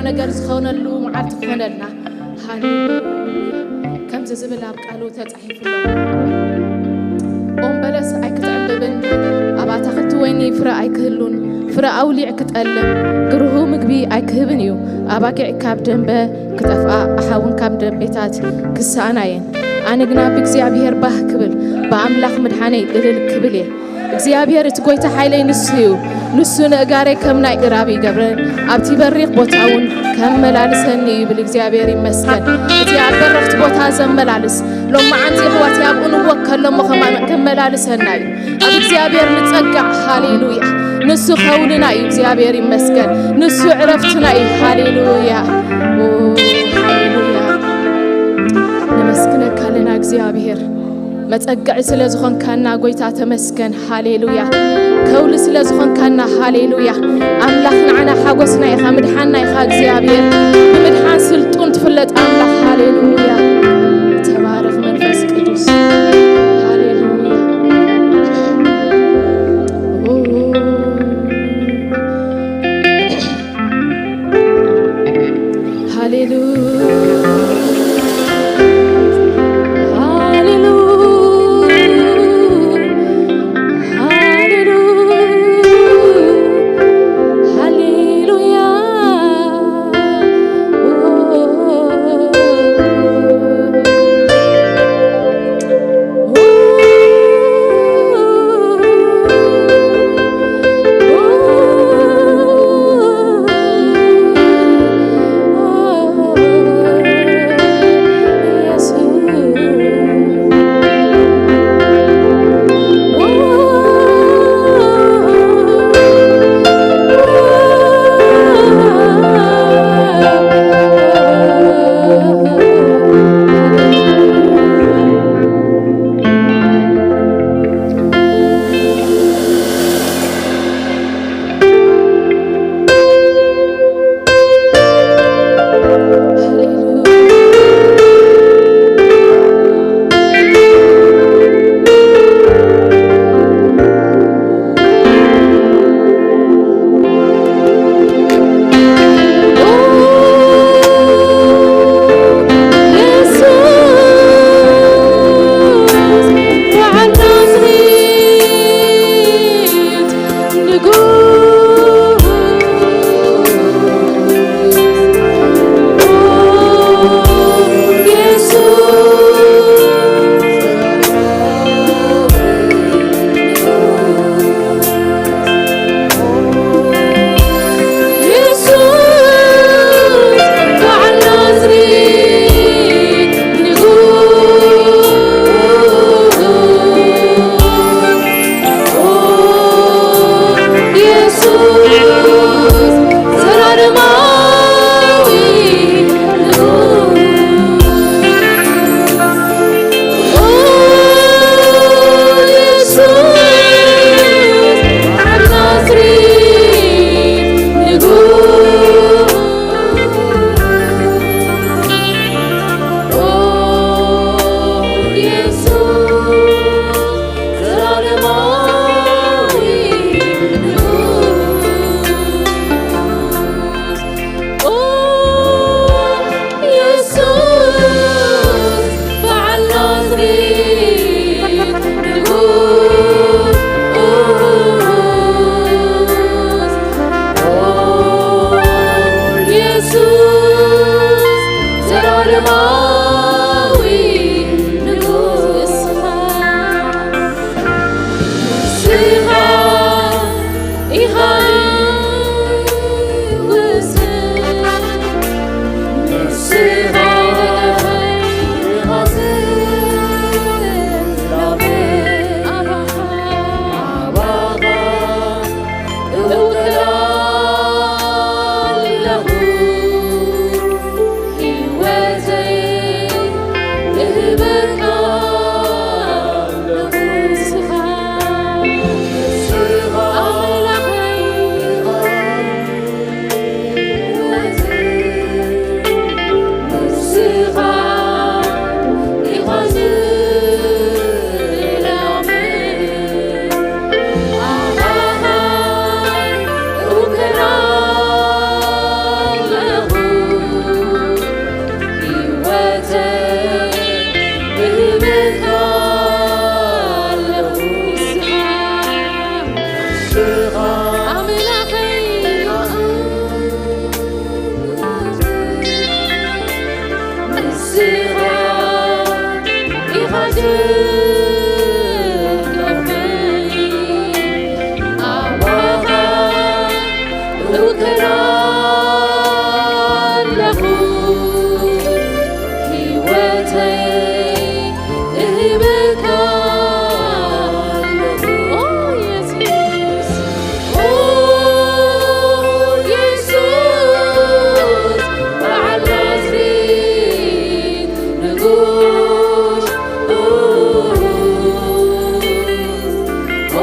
ነገር ዝኾነሉ መዓልቲ ክኾነልና። ሃሌሉያ። ከምዚ ዝብል ኣብ ቃሉ ተጻሒፉ ኣሎ። ኦም በለስ ኣይክትዕምብብን፣ ኣብ ኣታኽልቲ ወይኒ ፍረ ኣይክህሉን፣ ፍረ ኣውሊዕ ክጠልም፣ ግርሁ ምግቢ ኣይክህብን እዩ። ኣባጊዕ ካብ ደንበ ክጠፍኣ፣ ኣሓውን ካብ ደንቤታት ክሰኣና እየን። ኣነ ግና ብእግዚኣብሔር ባህ ክብል፣ ብኣምላኽ ምድሓነይ እልል ክብል እየ። እግዚኣብሔር እቲ ጐይታ ሓይለይ ንሱ እዩ። ንሱ ንእጋረይ ከም ናይ እራብ ይገብረን፣ ኣብቲ በሪኽ ቦታ እውን ከመላልሰኒ እዩ ይብል። እግዚኣብሔር ይመስገን። እቲ ኣብ በረኽቲ ቦታ ዘመላልስ፣ ሎመዓንቲ ኣሕዋተይ ኣብኡ ንወከሎ እሞ ከማ-፣ ከመላልሰና እዩ። ኣብ እግዚኣብሔር ንጸጋዕ። ሃሌሉያ። ንሱ ኸውልና እዩ። እግዚኣብሔር ይመስገን። ንሱ ዕረፍትና እዩ። ሃሌሉያ። ኦ፣ ሃሌሉያ። ነመስግነካ ኣለና እግዚኣብሔር። መጸግዒ ስለ ዝኾንካና ጐይታ ተመስገን። ሃሌሉያ። ከውሊ ስለ ዝኾንካና። ሃሌሉያ። ኣምላኽ ንዓና ሓጎስና ኢኻ፣ ምድሓንና ኢኻ እግዚኣብሔር። ብምድሓን ስልጡን ትፍለጥ ኣምላኽ። ሃሌሉያ። ተባረኽ መንፈስ ቅዱስ። ሃሌሉያ። ሃሌሉያ። ሃሌሉያ። ሃሌሉያ። ሃሌሉያ። ደገፈይ ኣባኻ እውከል ኣለኹ፣ ህይወተይ እህበካ ኣለኹ። ኦ የሱስ፣ ኦ የሱስ፣ በዓል ናዝሬት ንጉስ፣ ኦ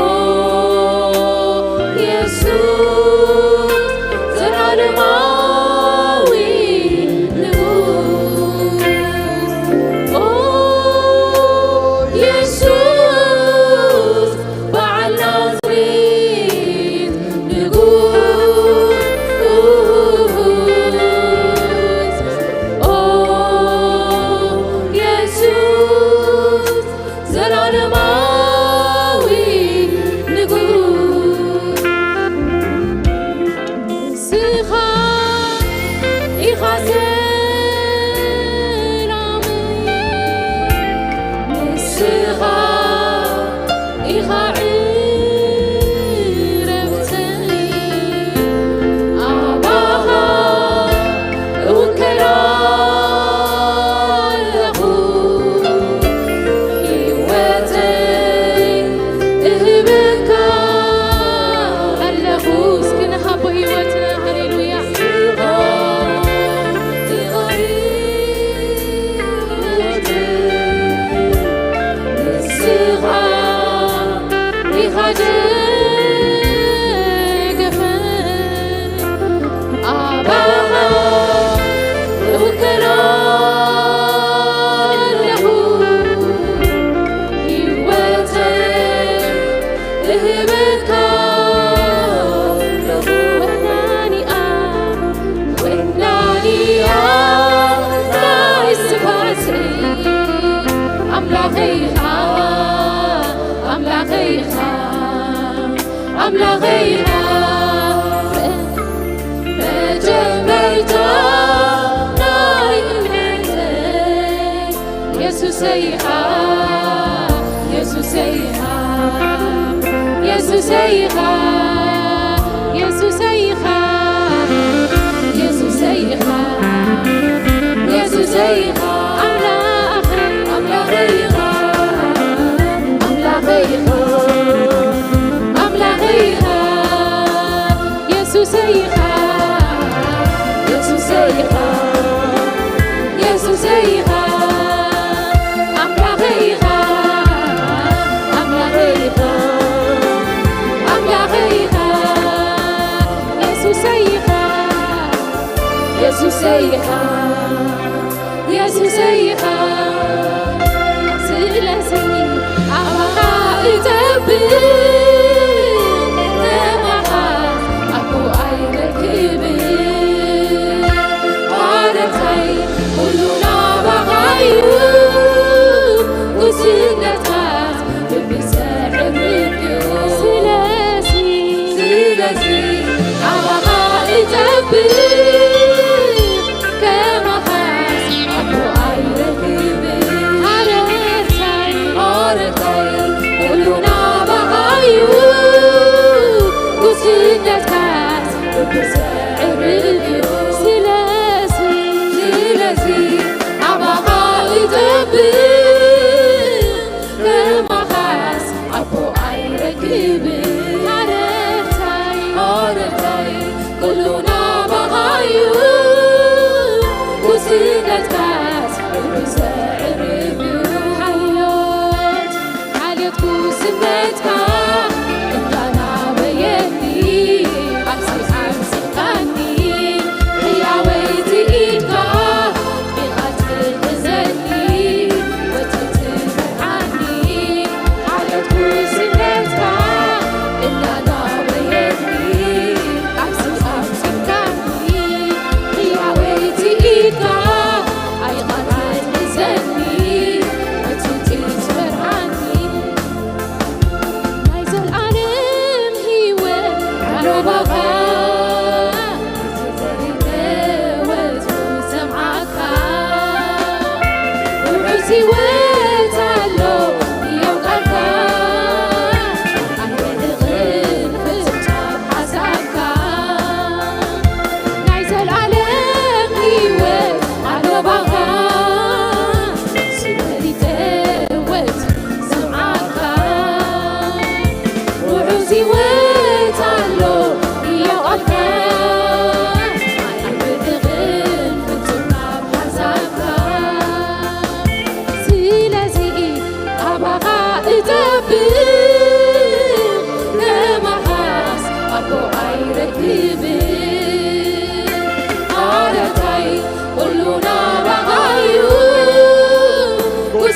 የሱስ፣ ዘላለማዊ ንጉስ፣ ኦ የሱስ፣ በዓል ናዝሬት ንጉስ፣ ኦ የሱስ፣ ዘላለማዊ ንጉስ፣ ንስኻ ኢኻ ሰላመይ፣ ንስኻ ኢኻ ዕረፍተይ፣ ኣባኻ እውከል ኣለኹ፣ ህይወተይ እህበካ ኣለኹ። እስኪ ንሃቦ ህይወትና፣ ሃሌሉያ። ንስኻ ኢኻ ደገፈይ፣ ኣባኻ እውከል ኣለኹ፣ ህይወተይ እህበካ ኣለኹ። ወናኒኣ፣ ወናኒኣ ናይ ስብሐተይ ኣምላኸይ ኢኻ፣ ኣምላኸይ ኢኻ፣ ኣምላኸይ ኢኻ። መጀመርታ ናይ እምነተይ የሱሰይ ኢኻ፣ የሱሰይ ኢኻ፣ የሱሰይ ኢኻ፣ የሱሰይ ኢኻ፣ የሱሰይ ኢኻ፣ የሱሰይ ኢኻ፣ ኣምላኸይ፣ ኣምላኸይ ኢኻ፣ ኣምላኸይ ኢኻ፣ ኣምላኸይ ኢኻ። የሱሰይ ኢኻ፣ የሱሰይ ኢኻ፣ የሱሰይ ኢኻ፣ ኣምላኸይ ኢኻ፣ ኣምላኸይ ኢኻ፣ ኣምላኸይ ኢኻ፣ የሱሰይ ኢኻ፣ የሱሰይ ኢኻ። የሱሰይ ኢኻ። ስለዚ ኣባኻ እጠብቕ፣ ከማኻ ኣቦ ኣይረክብን። ሃረርታይ ኩሉ ናባኻ እዩ፣ ጉስነትካስ ብብዝሒ ዕርፍ እዩ። ስለዚ፣ ስለዚ ኣባኻ እጠብቕ፣ ከማኻስ ኣቦ ኣይረክብን። ሃረርታይ፣ ሃረርታይ ኩሉ ናባኻ እዩ፣ ጉስነትካስ ብብዝሒ ዕርፍ እዩ። ስለዚ፣ ስለዚ ኣባኻ እጠብቕ፣ ከማኻስ ኣቦ ኣይረክብን። ሃረርታይ፣ ሃረርታይ ኩሉ ናባኻ እዩ፣ ጉስነትካስ ብብዝሒ ዕርፍ እዩ። ሓልዮት፣ ሓልዮት ጉስነትካ እንዳናበየኒ፣ ኣብዚ ኣምጺኻኒ፣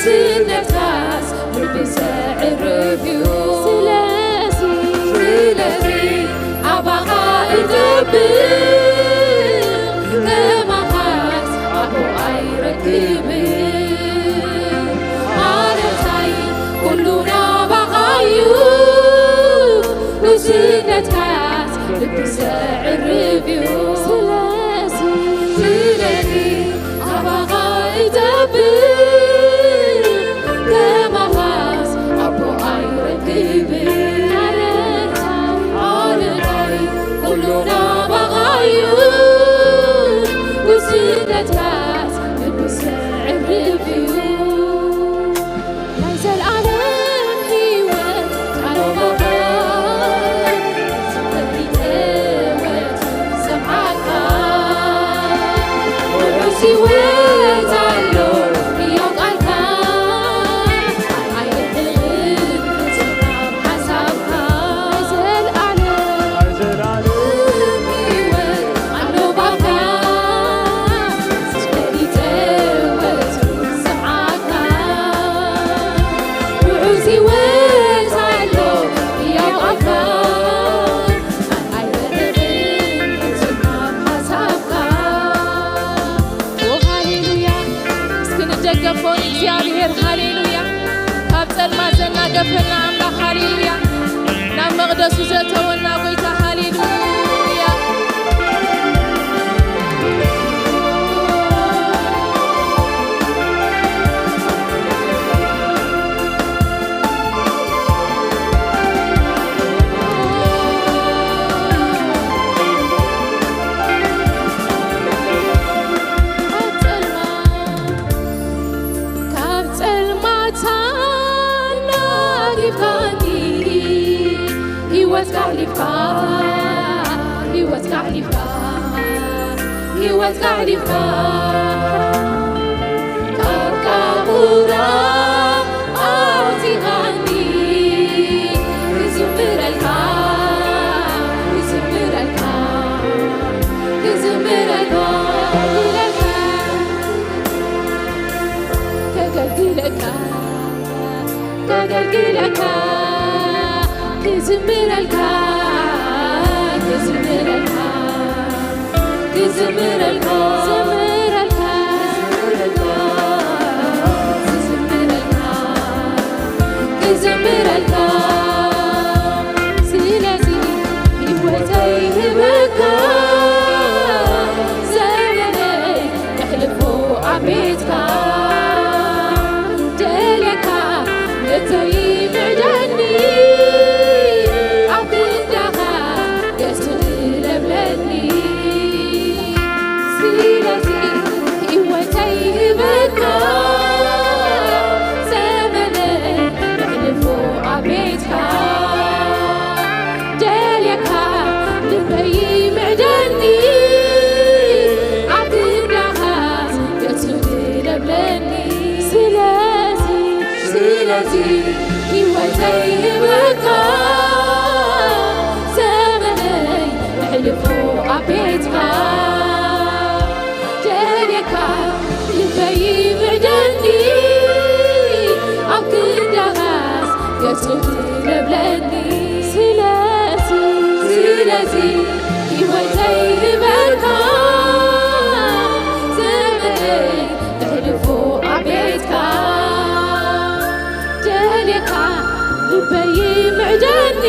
ስነትካስ ልቢ ዘዕርፍ እዩ። ስለዚ ስለዚ ኣባኻ እጠብቕ፣ ከማኻስ ኣቦ ኣይረክብን። ማረታይ ኩሉ ናባኻ እዩ፣ ንስነትካስ ልቢ ዘዕርፍ እዩ። ስለዚ ስለዚ ኣባኻ እጠብቕ፣ ከማኻስ ኣቦ ኣይረክብን። ኣረታይ ኩሉ ናባኻ እዩ፣ ውስነትካስ ቅዱስ ዘዕርፍ እዩ። ናይ ዘልኣለም ህይወት ቃል ኣባኻ ፈሊጠ ወትሩ ዝሰምዓካ። ውሑስ ህይወት ኣሎ ህያው ቃልካ፣ ኣይርሕቕን ፍጹም ካብ ሓሳብካ። ናይ ዘልኣለም ህይወት ኣሎ ባካ፣ ፈሊጠ ወትሩ ዝሰምዓካ። ውሑስ ህይወት ኣሎ ህያው ቃልካ፣ ኣይርሕቕን ፍጹም ካብ ሓሳብካ። ኦ ሃሌሉያ! እስኪ ንደገፎ ንእግዚኣብሔር። ሃሌሉያ! ካብ ጸልማት ዘናገፈና ኣምላኽ፣ ሃሌሉያ! ናብ መቕደሱ ዘእተወና ጐይታ፣ ሃሌሉያ! ካብ ጸልማት ኣናጊፍካኒ፣ ህይወት ኣሕሊፍካ፣ ህይወት ኣሕሊፍካ፣ ህይወት ኣሕሊፍካ፣ ካብ ቃንቁራ ኣውጺኻኒ፣ ክዝምረልካ፣ ክዝምረልካ፣ ክዝምረልካ፣ ከገልግለካ፣ ከገልግለካ፣ ክዝምረልካ፣ ክዝምረልካ፣ ክዝምረልካ፣ ክዝምረልካ፣ ክዝምረልካ፣ ክዝምረልካ። ስለዚ ህይወተይ ህበካ፣ ዘመነይ የሕልፎ ኣብ ቤትካ። ደልየካ ልበይ ምዕደኒ፣ ኣብ ክንዳኻ ገጽ ለብለኒ። ስለዚ ህይወተይ ህበካ፣ ዘመነይ የሕልፎ ኣብ ቤትካ። ደልየካ ልበይ ምዕደኒ፣ ኣብ ክንዳኻስ ገጹ ትለብለኒ። ስለዚ፣ ስለዚ ህይወተይ ህበካ፣ ዘመነይ የሕልፎ ኣብ ቤትካ። ደልየካ ልበይ ምዕደኒ፣ ኣብ ክንዳኻስ ገጹ ትለብለኒ። ስለዚ፣ ስለዚ ህይወተይ ህበካ፣ ዘመነይ የሕልፎ ኣብ ቤትካ። ደልየካ ልበይ ምዕደኒ፣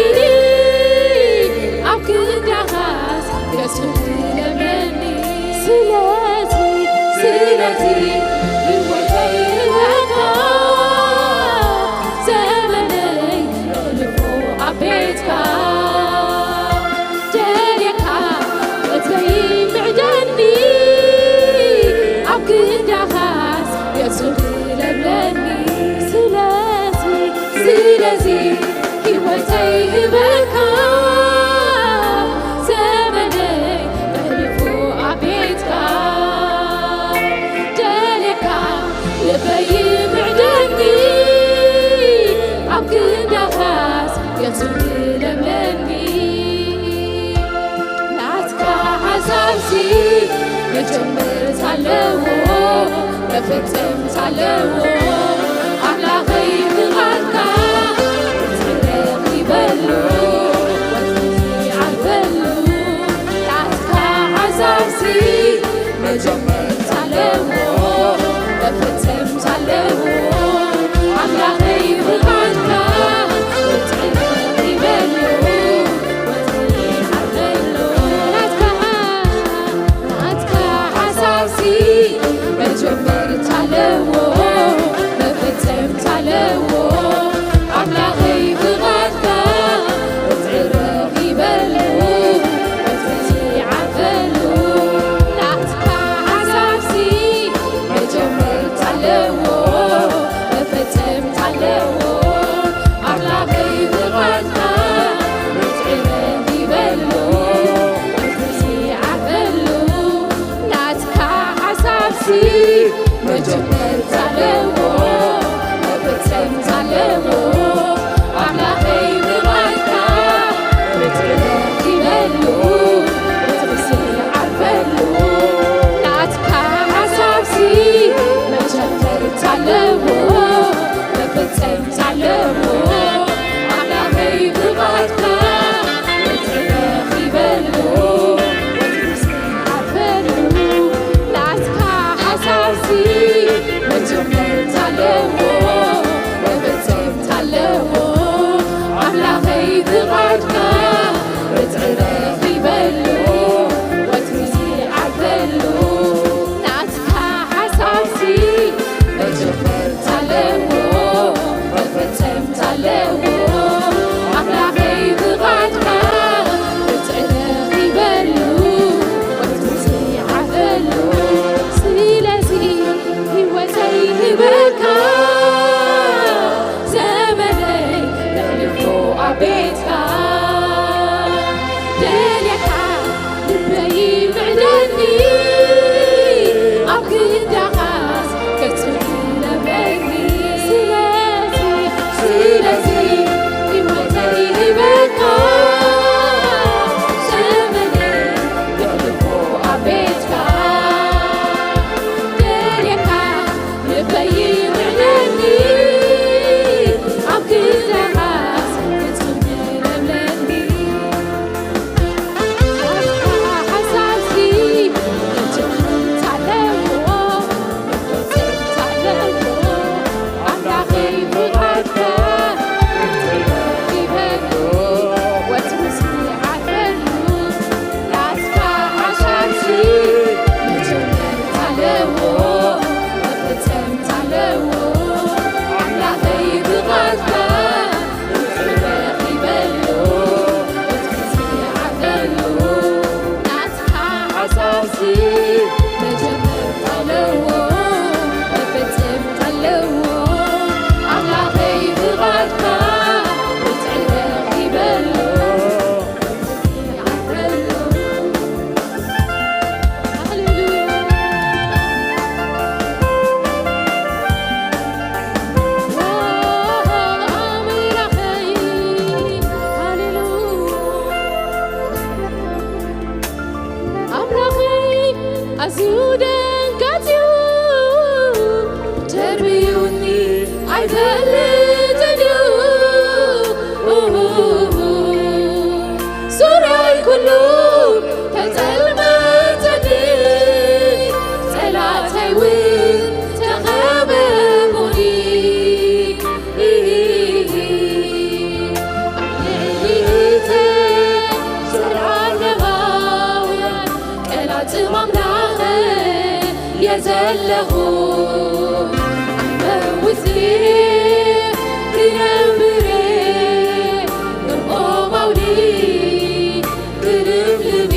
ኣብ ክንዳኻስ ገጹ ትለምነኒ። ስለዚ፣ ስለዚ ህይወተይ ህበካ፣ ዘመነይ የሕልፎ ኣብ ቤትካ። ደልየካ ልበይ ምዕደኒ፣ ኣብ ክንዳኻስ ገጹ ትለምነኒ። ስለዚ፣ ስለዚ ህይወተይ ህበካ፣ ዘመነይ የሕልፎ ኣብ ቤትካ። ደልየካ ልበይ ምዕደኒ፣ ኣብ ክንዳኻስ ገጹ ትለምነኒ። ናትካ ሓሳብሲ መጀመርታ ኣለዎ፣ መፈጸምታ ኣለዎ። ኣለዎ ኣምላኸይ ፍቓድካ ወትሪ ረኺበሉ ወትሪ ዝዓርፈሉ ናትካ ሓሳብሲ መጀመርታ ኣለዎ መፈጸምታ ኣለዎ ኣምላኸይ ፍቓድካ ወትሪ ረኺበሉ ወትሪ ዝዓርፈሉ ናትካ ሓሳብሲ መጀመርታ ኣለዎ መፈጸምታ ኣለዎ ኣምላኸይ ፍቓድካ ርትዒ ረኺበሉ ወትሪ ዝዓበሉ ስለዚ ህይወተይ ህበካ ዘመነይ የሕልፎ ኣብ ቤትካ ደልየካ ልበይ ይምዕደኒ ኣብ ክንዳኻስ ገጹ ይለምለኒ ስለዚ ስለዚ ህይወተይ ሂበካ ዘመነይ የሕልፎ ኣብ ቤትካ ደልየካ ልበይ ይምዕደኒ ኣብ ክንዳኻስ ገጹ ይለምለኒ ሓሳብሲ መጀመርታ ኣለዎ መፈጸምታ ኣለዎ ኣምላኸይ ፍቓድካ ርትዒ ረኺበሉ ይዓብረሉ ሃሌሉያ ኣምላኸይ ሃሌሉያ ኣምላኸይ ኣዝዩ ደንጋጽዩ ተርብዩኒ ኣይፈልጥን እዩ ዙርያይ ኩሉ ተጸልመተኒ ጸላተይ እውን ተኸበቡኒ ዘለዓለማውያን ቀላጽም ኣምላኸ የዘለኹ ኣይመውት ክነብር እሞ ማውሊ ክልብልብ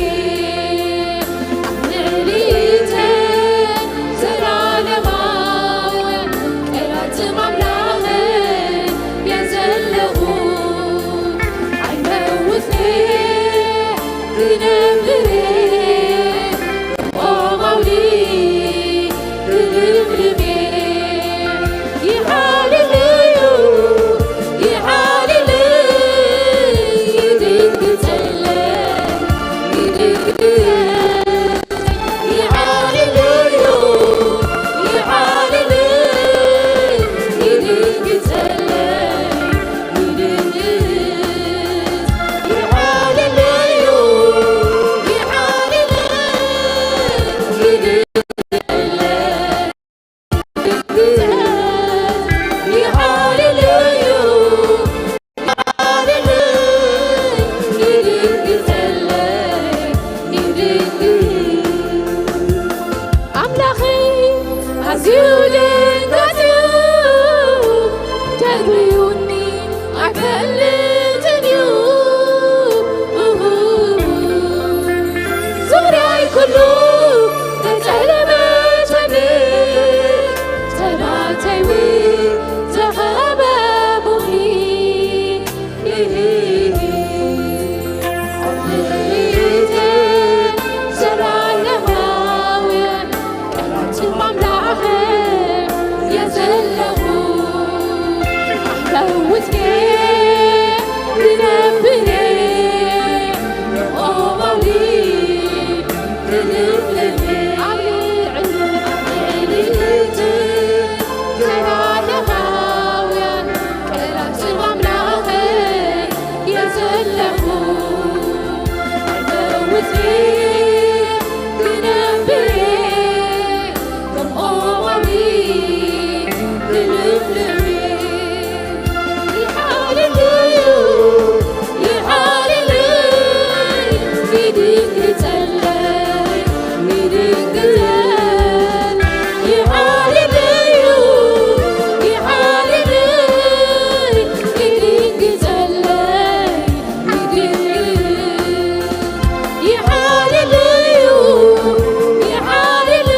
ኣብ ልዕሊተ ዘላለማውያን ቀላጽም ኣምላኸ የዘለኹ ኣይመውት ክነብር እሞ ማውሊ ክልብልብ ይዓልለዩ ይዓልለዩ ይድንግጸለይ ይድንግጸለይ ኣምላኸይ ኣዝዩ ደንጋጽዩ ተግብዩኒ ኣይፈልጥን እዩ ዙርያይ ኩሉ ተጸለመተኒ ጸላተይ እውን ተኸበቡኒ ክነብር ከም ኦማሚ ክልምልም። ይሓልልዩ፣ ይሓልልይ፣ ይድንግጸለይ፣ ይድንግጸለይ፣ ይሓልልዩ፣ ይሓልልይ፣ ይድንግጸለይ፣ ይድንግጸለይ። ይሓልልዩ፣ ይሓልልይ፣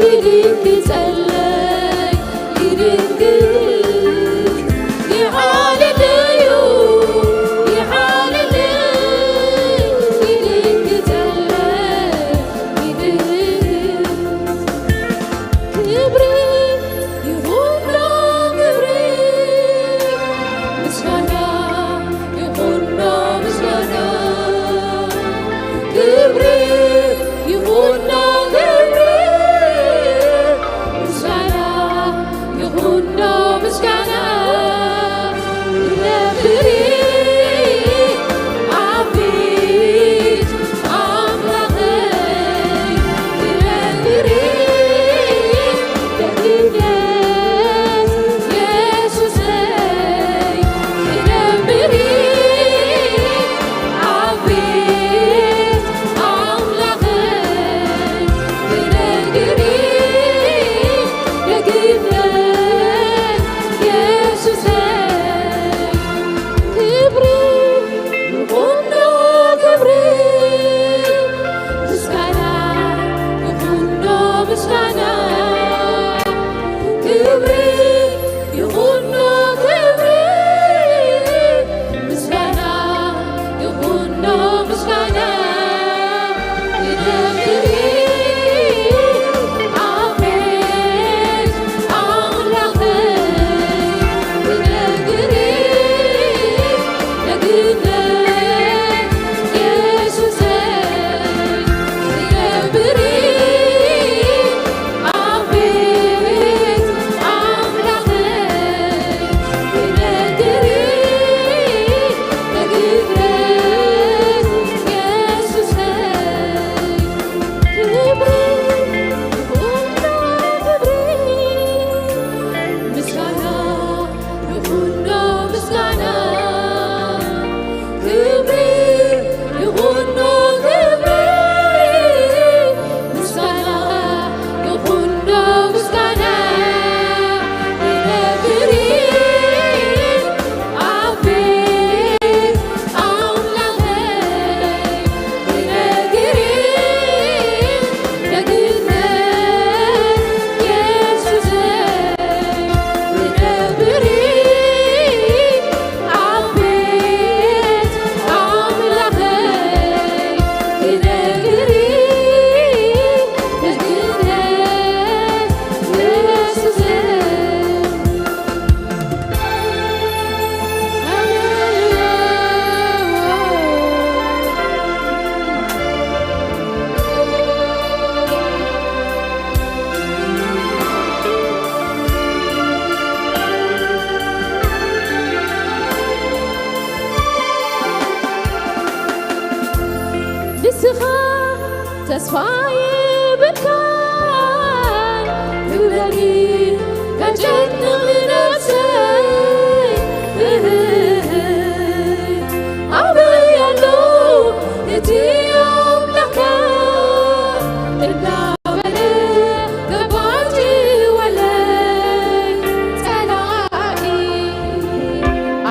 ይድንግጸለይ፣ ይድንግጽ። ይሓልልዩ፣ ይሓልልይ፣ ይድንግጸለይ፣ ይድንግጽ። ክብሪ ይኹኖ ክብሪ፣ ምስጋና ይኹኖ ምስጋና። ክብሪ ይኹኖ ክብሪ፣ ምስጋና ይኹኖ ምስጋና። ክነግሪ ኣቤት ኣምላኸይ፣ ክነግሪ ደግነት የሱሰይ፣ ክነግሪ ኣቤት ኣምላኸይ፣ ክነግሪ ደግነት የሱሰይ። ክብሪ ይኹኖ ክብሪ፣ ምስጋና ይኹኖ ምስጋና። ክብሪ ይኹኖ ክብሪ፣ ምስጋና ይኹኖ ምስጋና። ክነግሪ ኣቤት ኣምላኸይ፣ ክነግሪ ደግነት የሱሰይ፣ ክነግሪ ኣቤት ኣምላኸይ፣ ክነግሪ ደግነት የሱሰይ። ክብሪ ይኹኖ ክብሪ፣ ምስጋና ይኹኖ ምስጋና። ክብሪ ይኹኖ ክብሪ፣ ምስጋና ይኹኖ ምስጋና። ክነግሪ ኣቤት ኣምላኸይ፣ ክነግሪ ደግነት የሱሰይ፣ ክነግሪ ኣቤት ኣምላኸይ፣ ክነግሪ ደግነት የሱሰይ። ንስኻ ተስፋ የብልካን፣ ክብለኒ ከጨንቕ ነፍሰይ። ኣበይ ኣሎ እቲ ኣምላኽካ? እንዳበለ ገባቲ ወለይ ጸላኢ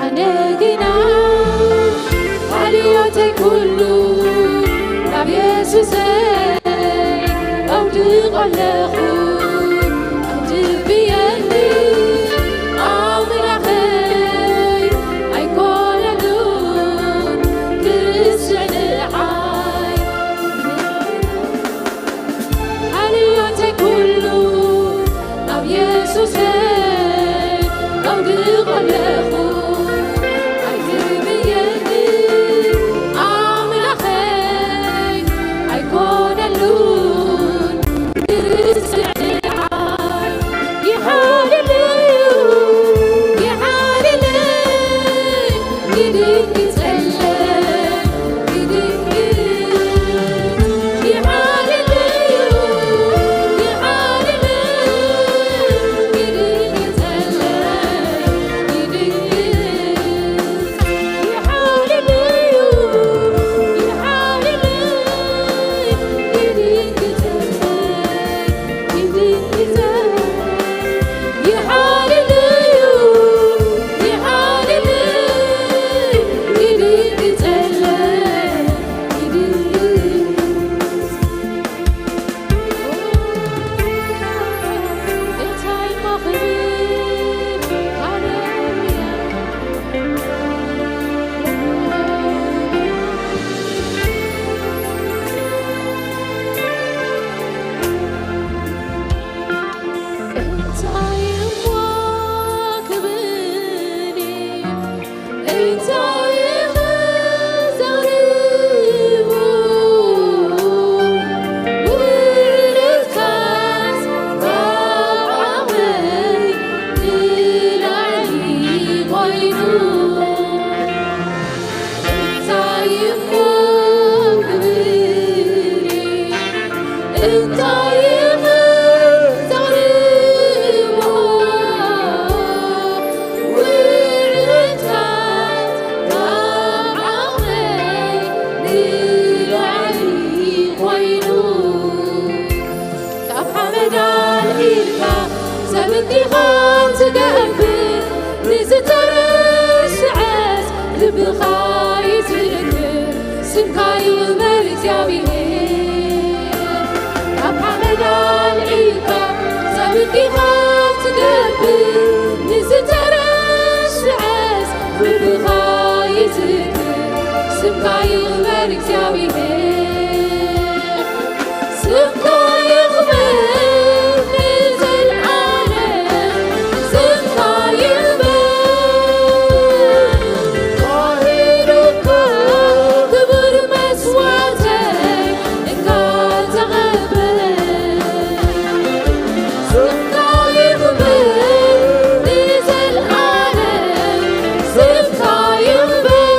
ኣነ ግና ሓልዮተይ ኩሉ ናብ የሱሰይ ኣውድቕ ኣለኹ። ኣትብየኒ ኣምላኸይ ኣይኮነሉን ክርስዕ ንዓይ። ሓልዮተይ ኩሉ ናብ የሱሰይ ኣውድቕ ኣለኹ። ኣይትብየኒ ኣምላኸይ ኣይኮነሉን ክርስዕ ካብ ሓመድ ኣልዒልካ ሰብ እንዲኻ ትገብር፣ ንዝተረስዐስ ልብኻ እዩ ዝዝክር። ስምካ ይኽበር እግዚኣብሔር። ካብ ሓመድ ኣልዒልካ ሰብ እንዲኻ ትገብር፣ ንዝተረስዐስ ልብኻ ይዝክር። ስምካ ይኽበር እግዚኣብሔር። ስምካ ይኽበር ንዘለዓለም፣ ስምካ ይኽበር። ተዋሂዱካ ክቡር መስዋዕተይ እንካ ተቐበል። ስምካ ይኽበር ንዘለዓለም፣ ስምካ ይኽበር።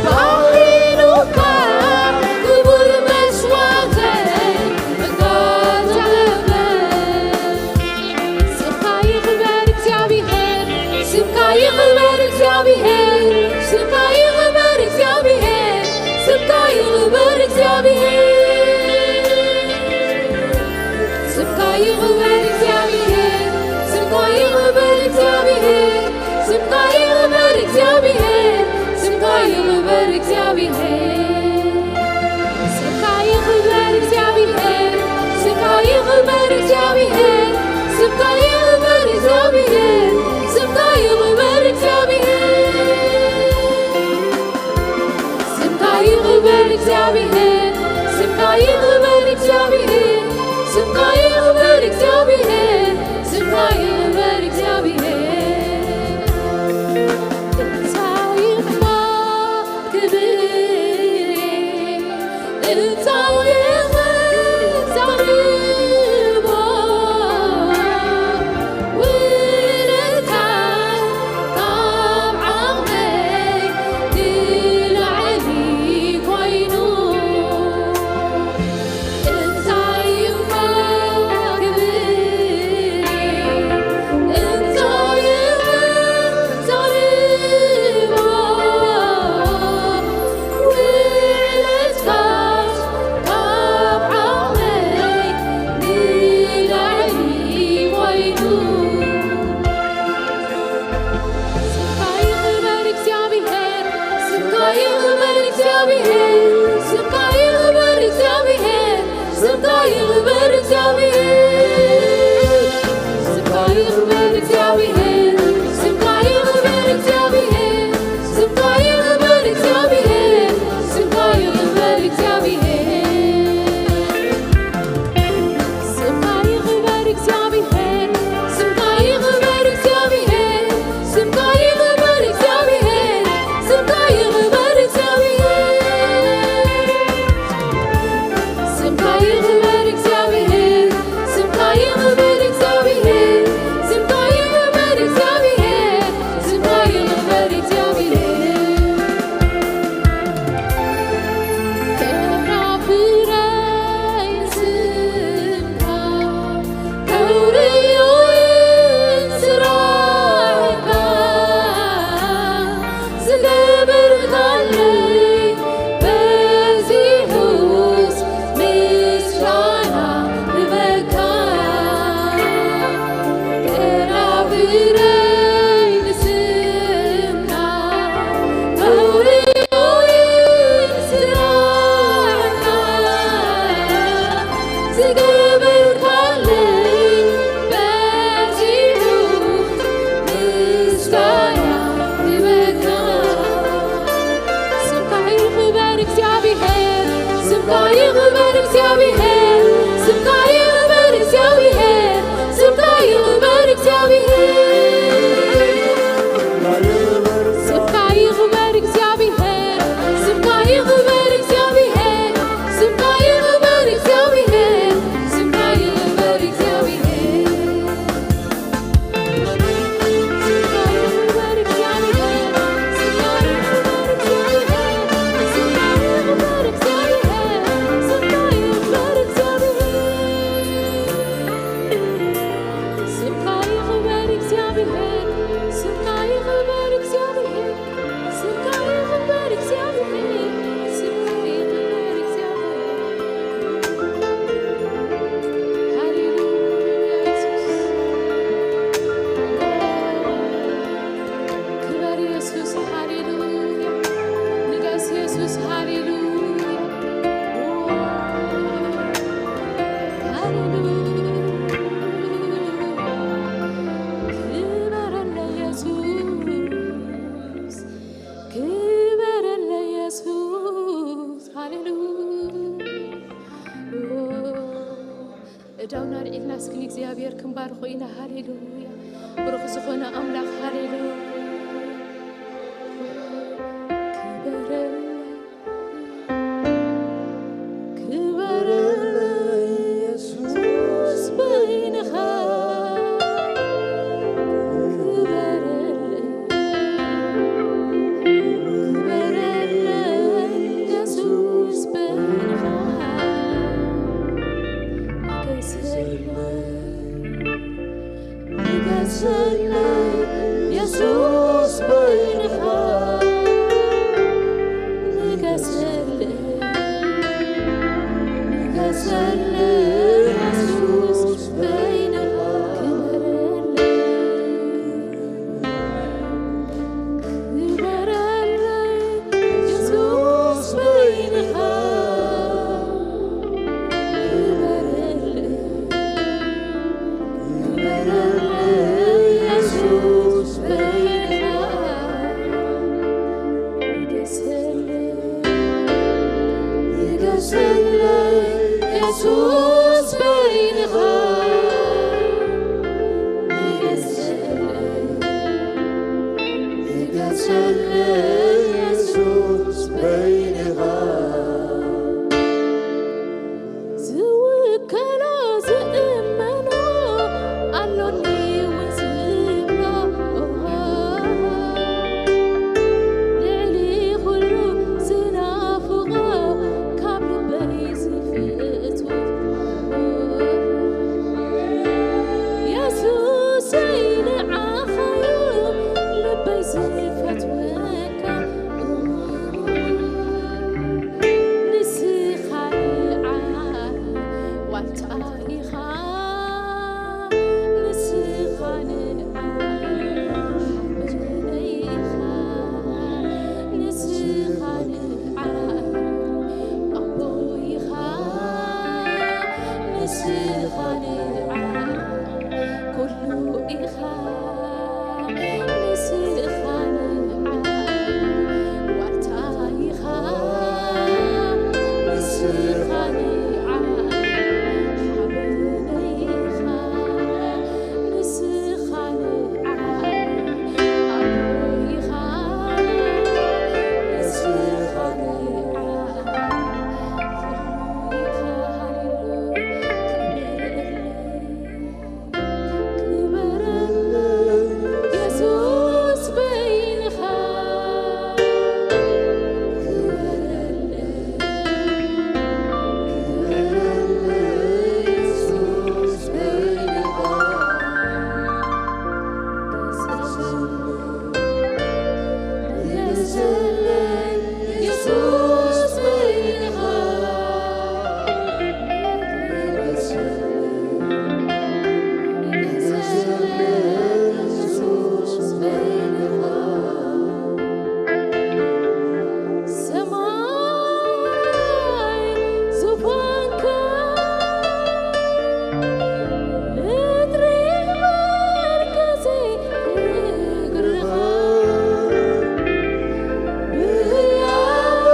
ተዋሂዱካ ክቡር መስዋዕተይ እንካ ተቐበል። ስምካ ይኽበር እግዚኣብሔር፣ ስምካ ይኽበር እግዚኣብሔር፣ ስምካ ይኽበር እግዚኣብሔር፣ ስምካ ይኽበር እግዚኣብሔር። ስምካ ይኽበር እግዚኣብሔር፣ ስምካ ይኽበር እግዚኣብሔር፣ ስምካ ይኽበር እግዚኣብሔር፣ ስምካ ይኽበር እግዚኣብሔር። ስምካ ይኽበር እግዚኣብሔር፣ ስምካ ይኽበር እግዚኣብሔር፣ ስምካ ይኽበር እግዚኣብሔር፣ ስምካ ይኽበር እግዚኣብሔር። ስምካ ይኽበር እግዚኣብሔር፣ ስምካ ይኽበር እግዚኣብሔር፣ ስምካ ይኽበር እግዚኣብሔር፣ ስምካ ይኽበር እግዚኣብሔር። እንታይ እሞ ክብሪ፣ እንታይ እሞ ዘቕርቦ ውርደት ኣመስግን እግዚኣብሔር ክንባርኾ ኢና። ሃሌሉያ። ብሩኽ ዝኾነ ኣምላኽ፣ ሃሌሉያ። ክበረለይ፣ ክበረለይ የሱስ በይንኻ። ክበረለይ፣ ክበረለይ የሱስ በይንኻ። ንገሰለይ፣ ንገሰለይ የሱስ በይንኻ። ንገሰለይ፣ ንገሰለይ የሱስ በይንኻ። ክበረለይ፣ ክበረለይ የሱስ በይንኻ። ክበረለይ፣ ክበረለይ የሱስ በይንኻ። ንገሰለይ፣ ንገሰለይ የሱስ በይንኻ። ንገሰለይ፣ ንገሰለይ የሱስ በይንኻ። ዝውከሎ ዝእመኖ ኣሎኒ እውን ዝብሎ፣ ልዕሊ ኩሉ ዝናፍቖ ካብ ልበይ ዝፍትዎ፣ የሱሰይ ንዓኻዩ ልበይ ዝፈትወካ። ንስኻ ንዓይ ዋልታ ኢኻ፣ ንስኻ ንዓይ ሓበነይ ኢኻ፣ ንስኻ ንዓይ ኣቦይ ኢኻ፣ ንስኻ ንዓይ ኩሉ ኢኻ። ንስኻ ንዓይ ዋልታ ኢኻ፣ ንስኻ ንዓይ ሓበነይ ኢኻ፣ ንስኻ ንዓይ ኣቦይ ኢኻ፣ ንስኻ ንዓይ ኩሉ ኢኻ። ሃሌሉያ። ክበረለይ፣ ክበረለይ የሱስ በይንኻ። ክበረለይ፣ ክበረለይ የሱስ በይንኻ። ንገሰለይ፣ ንገሰለይ የሱስ በይንኻ። ሰማይ ዙፋንካ፣ ምድሪ መርከሲ እግርኻ። ብያወ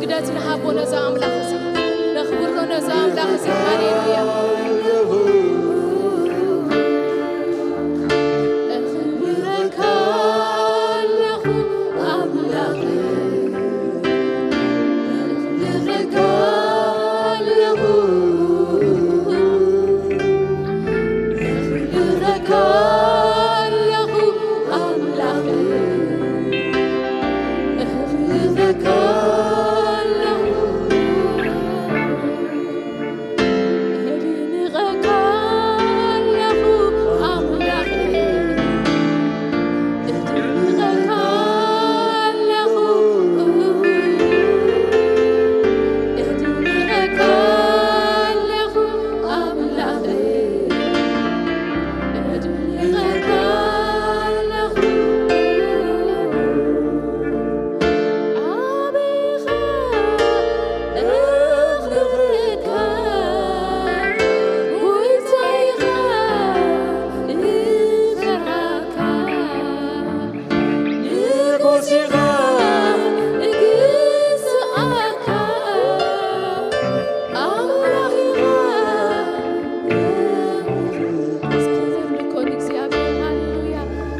ክብረት ንሃቦ ነዛ ኣምላኽ እዚ፣ ነኽብሮ ነዛ ኣምላኽ እዚ። ሃሌሉያ። እኽብረካ ኣለኹ ኣምላኽ፣ እኽብረካ ኣለኹ፣ እኽብረካ ኣለኹ ኣምላኽ።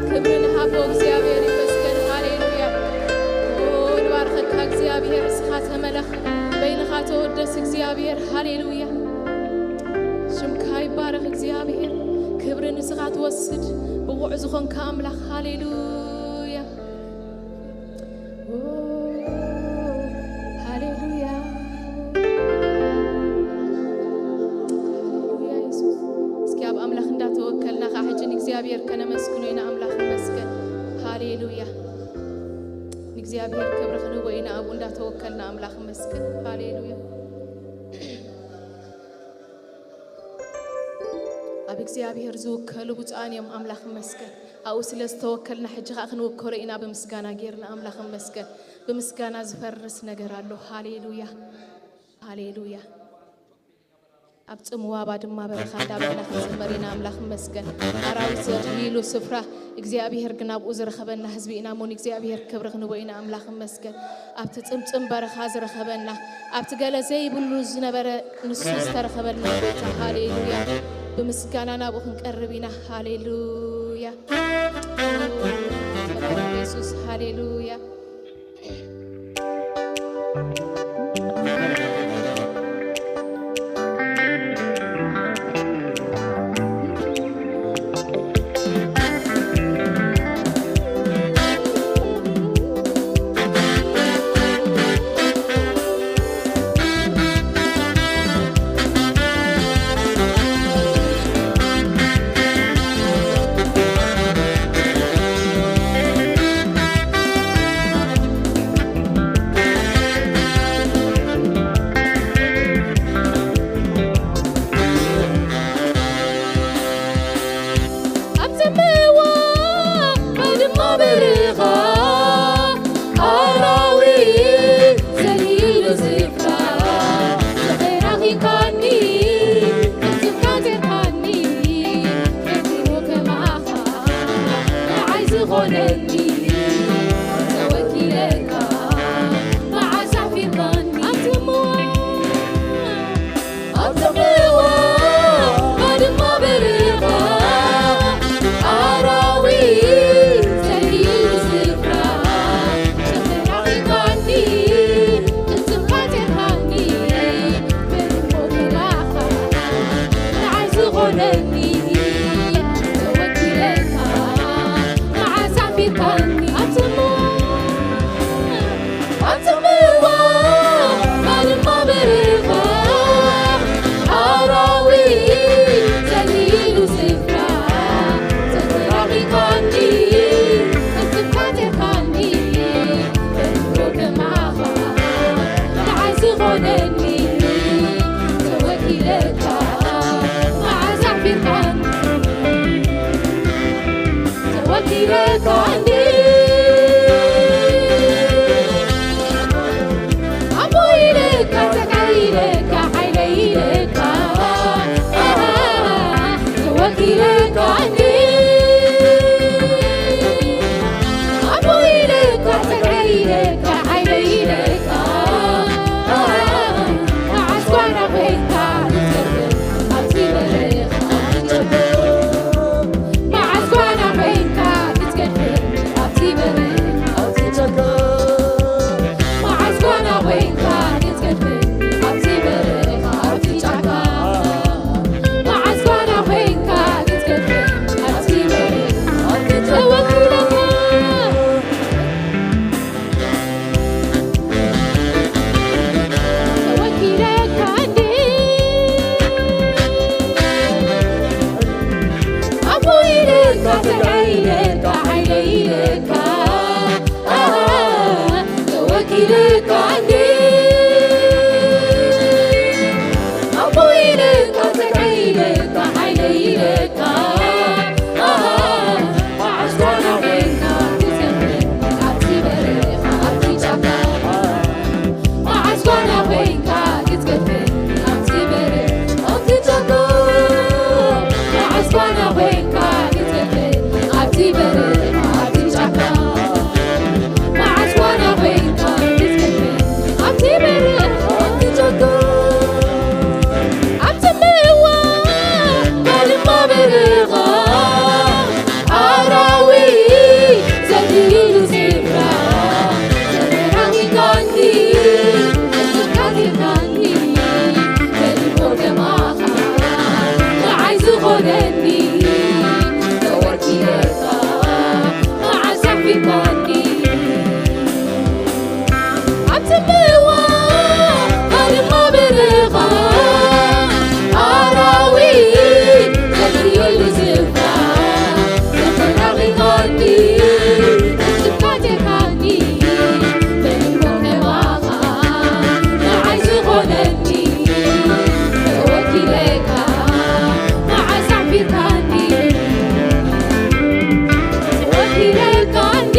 ክብሪ ንሃቦ እግዚኣብሔር ይመስገን። ሃሌሉያ። ኦ፣ ንባርኸካ እግዚኣብሔር፣ እስኻ ተመለኽ፣ በይንኻ ተወደስ እግዚኣብሔር። ሃሌሉያ። ሽምካ ይባረኽ እግዚኣብሔር። ክብሪ ንስኻ ትወስድ፣ ብቑዕ ዝኾንካ ኣምላኽ። ሃሌሉያ። ኦ፣ ሃሌሉያ። ሃሌሉያ የሱስ። እስኪ ኣብ ኣምላኽ እንዳተወከልና ኸዓ ሕጂ ንእግዚኣብሔር ከነመስግኖ ኢና። ኣምላኽ ይመስገን። ሃሌሉያ። ንእግዚኣብሔር ክብሪ ክንህቦ ኢና ኣብኡ እንዳተወከልና። ኣምላኽ ይመስገን። ሃሌሉያ። ኣብ እግዚኣብሔር ዝውከሉ ብፁዓን እዮም። ኣምላኽ ይመስገን። ኣብኡ ስለ ዝተወከልና ሕጂ ኸዓ ክንውከሎ ኢና ብምስጋና ጌርና። ኣምላኽ ይመስገን። ብምስጋና ዝፈርስ ነገር ኣሎ። ሃሌሉያ፣ ሃሌሉያ። ኣብ ጽምዋ ባድማ በረኻ እንዳበልና ክንዝመር ኢና። ኣምላኽ ይመስገን። ኣራዊት ዘድልይሉ ስፍራ እግዚኣብሔር ግን ኣብኡ ዝረኸበና ህዝቢ ኢና እሞ ንእግዚኣብሔር ክብሪ ክንህቦ ኢና። ኣምላኽ ይመስገን። ኣብቲ ጽምጽም በረኻ ዝረኸበና፣ ኣብቲ ገለ ዘይብሉ ዝነበረ ንሱ ዝተረኸበልና ቦታ። ሃሌሉያ። ብምስጋና ናብኡ ክንቀርብ ኢና። ሃሌሉያ። ተባረኽ የሱስ። ሃሌሉያ። ኣብ ጽምዋ ባድማ በረኻ ኣራዊት ዘልይሉ ስፍራ ተራኺብካኒ፣ ፍጹም ካቴርካኒ፣ ከቢሩ ከማኻ ንዓይ ዝኾነኒ ተወኪለካ መዓስ ኣሕፊርካኒ። ኣብ ጽምዋ ኣብ ጽምዋ ባድማ በረኻ ኣራዊት ዘልይሉ ስፍራ ተራኺብካኒ፣ ፍጹም ካቴርካኒ፣ በርሞ ከማኻ ንዓይ ዝኾነኒ ተወኪለካ መዓስ ኣሕፊርካኒ። ኣብ ጽምዋ ኣብ ጽምዋ ባድማ በረኻ ኣራዊት ዘልይሉ ስፍራ ተራኺብካኒ፣ ፍጹም ካቴርካኒ፣ በርሞ ከማኻ ንዓይ ዝኾነኒ ተወኪለካ መዓስ ኣሕፊርካኒ። ተወኪለካ እንዲ ኣቦይ ኢለካ፣ ጸጋይ ኢለካ፣ ሓይለይ ኢለካ፣ ተወኪለካ እንዲ ኣቦይ ኢለካ፣ ጸጋይ ኢለካ፣ ሓይለይ ኢለካ፣ ኢልካ እንዴ ኣቦ ኢልካ፣ ተጋይ ኢልካ፣ ሓይለ ኢልካ፣ ኣሃ፣ መዓስ ጓና ኮይንካ ክትዘምር ኣብቲ በረኻ ኣብቲ ጫካ? መዓስ ጓና ኮይንካ ክትዘምር ኣብቲ በረኻ ኣብቲ ጫካ? መዓስ ጓና ኮይንካ ክትዘምር ኣብቲ በረኻ ኣብቲ ጫካ? መዓስ ጓና ኮይንካ ክትዘምር ኣብቲ በረኻ ኣብቲ ጫካ? ኣብ ጽምዋ ባድማ በረኻ ኣራዊት ዘድልዩሉ ስፍራ ተረጋጊጋኒ፣ ተዘካቲርካኒ፣ ከሊቦ ከማኻ ንዓይ ዝኾነኒ ተወኪለካ መዓስ ኣሕፊርካኒ? ኣብ ጽምዋ ባድማ በረኻ ኣራዊት ዘድልዩሉ ስፍራ ተፈናቒልካኒ፣ ተሽካቲርካኒ፣ በሊሞ ከማኻ ንዓይ ዝኾነኒ ተወኪለካ መዓስ ኣሕፊርካኒ? ተወኪለካ እንዲ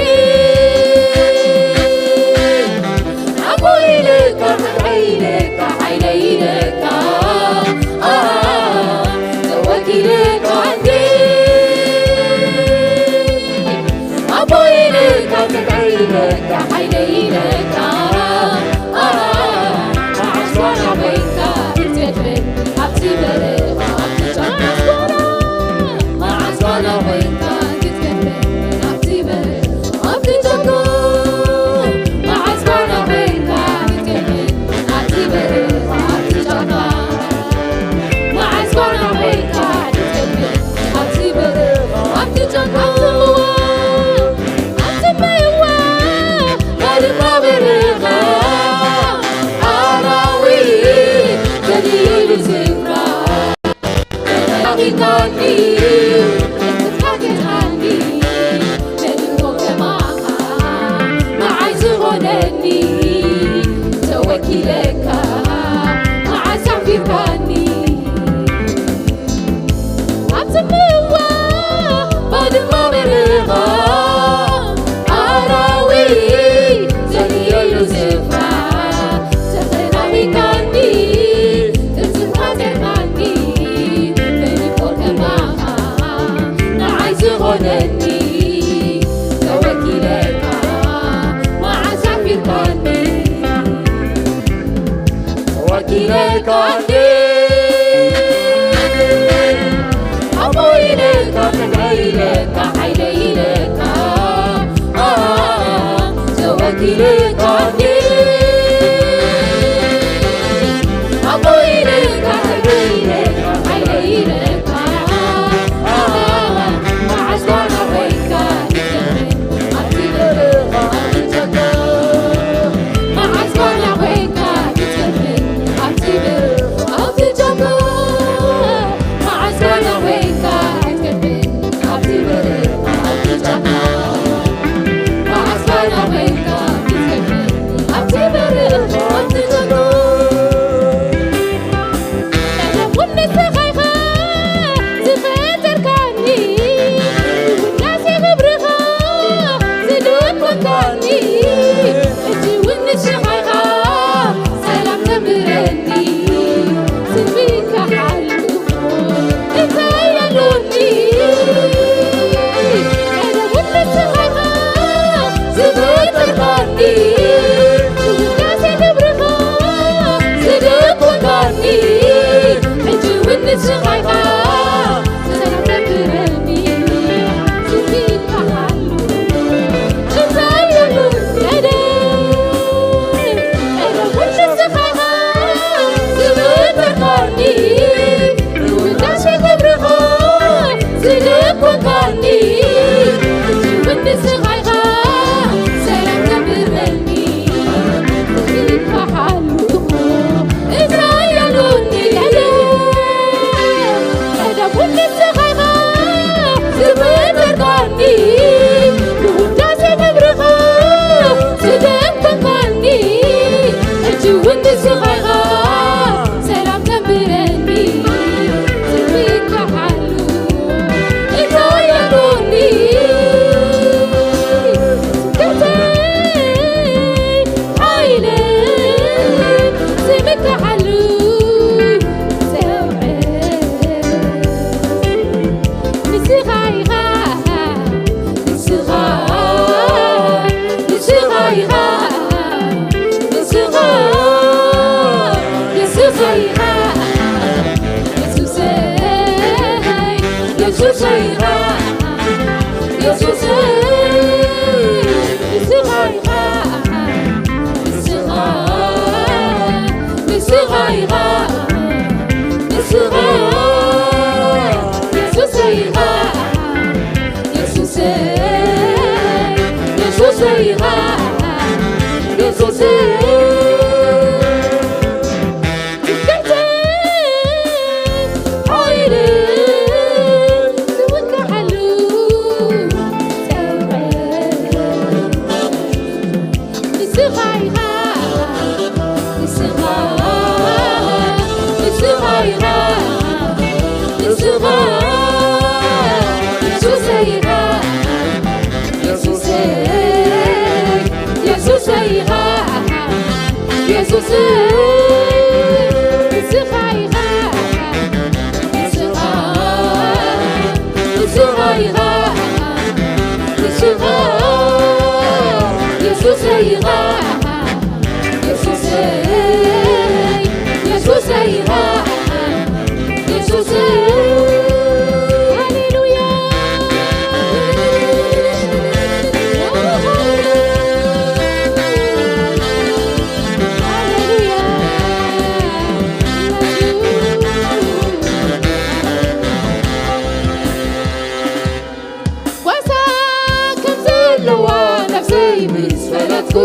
ኣቦ ኢልካ፣ ተጋይ ኢልካ፣ ሓይለ ኢልካ፣ ኣ፣ ተወኪለካ እንዲ ኣቦ ኢልካ፣ ተጋይ ኢልካ፣ ሓይለ ኢልካ፣ ኣ፣ መዓስ ጓና ኮይንካ ክትዘምር ኣብቲ በረኻ ኣብቲ ጫካ? መዓስ ጓና ኮይንካ ክትዘምር ኣብቲ በረኻ ኣብቲ ጫካ? መዓስ ጓና ኮይንካ ክትዘምር ኣብቲ በረኻ ኣብቲ ጫካ? መዓስ ጓና ኮይንካ ክትዘምር ኣብቲ በረኻ ኣብቲ ጫካ? ኣብ ጽምዋ፣ ኣብ ጽምዋ ባድማ በረኻ ኣራዊት ዘድልዩሉ ስፍራ ተረጋጊጋኒ፣ ተዘካቲርካኒ፣ በሊሞ ከማኻ ንዓይ ዝኾነኒ ተወኪለካ መዓስ ኣሕፊርካኒ? ኣብ ጽምዋ ባድማ በረኻ ኣራዊት ዘድልዩሉ ስፍራ ተፈናቒልካኒ፣ ተዘካቲርካኒ፣ በሊሞ ከማኻ ንዓይ ዝኾነኒ ተወኪለካ መዓስ ኣሕፊርካኒ? ተወኪለካ እንዴ ኣቦ ኢልካ፣ ተጋይ ኢልካ፣ ሓይለ ኢልካ፣ ኣ፣ ተወኪለካ እንዴ ኣቦ ኢልካ፣ ተጋይ ኢልካ፣ ሓይለ ኢልካ፣ ኣ፣ መዓስ ጓና ኮይንካ እውን ንስኻ ኢኻ ሰላም ዘንብረኒ፣ ዝምካሓሉ እታ ያዶኒ። ስብከተይ ሓይለ ዝምካሓሉ ዘውዕል ንስኻ ኢኻ፣ ንስኻ፣ ንስኻ ኢኻ፣ ንስኻ፣ ንስኻ ኢኻ፣ የሱሰይ፣ የሱሰይ ኢኻ፣ የሱሰይ፣ ንስኻ ኢኻ፣ ንስኻ፣ ንስኻ ኢኻ፣ ንስኻ፣ የሱሰይ ኢኻ፣ የሱሰይ፣ የሱሰይ ኢኻ፣ የሱሰይ፣ ትምክሕተይ፣ ሓይለይ፣ ዝውካሓሉ ጸውዒ። ንስኻ ኢኻ፣ ንስኻ፣ ንስኻ ኢኻ፣ ንስኻ፣ የሱሰይ ኢኻ፣ የሱሰይ፣ የሱሰይ ኢኻ፣ የሱሰይ፣ ንስኻ ኢኻ፣ ንስኻ፣ ንስኻ ኢኻ፣ ንስኻ፣ የሱሰይ ኢኻ፣ የሱሰይ፣ የሱሰይ ኢኻ፣ የሱሰይ። ሃሌሉያ። ሃሌሉያ። ጓሳ ከም ዘለዋ ነፍሰይ ምስ ፈለጥኩ፣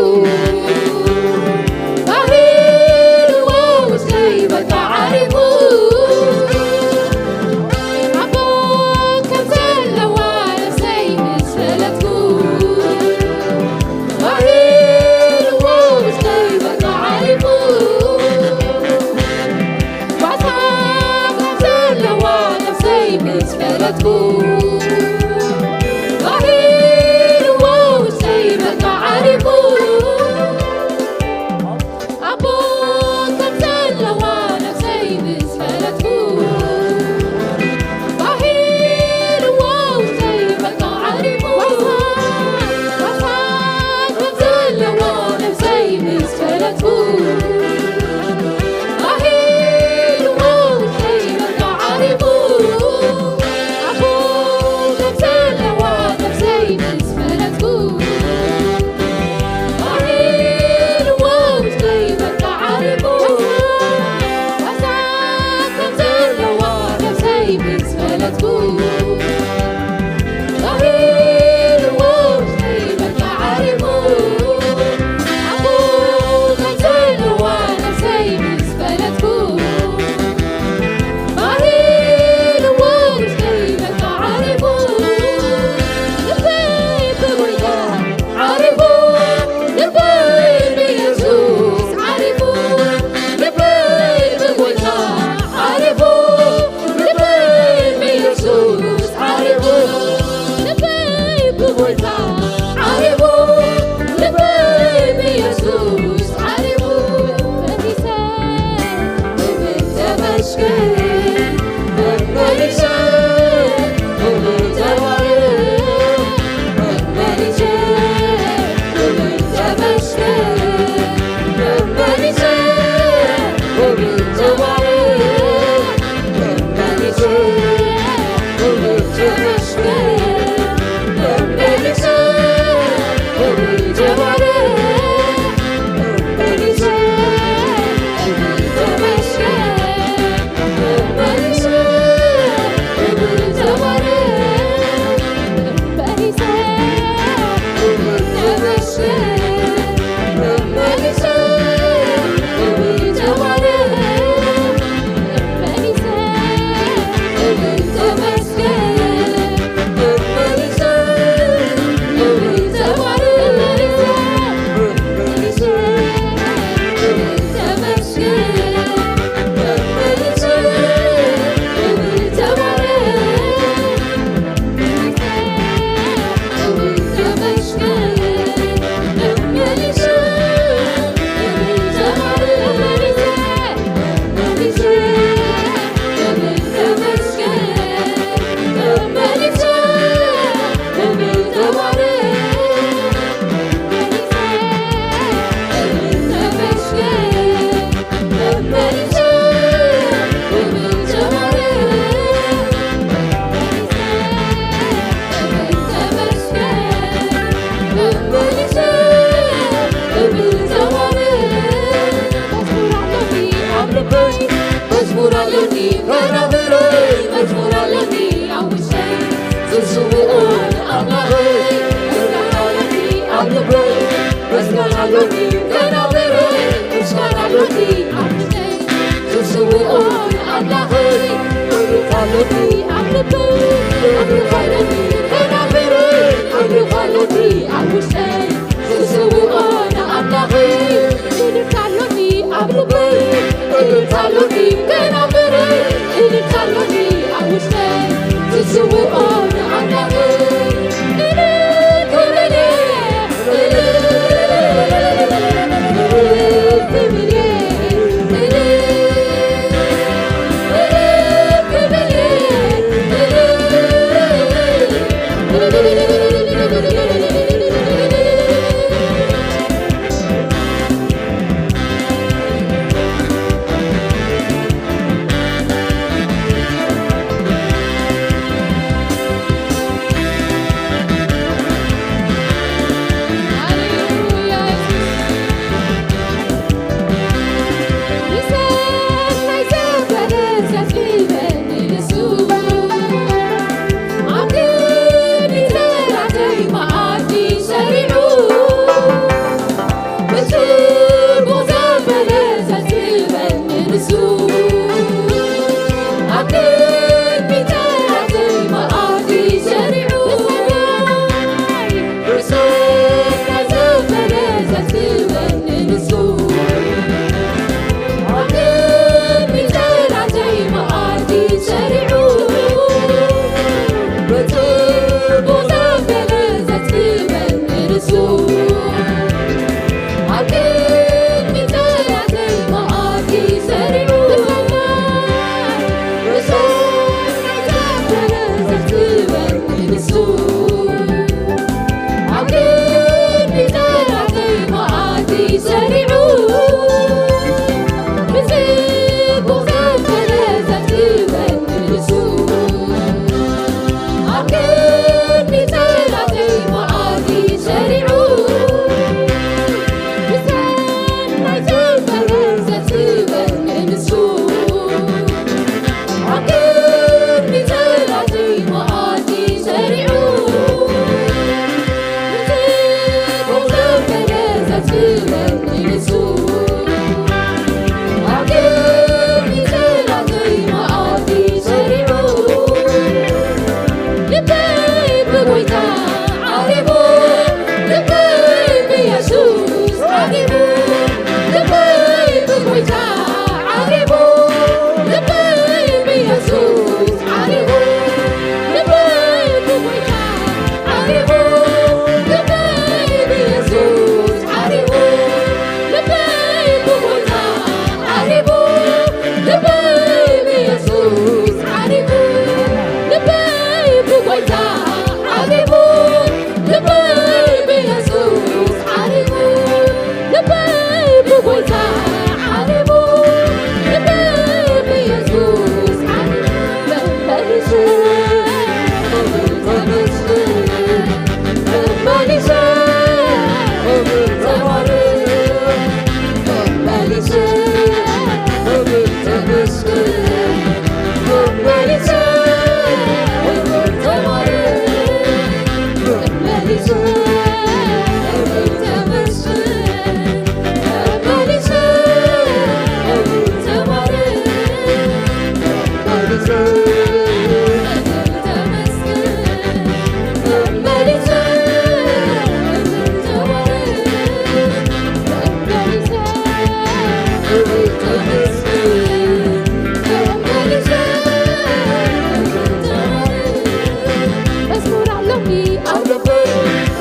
መዝሙር ኣሎኒ ኣብ ልበይ፣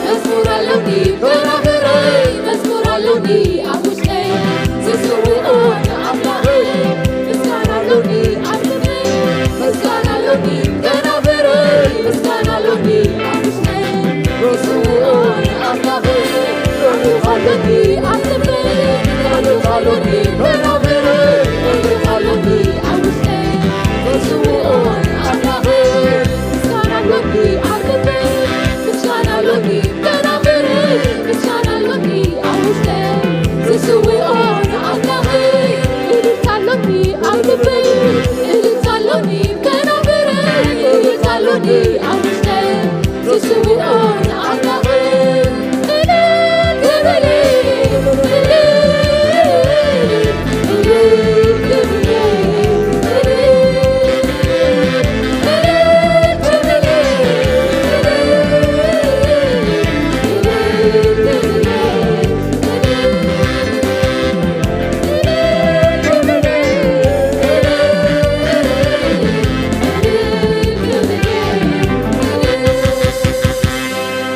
መዝሙር ኣሎኒ መናብረይ፣ መዝሙር ኣሎኒ ኣብ ውሽጠይ፣ ዝስውኦ ንኣምላኸይ። ምስጋና ኣሎኒ ኣብ ልበይ፣ ምስጋና ኣሎኒ መናብረይ፣ ምስጋና ኣሎኒ ኣብ ውሽጠይ፣ ዝስውኦ ንኣምላኸይ። ቃሉ ኣሎኒ ኣብ ልበይ፣ ቃሉ ኣሎኒ መናብረይ፣ ቃሉ ኣሎኒ ኣብ ውሽጠይ፣ ዝስውኦ ንኣምላኸይ። ምስጋና ኣሎኒ ኣብ ልበይ፣ ምስጋና ኣሎኒ መናብረይ፣ ምስጋና ኣሎኒ ኣብ ውሽጠይ፣ ዝስውኦ ንኣምላኸይ። እልልታ ኣሎኒ ኣብ ልበይ፣ እልልታ ኣሎኒ መናብረይ፣ እልልታ ኣሎኒ ኣብ ውሽጠይ፣ ዝስውኦ ንኣምላኸይ። እልል ክብል፣ እልል፣ እልል ክብል፣ እልል፣ እልል ክብል፣ እልል ክብል፣ እልል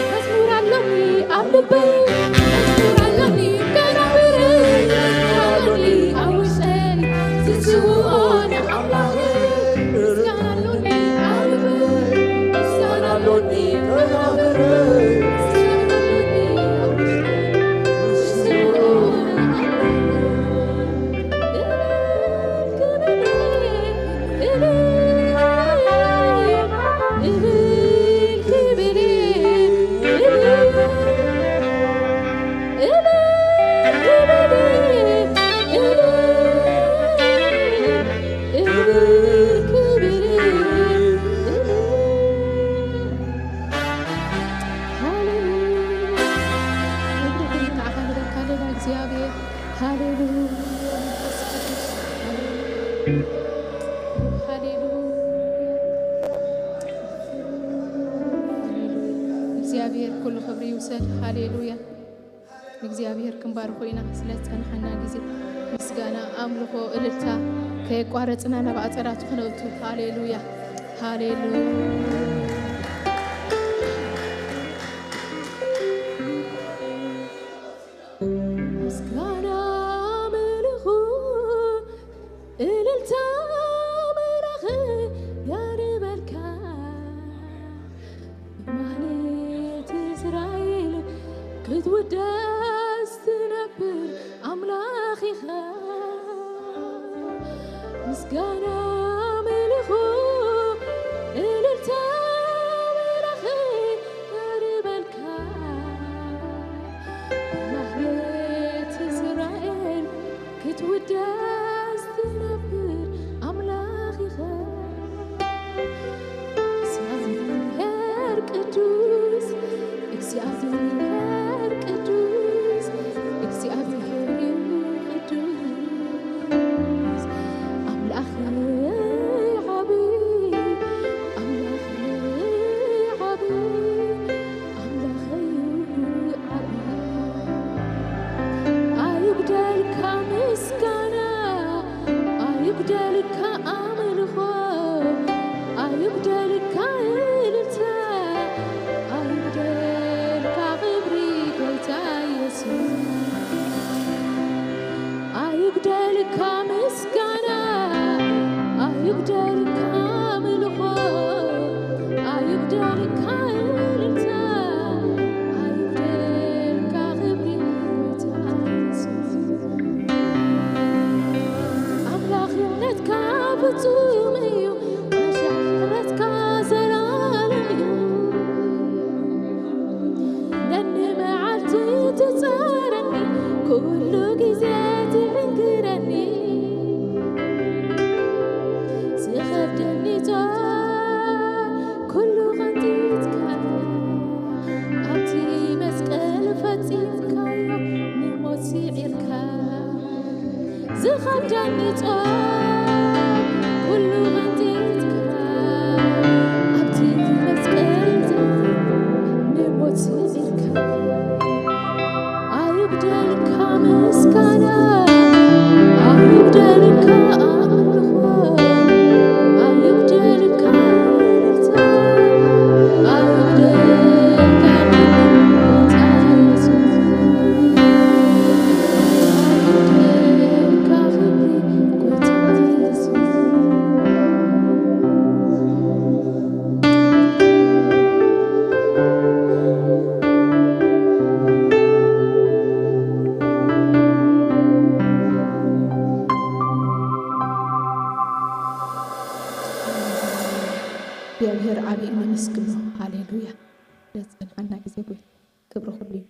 መዝሙር ኣሎኒ ኣብ ልበይ፣ መዝሙር ኣሎኒ መናብረይ፣ መዝሙር ኣሎኒ ኣብ ውሽጠይ፣ ዝስውኦ ንኣምላኸይ። ምስጋና ኣሎኒ ኣብ ልበይ፣ ምስጋና ኣሎኒ መናብረይ፣ ምስጋና ኣሎኒ ኣብ ውሽጠይ፣ ዝስውኦ ንኣምላኸይ። ሃሌሉያ። ክብሪ ኩሉ ንዓኻ ንበካ ኣለና እግዚኣብሔር። ሃሌሉያ። መንፈስ ቅዱስ። ሃሌሉያ። ሃሌሉያ። እግዚኣብሔር ኩሉ ክብሪ ይውሰድ። ሃሌሉያ። ንእግዚኣብሔር ክንባርኾ ኢና ስለ ዝጸንሓና ግዜ። ምስጋና፣ ኣምልኾ፣ እልልታ ከየቋረጽና ናብ ኣጸራቱ ክነእቱ። ሃሌሉያ። ሃሌሉያ። ምስጋና ኣምልኾ እልልታ መላኺ ያርበልካ። ማህሌት እስራኤል ክትውደስ ትነብር ኣምላኽ ኢኻ። ምስጋና ኣምልኾ እልልታ መላኺ ያርበልካ። ማህሌት እስራኤል ክትውደስ ትነብር ኣምላኽ ኢኻ። እግዚኣብሔር ቅዱስ፣ እግዚኣብሔር ቅዱስ፣ እግዚኣብሔር እዩ ቅዱስ። ኣምላኽ ዓቢ፣ ኣምላኽ ዓቢ፣ ኣምላኽ እዩ ዓቢ። ኣይጉደልካ ምስጋና፣ ኣይጉደልካ ኣምልኾ፣ ኣይጉደልካ እልልታ፣ ኣይጉደልካ ክብሪ ጎይታ የሱስ። ኣይጉደልካ ምስጋና፣ ኣይጉደልካ ኣምልኾ፣ ኣይጉደልካ እልልታ፣ ኣይጉደልካ ክብሪ ጎይታ የሱስ። ኣምላኽነትካ ፍጹም እዩ፣ ኣሻቕረትካ ዘላለም እዩ። ነንመዓልቲ ትጸረኒ፣ ኩሉ ግዜ ትዕንግረኒ። ዝኸብደኒ ጾር ኩሉ ቐንጢጥካ፣ ኣብቲ መስቀል ፈጺምካዮ፣ ንሞት ስዒርካ። ዝኸብደኒ ጾር ኩሉ ቐንጢጥካ፣ ኣብቲ መስቀል ንሞት ስዒርካ። ኣይጉደልካ ምስጋና፣ እግዚኣብሔር ዓብዪ ነመስግኖ። ሃሌሉያ። ለዝጸንሓና ግዜ ጎይታ ክብሪ ኩሉ እዩ።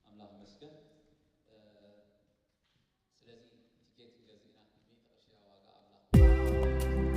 ኣምላኽ ይመስገን። እ፣ ስለዚ ቲኬት ገዚእና ሚእቲ ቅርሺ እያ ዋጋ ኣምላኽ።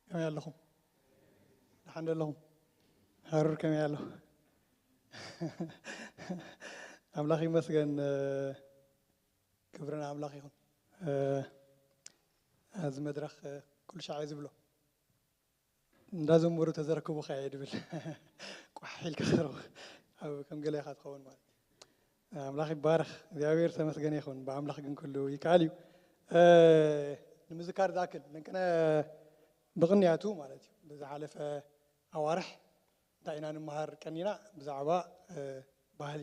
ከመይ ኣለኹም? ደሓን ዶ ኣለኹም? ሃሩር ከመይ ኣሎ? ኣምላኽ ይመስገን። እ፣ ክብሪ ንኣምላኽ ይኹን። እ፣ እዚ መድረኽ፣ እ፣ ኩሉ ሻዕ እየ ዝብሎ። እንዳዘመሩ ተዘረክቡ ከያ ድብል ቋሕ ኢልካ ከረው ኣብ ከም ገለ ኢኻ ትኸውን ማለት እዩ። ኣምላኽ ይባረኽ። እግዚኣብሔር ተመስገነ ይኹን። ብኣምላኽ ግን ኩሉ ይከኣል እዩ። እ፣ ንምዝካር ዝኣክል፣ ለንቅነ ብቕንያቱ ማለት እዩ፣ ብዝሓለፈ ኣዋርሕ እንታይ ኢና ንምሃር ቀኒና? ብዛዕባ፣ እ፣ ባህሊ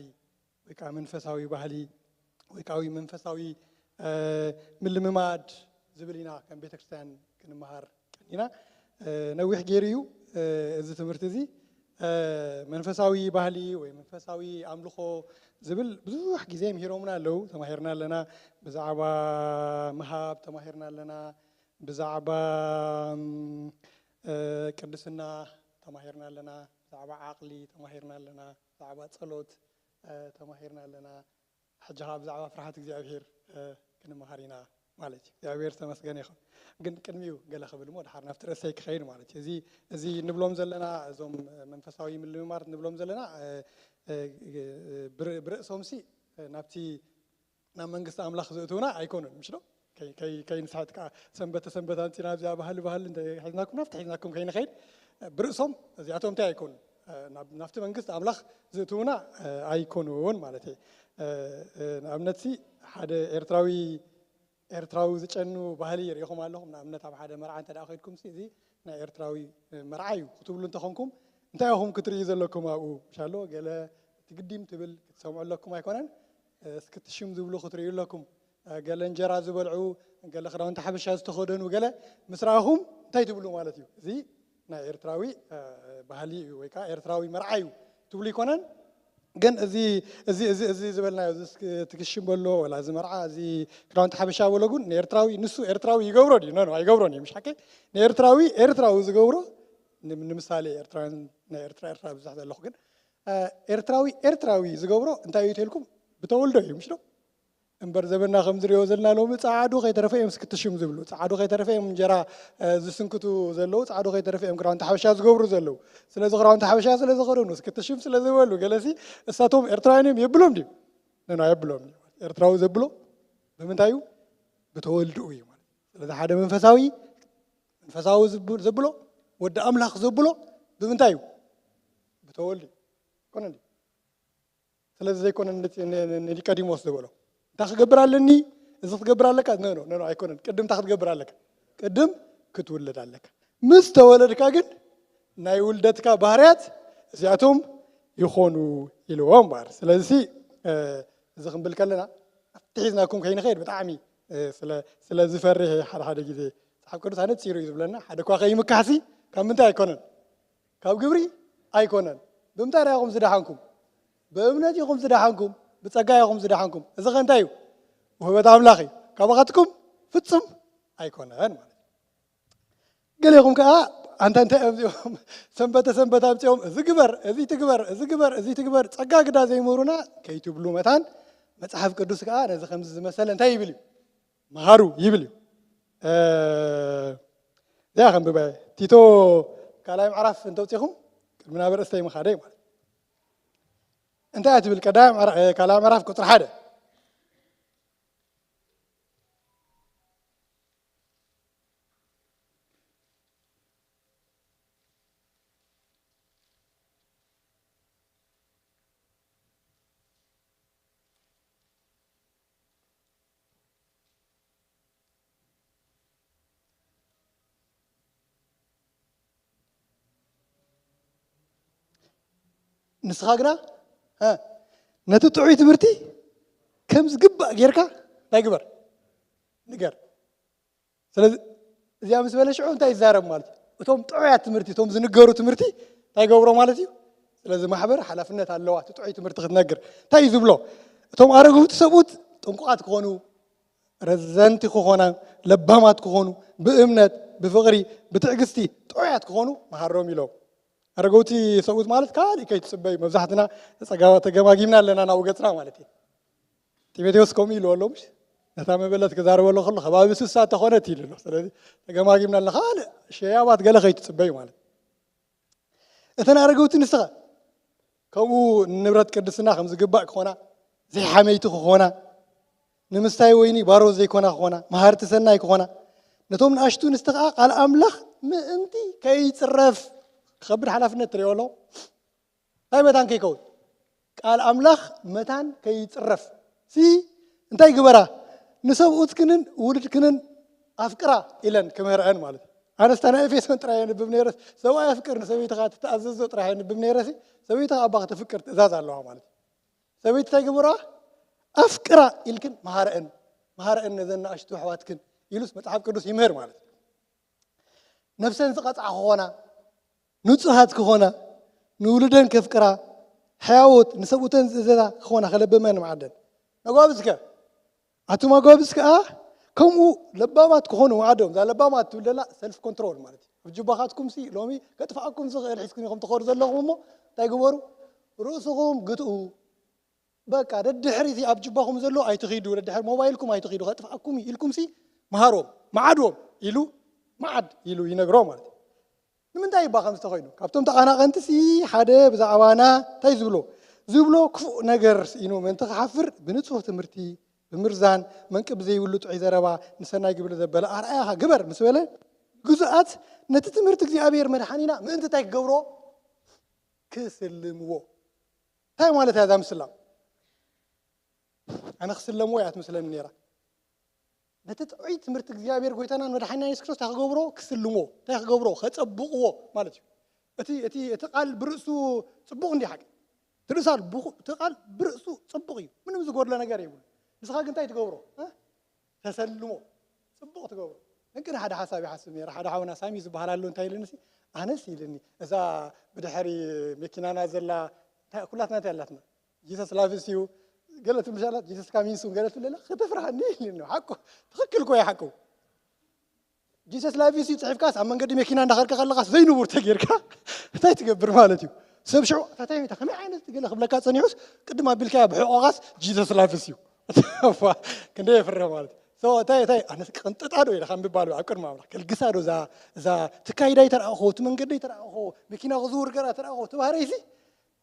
ወይ ከዓ መንፈሳዊ ባህሊ ወይ ከዓ መንፈሳዊ፣ እ፣ ምልምማድ ዝብል ኢና ከም ቤተክርስትያን ክንመሃር ቀኒና። እ፣ ነዊሕ ገይሩ እዩ፣ እ፣ እዚ ትምህርቲ እዚ። እ፣ መንፈሳዊ ባህሊ ወይ መንፈሳዊ ኣምልኾ ዝብል ብዙሕ ግዜ ምሂሮምና ኣለዉ፣ ተማሂርና ኣለና። ብዛዕባ ምሃብ ተማሂርና ኣለና፣ ብዛዕባ፣ እም፣ እ፣ ቅድስና ተማሂርና ኣለና፣ ብዛዕባ ዓቕሊ ተማሂርና ኣለና፣ ብዛዕባ ጸሎት፣ እ፣ ተማሂርና ኣለና። ሕጂ ኸኣ ብዛዕባ ፍርሃት እግዚኣብሔር፣ እ፣ ክንመሃር ኢና ማለት እዩ። እግዚኣብሔር ዝተመስገነ ይኹን። ግን ቅድሚኡ ገለ ክብል እሞ፣ ድሓር ናብቲ ርእሰይ ክኸይድ ማለት እዩ። እዚ፣ እዚ ንብሎም ዘለና፣ እዞም መንፈሳዊ ምልምማድ ንብሎም ዘለና፣ እ፣ እ፣ ብር-፣ ብርእሶምሲ ናብቲ ናብ መንግስቲ ኣምላኽ ዘእትዉና ኣይኮኑን፣ ምሽ ዶ? ከይ-፣ ከይ-፣ ከይንስሕት ከኣ፣ ሰንበት ሰንበት ኣምጺና ኣብዚኣ ባህሊ ባህሊ እንተ ሒዝናኩም፣ ናብቲ ሒዝናኩም ከይንኸይድ፣ ብርእሶም እዚኣቶም እንታይ ኣይኮኑን? ናብ-፣ ናብቲ መንግስቲ ኣምላኽ ዘእትዉና ኣይኮኑን ማለት እየ። ንኣብነትሲ፣ ሓደ ኤርትራዊ፣ ኤርትራዊ ዝጨኑ ባህሊ ርኢኹም ኣለኹም? ንኣብነት፣ ኣብ ሓደ መርዓ እንተ ደኣ ኸይድኩምሲ፣ እዚ ናይ ኤርትራዊ መርዓ እዩ ክትብሉ እንተኾንኩም፣ እንታይ ኢኹም ክትርእዩ ዘለኩም ኣብኡ? ምሽ ኣሎ፣ ገለ እቲ ግዲም ትብል ክትሰምዑ ኣለኩም ኣይኮነን? እስክትሽም ዝብሉ ክትርእዩ ኣለኩም። ገለ እንጀራ ዝበልዑ፣ ገለ ክዳውንቲ ሓበሻ ዝተኸደኑ፣ ገለ ምስ ረኣኹም እንታይ ትብሉ ማለት እዩ? እዚ ናይ ኤርትራዊ፣ እ፣ ባህሊ እዩ፣ ወይ ከዓ ኤርትራዊ መርዓ እዩ ትብሉ ይኮነን። ግን እዚ፣ እዚ፣ እዚ፣ እዚ ዝበልናዮ፣ እዚ እስክ-፣ ትክሽም በሎ፣ ወላ እዚ መርዓ፣ እዚ ክዳውንቲ ሓበሻ በሎ፣ ግን ንኤርትራዊ፣ ንሱ ኤርትራዊ ይገብሮ ድዩ? ኖ፣ ኖ፣ ኣይገብሮን እዩ። ምሽ ሓቂ? ንኤርትራዊ ኤርትራዊ ዝገብሮ፣ ን-፣ ንምሳሌ፣ ኤርትራውያን፣ ናይ ኤርትራ፣ ኤርትራ ብዙሕ ዘለኹ፣ ግን፣ እ፣ ኤርትራዊ ኤርትራዊ ዝገብሮ እንታይ እዩ ተልኩም? ብተወልዶ እዩ፣ ምሽ ዶ? እምበር፣ ዘበና ከም ዝሪኦ ዘለና፣ ሎሚ ጸዓዱ ከይተረፈ እዮም ስክትሽም ዝብሉ፣ ጸዓዱ ከይተረፈ እዮም እንጀራ፣ እ፣ ዝስንክቱ ዘለዉ፣ ጸዓዱ ከይተረፈ እዮም ክዳውንቲ ሓበሻ ዝገብሩ ዘለዉ። ስለዚ ክዳውንቲ ሓበሻ ስለ ዝኸደኑ፣ ስክትሽም ስለ ዝበሉ፣ ገለሲ እሳቶም ኤርትራውያን እዮም የብሎም ድዩ? ነኖ፣ ኣየብሎም ድዩ? ኤርትራዊ ዘብሎ ብምንታይ እዩ? ብተወልድኡ እዩ ማለት። ስለዚ ሓደ መንፈሳዊ፣ መንፈሳዊ ዝብ-፣ ዘብሎ፣ ወዲ ኣምላኽ ዘብሎ ብምንታይ እዩ? ብተወልዱ። ኮነ እንዲ? ስለዚ ዘይኮነ ን-፣ ን-፣ ን-፣ ንኒቆዲሞስ ዝበሎ፣ እንታይ ክገብር ኣለኒ? እዚ ክትገብር ኣለካ? ኖ ኖ ኖ ኣይኮነን። ቅድም እንታይ ክትገብር ኣለካ? ቅድም ክትውለድ ኣለካ። ምስ ተወለድካ ግን ናይ ውልደትካ ባህርያት እዚኣቶም ይኾኑ ኢልዎም እምበኣር። ስለዚ እዚ ክንብል ከለና ኣብቲ ሒዝናኩም ከይንኸይድ ብጣዕሚ ስለ ዝፈርሕ ሓደ ሓደ ግዜ መጽሓፍ ቅዱስ ኣነጺሩ እዩ ዝብለና። ሓደ እኳ ከይምካሕሲ ካብ ምንታይ ኣይኮነን? ካብ ግብሪ ኣይኮነን። ብምንታይ ኢኹም ዝደሓንኩም? ብእምነት ኢኹም ዝደሓንኩም፣ ብጸጋ ኢኹም ዝደሓንኩም። እዚ ከ እንታይ እዩ? ውህበት ኣምላኽ እዩ። ካባኻትኩም ፍጹም ኣይኮነን ማለት እዩ። ገሌኹም ከኣ ኣንታ እንታይ እዮም እዚኦም ሰንበተ ሰንበት ኣምጺኦም እዚ ግበር፣ እዚ ትግበር፣ እዚ ግበር፣ እዚ ትግበር ጸጋ ግዳ ዘይምህሩና ከይትብሉ መታን መጽሓፍ ቅዱስ ከኣ ነዚ ከምዚ ዝመሰለ እንታይ ይብል እዩ? መሃሩ ይብል እዩ። እዚኣ ከንብባ እየ። ቲቶ ካልኣይ ምዕራፍ እንተውፂኹም ቅድሚ ናብ ርእስተይ ምኻደይ ማለት እንታይ እያ ትብል? ቀዳማይ ምዕራ- እ፣ ካልኣይ ምዕራፍ ቁፅሪ ሓደ። ንስኻ ግና እ፣ ነቲ ጥዑይ ትምህርቲ ከም ዝግባእ ጌርካ እንታይ ግበር? ንገር። ስለዚ እዚኣ ምስ በለ ሽዑ እንታይ ይዛረብ ማለት እዩ? እቶም ጥዑያት ትምህርቲ፣ እቶም ዝንገሩ ትምህርቲ እንታይ ገብሮ ማለት እዩ? ስለዚ ማሕበር ሓላፍነት ኣለዋ እቲ ጥዑይ ትምህርቲ ክትነግር። እንታይ እዩ ዝብሎ? እቶም ኣረግውቲ ሰብኡት ጥንቁቓት ክኾኑ፣ ረዘንቲ ክኾና፣ ለባማት ክኾኑ፣ ብእምነት፣ ብፍቕሪ፣ ብትዕግስቲ ጥዑያት ክኾኑ መሃሮም ኢሎም። ኣረገውቲ ሰብኡት ማለት ካልእ ከይትጽበዩ፣ መብዛሕትና ጸጋ ተገማጊምና ኣለና ናብኡ ገጽና ማለት እዩ። ጢሞቴዎስ ከምኡ ኢልዎ ኣሎ ምሽ? ነታ መበለት ክዛረበሎ ከሎ ከባቢ ስሳ ተኾነት ኢሉ ኣሎ። ስለዚ ተገማጊምና ኣለና፣ ካልእ ሸያባት ገለ ከይትጽበዩ ማለት። እተን ኣረገውቲ ንስኻ ከምኡ ንንብረት ቅድስና ከም ዝግባእ ክኾና፣ ዘይሓመይቲ ክኾና፣ ንምስታይ ወይኒ ባሮት ዘይኮና ክኾና፣ መሃርቲ ሰናይ ክኾና፣ ነቶም ንኣሽቱ ንስቲ ኸዓ ቃል ኣምላኽ ምእንቲ ከይጽረፍ ክኸብድ ሓላፍነት ትርእዮ ኣሎ። እንታይ መታን ከይከውን? ቃል ኣምላኽ መታን ከይጽረፍ ሲ እንታይ ግበራ? ንሰብኡትክንን ውሉድክንን ኣፍቅራ ኢለን ክምህርአን ማለት እዩ። ኣነስ እታ ናይ ኤፌሶን ጥራይ የንብብ ነይረ። ሰብኣይ ኣፍቅር ንሰበይትኻ ትተኣዘዞ ጥራይ የንብብ ነይረ ሲ ሰበይትኻ ኣባ ከተፍቅር ትእዛዝ ኣለዋ ማለት እዩ። ሰበይቲ እንታይ ግበራ? ኣፍቅራ ኢልክን መሃረአን፣ መሃረአን ነዘን ንኣሽቱ ኣሕዋትክን ኢሉስ መጽሓፍ ቅዱስ ይምህር ማለት እዩ። ነብሰን ዝቐጽዓ ክኾና፣ ንጹሃት ክኾና፣ ንውሉደን ከፍቅራ፣ ሕያዎት ንሰብኡተን ዝእዘዛ ክኾና ከለብመን መዓደን። ነጓብዝከ ኣቱም ኣጓብዝ ከኣ ከምኡ ለባማት ክኾኑ መዓዶም። እዛ ለባማት ትብል ዘላ ሰልፍ ኮንትሮል ማለት እዩ። ኣብ ጅባኻትኩም ሲ ሎሚ ከጥፍኣኩም ዝኽእል ሒዝኩም ኢኹም ትኸዱ ዘለኹም እሞ እንታይ ግበሩ? ርእስኹም ግትኡ። በቃ ደድሕሪ እቲ ኣብ ጅባኹም ዘሎ ኣይትኺዱ፣ ደድሕሪ ሞባይልኩም ኣይትኺዱ፣ ከጥፍኣኩም እዩ ኢልኩም ሲ መሃሮም፣ መዓድዎም ኢሉ መዓድ ኢሉ ይነግሮ ማለት እዩ። ንምንታይ እባ ከምዚ ተኾይኑ? ካብቶም ተቓናቐንቲ ሲ ሓደ ብዛዕባና እንታይ ዝብሎ? ዝብሎ ክፉእ ነገር ስኢኑ ምእንቲ ክሓፍር ብንጹህ ትምህርቲ፣ ብምርዛን፣ መንቅብ ዘይብሉ ጥዑይ ዘረባ፣ ንሰናይ ግብሪ ዘበለ ኣርኣያኻ ግበር ምስ በለ ግዙኣት ነቲ ትምህርቲ እግዚኣብሔር መድሓኒና ምእንቲ እንታይ ክገብሮ? ክስልምዎ። እንታይ ማለት እያ እዛ ምስላም? ኣነ ክስለምዎ እያ ትመስለኒ ነይራ። ነቲ ጥዑይ ትምህርቲ እግዚኣብሔር ጎይታናን መድሓኒና የሱስ ክርስቶስ እንታይ ክገብሮ? ክስልምዎ። እንታይ ክገብሮ? ከጸብቕዎ ማለት እዩ። እቲ እቲ እቲ ቃል ብርእሱ ጽቡቕ እንዲ ሓቂ ትርእሳል ብኹ- እቲ ቃል ብርእሱ ጽቡቕ እዩ። ምንም ዝጎድሎ ነገር የብሉ። ንስኻ ግን እንታይ ትገብሮ? እ? ተሰልሞ ጽቡቕ ትገብሮ። እንቅድ ሓደ ሓሳብ ይሓስብ ነይረ። ሓደ ሓውና ሳሚ ዝበሃል ኣሎ እንታይ ኢልኒ ሲ ኣነስ ኢልኒ እዛ ብድሕሪ መኪናና ዘላ እንታይ ኩላትና እንታይ ኣላትና ጂሰስ ላቭስ ዩ ገለ ትምሻላት ጂሰስ ካሚንሱን ገለ ትብለላ ክትፍርሃኒ ኢልኒ ሓቁ ትኽክል ኮ ሓቁ ጂሰስ ላቭስ ዩ ጽሒፍካስ ኣብ መንገዲ መኪና እንዳኸድካ ከለኻስ ዘይንቡር ተጌርካ እንታይ ትገብር ማለት እዩ ሰብ ሽዑ ታታይ ሚታ ከመይ ዓይነት ገለ ክብለካ ጸኒሑስ ቅድም ኣቢልካያ ብሕቆኻስ ጂሰስ ላቭስ ዩ ክንደ የፍርህ ማለት እዩ እንታይ እንታይ ኣነስ ቅንጥጣ ዶ ኢለ ካብ ምባል ኣብ ቅድሚ ኣምላኽ ከልግሳ ዶ እዛ እዛ ትካይዳ ይተረኣኹ እቲ መንገዲ ይተረኣኹ መኪና ክዝውር ገራ ተረኣኹ እቲ ባህረይሲ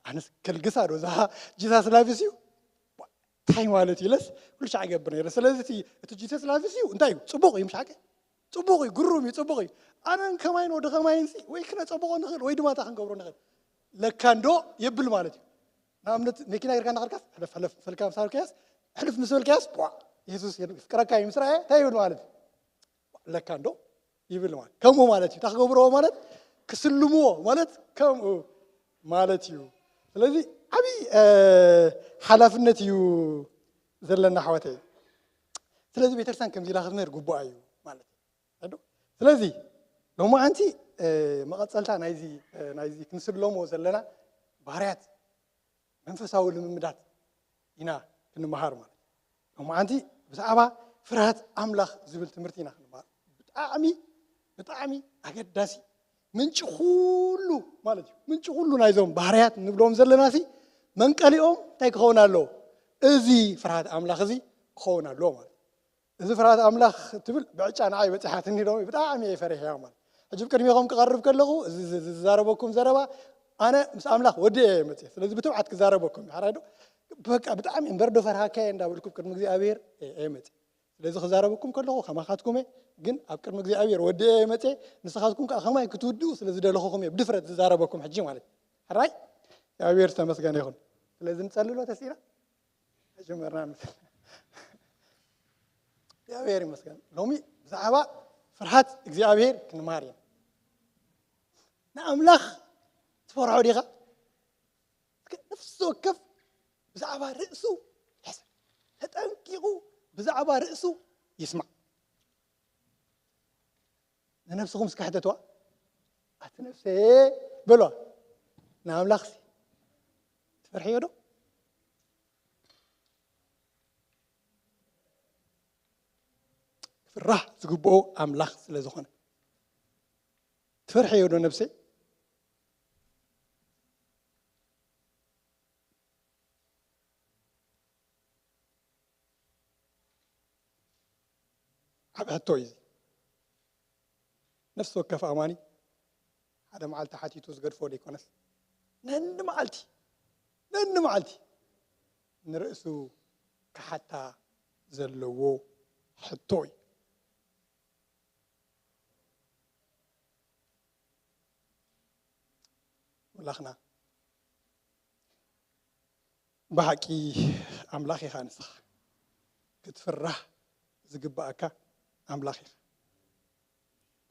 ኣነስ ከልግሳ ዶ እዛ ጂሰስ ላቭስ ዩ እንታይ ማለት እዩ ኢለስ ኩሉ ሻዕ ይገብር ነይረ ስለዚ እቲ እቲ ጂሰስ ላቭስ ዩ እንታይ እዩ ጽቡቕ እዩ ምሽ ሓቂ ጽቡቕ እዩ ግሩም እዩ ጽቡቕ እዩ ኣነን ከማይን ወዲ ከማይን ሲ ወይ ክነጸብቖ ንኽእል ወይ ድማ እታ ክንገብሮ ንኽእል ለካ እንዶ የብል ማለት እዩ ንኣብነት መኪና ጌርካ እናኸድካስ ሕለፍ ሕለፍ ፈልካ ምሳልካያስ ሕልፍ ምስ በልካያስ ቧዕ፣ የሱስ የፍቅረካ እዩ ምስ ረኣየ እንታይ ይብል ማለት እዩ? ለካ እንዶ ይብል ማለት ከምኡ ማለት እዩ። ታክገብርዎ ማለት ክስልምዎ ማለት ከምኡ ማለት እዩ። ስለዚ ዓብዪ ሓላፍነት እዩ ዘለና ኣሕዋተይ። ስለዚ ቤተክርስትያን ከምዚ ኢላ ክትምህር ግቡኣ እዩ ማለት እዩ። ስለዚ ሎማዓንቲ መቐፀልታ ናይዚ ናይዚ ክንስለሞ ዘለና ባህርያት መንፈሳዊ ልምምዳት ኢና ክንመሃር ማለት እዩ። ሎማዓንቲ ብዛዕባ ፍርሃት ኣምላኽ ዝብል ትምህርቲ ኢና ክንመሃር። ብጣዕሚ ብጣዕሚ ኣገዳሲ ምንጪ ኩሉ ማለት እዩ። ምንጪ ኩሉ ናይዞም ባህርያት ንብሎም ዘለና ሲ መንቀሊኦም እንታይ ክኸውን ኣለዎ? እዚ ፍርሃት ኣምላኽ እዚ ክኸውን ኣለዎ ማለት እዩ። እዚ ፍርሃት ኣምላኽ ትብል ብዕጫ ንዓይ በፂሓትኒ ዶ ብጣዕሚ እየ ፈሪሕያ ማለት ሕጂ ቅድሚኹም ክቐርብ ከለኹ እዚ ዝዛረበኩም ዘረባ ኣነ ምስ ኣምላኽ ወዲ እየ መፅእ። ስለዚ ብትብዓት ክዛረበኩም ሓራይ ዶ በቃ ብጣዕሚ እምበር ዶ ፈርሃካ እየ እንዳበልኩም ቅድሚ እግዚኣብሔር እየ መፅእ። ስለዚ ክዛረበኩም ከለኹ ከማኻትኩም እየ ግን ኣብ ቅድሚ እግዚኣብሔር ወዲ እየ መፅእ። ንስኻትኩም ከዓ ከማይ ክትውድኡ ስለ ዝደለኹኹም እየ ብድፍረት ዝዛረበኩም ሕጂ ማለት ሕራይ እግዚኣብሔር ዝተመስገነ ይኹን። ስለዚ ንፀልሎ ተሲና ጀመርና። እግዚኣብሔር ይመስገን። ሎሚ ብዛዕባ ፍርሃት እግዚኣብሔር ክንማር ኢና። ንኣምላኽ ትፈርሖ ዲኻ? ነፍሲ ወከፍ ብዛዕባ ርእሱ ይሕሰብ። ተጠንቂቑ ብዛዕባ ርእሱ ይስማዕ። ንነብስኹም እስከ ሕተትዋ። ኣቲ ነፍሰ በሏ። ንኣምላኽሲ ትፈርሕዮ ዶ? ክፍራህ ዝግብኦ ኣምላኽ ስለ ዝኾነ። ትፈርሕዮ ዶ ነብሰይ? ዓብ ሕቶ እዩ እዚ። ነፍሲ ወከፍ ኣማኒ ሓደ መዓልቲ ሓቲቱ ዝገድፎ ዘይኮነስ ነኒ መዓልቲ ነኒ መዓልቲ ንርእሱ ክሓታ ዘለዎ ሕቶ እዩ። ኣምላኽና ብሓቂ ኣምላኽ ኢኻ ንስኻ ክትፍራህ ዝግባኣካ ኣምላኽ ኢኻ።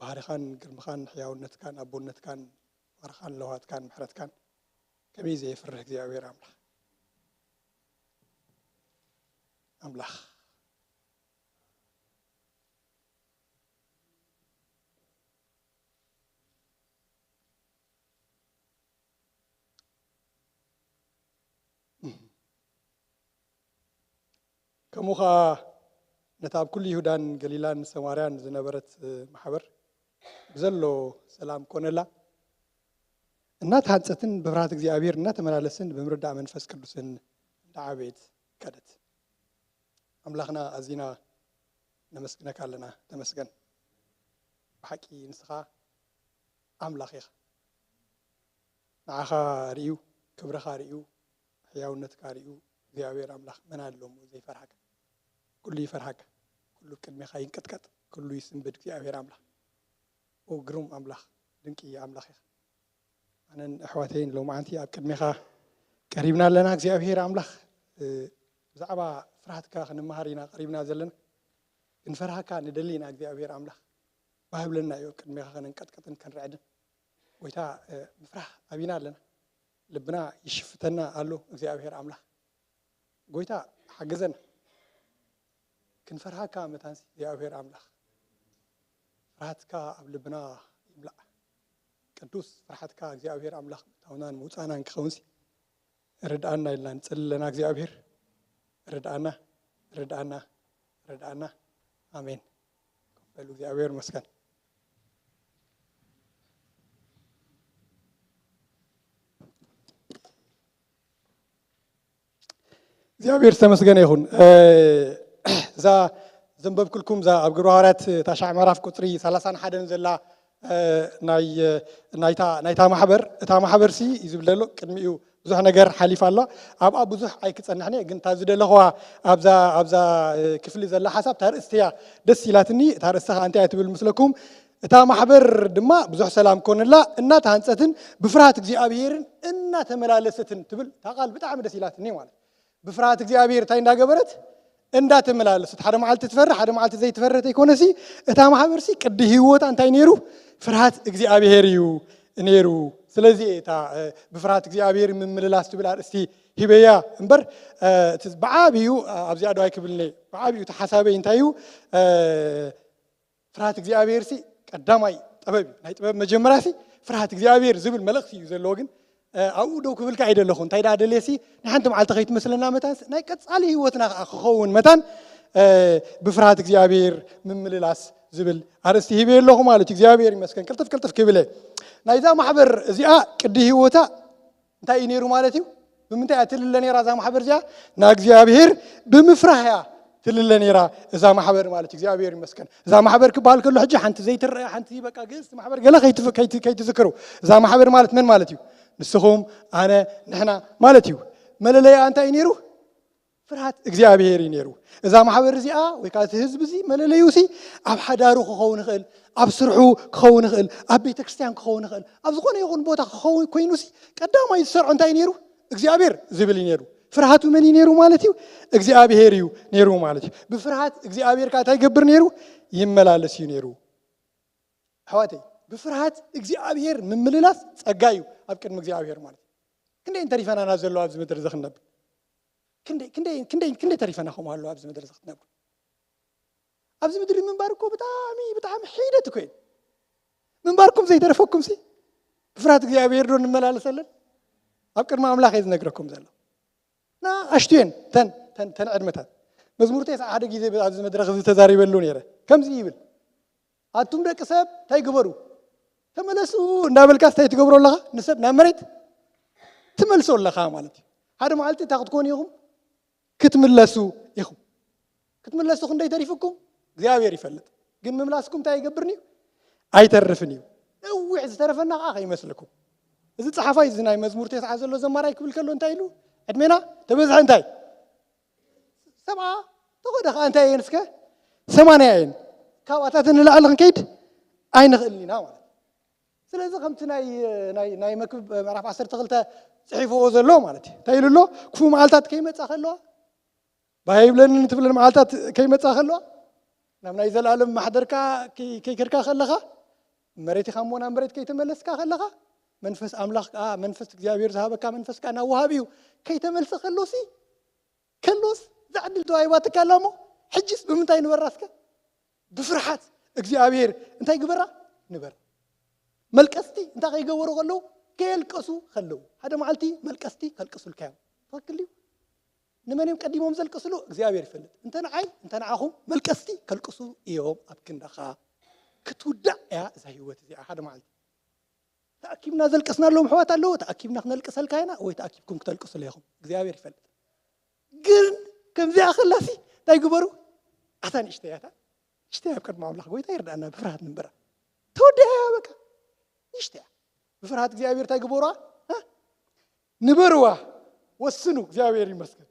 ባህርኻን ግርምኻን ሕያውነትካን ኣቦነትካን ፍቕርኻን ለውሃትካን ምሕረትካን ከመይ ዘየፍርህ እግዚኣብሔር ኣምላኽ ኣምላኽ ከምኡ ኸዓ ነታ ኣብ ኩሉ ይሁዳን ገሊላን ሰማርያን ዝነበረት ማሕበር ብዘሎ ሰላም ኮነላ። እናተሃንጸትን ብፍርሃት እግዚኣብሔር እናተመላለስን ብምርዳእ መንፈስ ቅዱስን እንዳዓበየት ከደት። ኣምላኽና ኣዚና ነመስግነካ ኣለና። ተመስገን። ብሓቂ ንስኻ ኣምላኽ ኢኻ። ንዓኻ ርእዩ፣ ክብርኻ ርእዩ፣ ሕያውነትካ ርእዩ እግዚኣብሔር ኣምላኽ መን ኣሎ እሞ ዘይፈርሃካ? ኩሉ ይፈርሃካ። ኩሉ ቅድሜኻ ይንቀጥቀጥ። ኩሉ ይስንብድ እግዚኣብሔር ኣምላኽ። ኦ ግሩም ኣምላኽ፣ ድንቂ ኣምላኽ ኢኻ። ኣነን ኣሕዋተይን ሎማዓንቲ ኣብ ቅድሜኻ ቀሪብና ኣለና እግዚኣብሔር ኣምላኽ። ብዛዕባ ፍርሃትካ ክንመሃር ኢና ቀሪብና ዘለና። ክንፈርሃካ ንደሊ ኢና እግዚኣብሔር ኣምላኽ። ባህብለና እዩ ኣብ ቅድሜኻ ከነንቀጥቀጥን ከንርዕድን። ጎይታ ምፍራህ ኣቢና ኣለና። ልብና ይሽፍተና ኣሎ እግዚኣብሔር ኣምላኽ። ጎይታ ሓግዘና። ክንፈርሃካ መታንሲ እግዚኣብሔር ኣምላኽ። ፍርሃትካ ኣብ ልብና ይምላእ። ቅዱስ ፍርሃትካ እግዚኣብሔር ኣምላኽ ምእታውናን ምውፃእናን ክኸውንሲ ርድኣና ኢልና ንፅሊ ኣለና እግዚኣብሔር። ርድኣና ርድኣና ርድኣና። ኣሜን። ኮፍ በሉ እግዚኣብሔር ይመስገን። እግዚኣብሔር ዝተመስገነ ይኹን። እዛ ዘንበብኩልኩም እዛ ኣብ ግብረ ሃዋርያት ታሽዓ ምዕራፍ ቁፅሪ ሰላሳን ሓደን ዘላ ናይ ናይታ ናይታ ማሕበር እታ ማሕበር ሲ እዩ ዝብል ዘሎ ቅድሚኡ ብዙሕ ነገር ሓሊፍ ኣሎ። ኣብኣ ብዙሕ ኣይክፀንሕን እየ ግን እታ ዝደለኽዋ ኣብዛ ኣብዛ ክፍሊ ዘላ ሓሳብ እታ ርእስቲ እያ ደስ ኢላትኒ። እታ ርእስቲ ከዓ እንታይ እያ ትብል ምስለኩም? እታ ማሕበር ድማ ብዙሕ ሰላም ኮነላ እናተሃንፀትን ብፍርሃት እግዚኣብሄርን እናተመላለሰትን ትብል እታ ቃል ብጣዕሚ ደስ ኢላትኒ ማለት። ብፍርሃት እግዚኣብሔር እንታይ እንዳገበረት? እንዳተመላለሰት፣ ሓደ መዓልቲ ትፈርህ፣ ሓደ መዓልቲ ዘይትፈርህ ተይኮነሲ፣ እታ ማሕበርሲ ቅዲ ህይወታ እንታይ ነይሩ? ፍርሃት እግዚኣብሔር እዩ ነይሩ። ስለዚ እታ ብፍርሃት እግዚኣብሔር ምምልላስ ትብል ኣርእስቲ ሂበያ እምበር፣ ብዓብዩ ኣብዚኣ ደዋይ ክብልኒ፣ ብዓብዩ እቲ ሓሳበይ እንታይ እዩ? ፍርሃት እግዚኣብሔር ሲ ቀዳማይ ጥበብ እዩ። ናይ ጥበብ መጀመርያ ሲ ፍርሃት እግዚኣብሔር ዝብል መልእኽቲ እዩ ዘለዎ። ግን ኣብኡ ደው ክብልካ ኣይደለኹ። እንታይ ደኣ ደልየ ሲ ንሓንቲ መዓልቲ ከይትመስለና መታን፣ ናይ ቀጻሊ ህይወትና ከዓ ክኸውን መታን ብፍርሃት እግዚኣብሔር ምምልላስ ዝብል ኣርእስቲ ሂበ ኣለኹ ማለት እዩ። እግዚኣብሔር ይመስገን። ቅልጥፍ ቅልጥፍ ክብለ ናይዛ ማሕበር እዚኣ ቅዲ ህይወታ እንታይ እዩ ነይሩ ማለት እዩ? ብምንታይ እያ ትልለ ነይራ እዛ ማሕበር እዚኣ? ንእግዚኣብሔር ብምፍራህ እያ ትልለ ነይራ እዛ ማሕበር ማለት እዩ። እግዚኣብሔር ይመስገን። እዛ ማሕበር ክበሃል ከሎ ሕጂ ሓንቲ ዘይትረአ፣ ሓንቲ በቃ ግእዝቲ ማሕበር ገለ ከይትፍ-፣ ከይት-፣ ከይትዝክሩ። እዛ ማሕበር ማለት መን ማለት እዩ? ንስኹም፣ ኣነ፣ ንሕና ማለት እዩ። መለለያ እንታይ እዩ ነይሩ? ፍርሃት እግዚኣብሔር እዩ ነይሩ። እዛ ማሕበር እዚኣ ወይ ከዓ እቲ ህዝቢ እዚ መለለዩ ሲ ኣብ ሓዳሩ ክኸውን ይኽእል፣ ኣብ ስርሑ ክኸውን ይኽእል፣ ኣብ ቤተ ክርስቲያን ክኸውን ይኽእል፣ ኣብ ዝኾነ ይኹን ቦታ ክኸውን ኮይኑ ሲ ቀዳማይ ዝሰርዖ እንታይ ነይሩ? እግዚኣብሔር ዝብል እዩ ነይሩ። ፍርሃቱ መን እዩ ነይሩ ማለት እዩ? እግዚኣብሔር እዩ ነይሩ ማለት እዩ። ብፍርሃት እግዚኣብሔር ከዓ እንታይ ይገብር ነይሩ? ይመላለስ እዩ ነይሩ። ኣሕዋተይ፣ ብፍርሃት እግዚኣብሔር ምምልላስ ጸጋ እዩ ኣብ ቅድሚ እግዚኣብሔር ማለት እዩ። ክንደይ እንተሪፈና ናብ ዘለዋ ኣብዚ ምድሪ እዚ ክንነብር? ክንደይ፣ ክንደይ፣ ክንደይ፣ ክንደይ ተሪፈና ከምኡ ኣለዋ ኣብዚ ምድሪ እዚ ክትነብሩ? ኣብዚ ምድሪ ምንባር እኮ ብጣዕሚ፣ ብጣዕሚ ሒደት እኮ እዩ። ምንባርኩም ዘይተረፈኩም ሲ ብፍርሃት እግዚኣብሔር ዶ ንመላለሰለን? ኣብ ቅድሚ ኣምላኽ እየ ዝነግረኩም ዘሎ። ንኣሽቱ እየን ተን፣ ተን፣ ተን ዕድመታት። መዝሙር ተስዓ ሓደ ግዜ ኣብዚ መድረኽ እዚ ተዛሪበሉ ነይረ። ከምዚ ይብል፣ "ኣቱም ደቂ ሰብ እንታይ ግበሩ? ተመለሱ" እንዳበልካስ እንታይ ትገብሮ ኣለኻ? ንሰብ ናብ መሬት ትመልሶ ኣለኻ ማለት እዩ። ሓደ መዓልቲ እንታይ ክትኮኑ ኢኹም? ክትምለሱ ኢኹም። ክትምለሱ ክንደይ ተሪፍኩም እግዚኣብሔር ይፈልጥ። ግን ምምላስኩም እንታይ ኣይገብርን እዩ? ኣይተርፍን እዩ። ነዊሕ ዝተረፈና ከዓ ከይመስልኩም። እዚ ጸሓፋይ እዚ ናይ መዝሙር ተስዓ ዘሎ ዘማራይ ክብል ከሎ እንታይ ኢሉ? ዕድሜና ተበዝሐ እንታይ? ሰብዓ ተኾደ ከዓ እንታይ እየን እስከ? ሰማንያ እየን። ካብኣታት ንላዕሊ ክንከይድ ኣይንኽእልን ኢና ማለት እዩ። ስለዚ ከምቲ ናይ፣ ናይ፣ ናይ መክብብ ምዕራፍ ዓሰርተ ክልተ ጽሒፍዎ ዘሎ ማለት እዩ። እንታይ ኢሉ ኣሎ? ክፉእ መዓልታት ከይመጻ ከለዋ፣ ባህ ይብለኒ ትብለን መዓልታት ከይመጻ ከለዋ፣ ናብ ናይ ዘለኣለም ማሕደርካ ከይ-፣ ከይከድካ ከለኻ፣ መሬት ኢኻ እሞ ናብ መሬት ከይተመለስካ ከለኻ፣ መንፈስ ኣምላኽ ከኣ፣ መንፈስ እግዚኣብሔር ዝሃበካ መንፈስ ከኣ ናብ ወሃቢኡ ከይተመልሰ ከሎሲ፣ ከሎስ እዛ ዕድል ተዋሂባትካ ኣላ እሞ፣ ሕጅስ ብምንታይ ንበራ እስከ? ብፍርሓት እግዚኣብሔር እንታይ ግበራ? ንበራ። መልቀስቲ እንታይ ከይገበሩ ከለዉ? ከየልቀሱ ከለዉ። ሓደ መዓልቲ መልቀስቲ ከልቅሱልካ እዮም። ትኽክል ድዩ? ንመን እዮም ቀዲሞም ዘልቅስሉ? እግዚኣብሔር ይፈልጥ። እንተ ንዓይ፣ እንተ ንዓኹም መልቀስቲ ከልቅሱ እዮም ኣብ ክንዳኻ። ክትውዳእ እያ እዛ ህይወት እዚኣ ሓደ መዓልቲ። ተኣኪብና ዘልቀስናሎም ኣሕዋት ኣለዉ፣ ተኣኪብና ክነልቅሰልካ ኢና ወይ ተኣኪብኩም ክተልቅሱሉ ኢኹም። እግዚኣብሔር ይፈልጥ። ግን ከምዚኣ ከላሲ እንታይ ግበሩ? ኣታ ንእሽተይ እያ፣ እታ ንእሽተይ ኣብ ቅድሚ ኣምላኽ ጎይታ ይርዳእና፣ ብፍርሃት ንንበራ። ተወዲኣ እያ በቃ። ንእሽተይ እያ። ብፍርሃት እግዚኣብሔር እንታይ ግበሩዋ? እ? ንበሩዋ። ወስኑ፣ እግዚኣብሔር ይመስገን።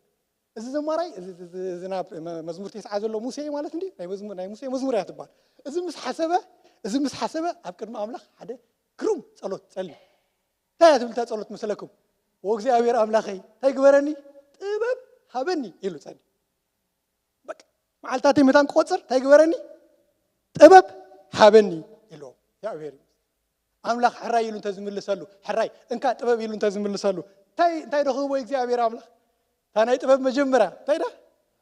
እዚ ዘማራይ፣ እዚ፣ እዚ፣ እዚ፣ እዚ ናብ መ-፣ መዝሙር ተስዓ ዘሎ ሙሴ እዩ ማለት እንዲ፣ ናይ መዝሙር፣ ናይ ሙሴ መዝሙር እያ ትበሃል። እዚ ምስ ሓሰበ፣ እዚ ምስ ሓሰበ ኣብ ቅድሚ ኣምላኽ ሓደ ግሩም ጸሎት ጸልዩ። እንታይ እያ ትብል እታ ጸሎት መሰለኩም? "ወእግዚኣብሔር ኣምላኸይ፣ እንታይ ግበረኒ? ጥበብ ሃበኒ" ኢሉ ጸልዩ። በቃ፣ መዓልታተይ መታን ክቆጽር እንታይ ግበረኒ? ጥበብ ሃበኒ ኢሉ። እግዚኣብሔር ይመስገን። ኣምላኽ ሕራይ ኢሉ እንተዝምልሰሉ፣ ሕራይ እንካ ጥበብ ኢሉ እንተዝምልሰሉ፣ እንታይ፣ እንታይ ዶ ክህቦ እግዚኣብሔር ኣምላኽ? እታ ናይ ጥበብ መጀመርያ እንታይ ዳ?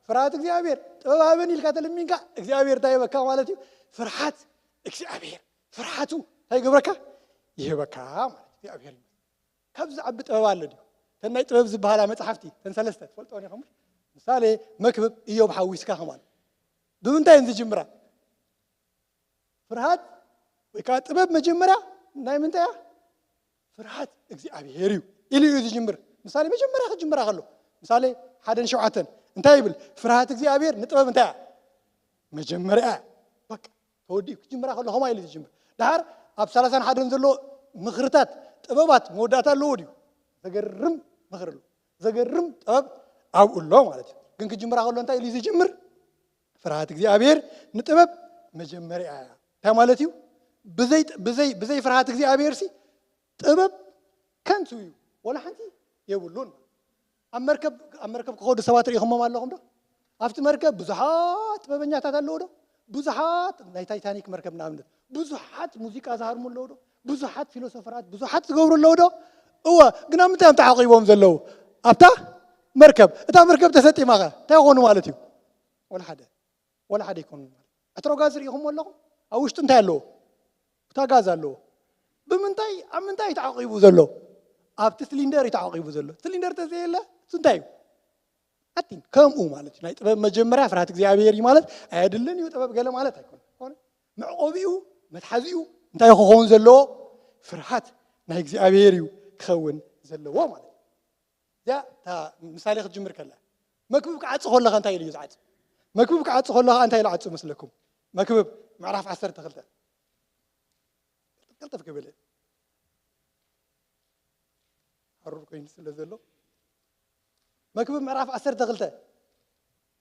ፍርሃት እግዚኣብሔር። ጥበብ ሃበኒ ኢልካ ተለሚንካ እግዚኣብሔር እንታይ ይህበካ ማለት እዩ? ፍርሃት እግዚኣብሔር። ፍርሃቱ እንታይ ይገብረካ? ይህበካ ማለት እዩ። እግዚኣብሔር ይመስገን። ካብዚ ዝዓቢ ጥበብ ኣሎ ድዩ? እተን ናይ ጥበብ ዝበሃላ መጽሓፍቲ፣ እተን ሰለስተ ትፈልጦ ኢኹም። ምሳሌ፣ መክብብ፣ ኢዮብ ሓዊስካ ከማን። ብምንታይ እየን ዝጅምራ? ፍርሃት ወይ ከዓ ጥበብ መጀመርያ ናይ ምንታይ እያ? ፍርሃት እግዚኣብሔር እዩ ኢሉ እዩ ዝጅምር። ምሳሌ መጀመርያ ክጅምራ ከሎ፣ ምሳሌ ሓደን ሸውዓተን እንታይ ይብል? "ፍርሃት እግዚኣብሔር ንጥበብ እንታይ እያ? መጀመርያ እያ።" በቃ ተወዲኡ ክጅምራ ከሎ ከምኣ ኢሉ ዝጅምር። ደሓር ኣብ ሰላሳን ሓደን ዘሎ ምኽርታት፣ ጥበባት መወዳእታ ኣለዎ ድዩ? ዘገርም ምኽሪ ኣሎ። ዘገርም ጥበብ ኣብኡ ኣሎ ማለት እዩ። ግን ክጅምራ ከሎ እንታይ ኢሉ ዝጅምር? ፍርሃት እግዚኣብሔር ንጥበብ መጀመርያ እያ። እንታይ ማለት እዩ? ብዘይ፣ ብዘይ፣ ብዘይ ፍርሃት እግዚኣብሔር ሲ ጥበብ ከንቱ እዩ፣ ወላ ሓንቲ የብሉን። ኣብ መርከብ፣ ኣብ መርከብ ክኸዱ ሰባት ርኢኹሞም ኣለኹም ዶ? ኣብቲ መርከብ ብዙሓት ጥበበኛታት ኣለዉ ዶ? ብዙሓት፣ ናይ ታይታኒክ መርከብ ንኣብነት፣ ብዙሓት ሙዚቃ ዝሃርሙ ኣለዉ ዶ? ብዙሓት ፊሎሶፈራት፣ ብዙሓት ዝገብሩ ኣለዉ ዶ? እወ። ግን ኣብ ምንታይ እዮም ተዓቂቦም ዘለዉ? ኣብታ መርከብ። እታ መርከብ ተሰጢማኸ እንታይ ይኾኑ ማለት እዩ? ወላ ሓደ። ወላ ሓደ ይኮኑ። ዕትሮ ጋዝ ርኢኹም ኣለኹም? ኣብ ውሽጡ እንታይ ኣለዎ? እታ ጋዝ ኣለዎ። ብምንታይ፣ ኣብ ምንታይ እዩ ተዓቂቡ ዘሎ? ኣብቲ ስሊንደር እዩ ተዓቂቡ ዘሎ። ስሊንደር ተዘየለ እሱ እንታይ እዩ? ኣቲን ከምኡ ማለት እዩ። ናይ ጥበብ መጀመርያ ፍርሃት እግዚኣብሔር እዩ ማለት ኣየድልን እዩ። ጥበብ ገለ ማለት ኣይኮነ። ኮነ መዕቆቢኡ፣ መትሓዚኡ እንታይ ክኸውን ዘለዎ? ፍርሃት ናይ እግዚኣብሔር እዩ ክኸውን ዘለዎ ማለት እዩ። እዚኣ እታ ምሳሌ ክትጅምር ከላ፣ መክብብ ክዓጽ ከለኻ እንታይ ኢሉ እዩ ዝዓጽ? መክብብ ክዓጽ ከለኻ እንታይ ኢሉ ዓጹ መስለኩም? መክብብ ምዕራፍ ዓሰርተ ክልተ። ቅልጥፍ ክብል፣ ሃሩር ኮይኑ ስለ ዘሎ፣ መክብብ ምዕራፍ ዓሰርተ ክልተ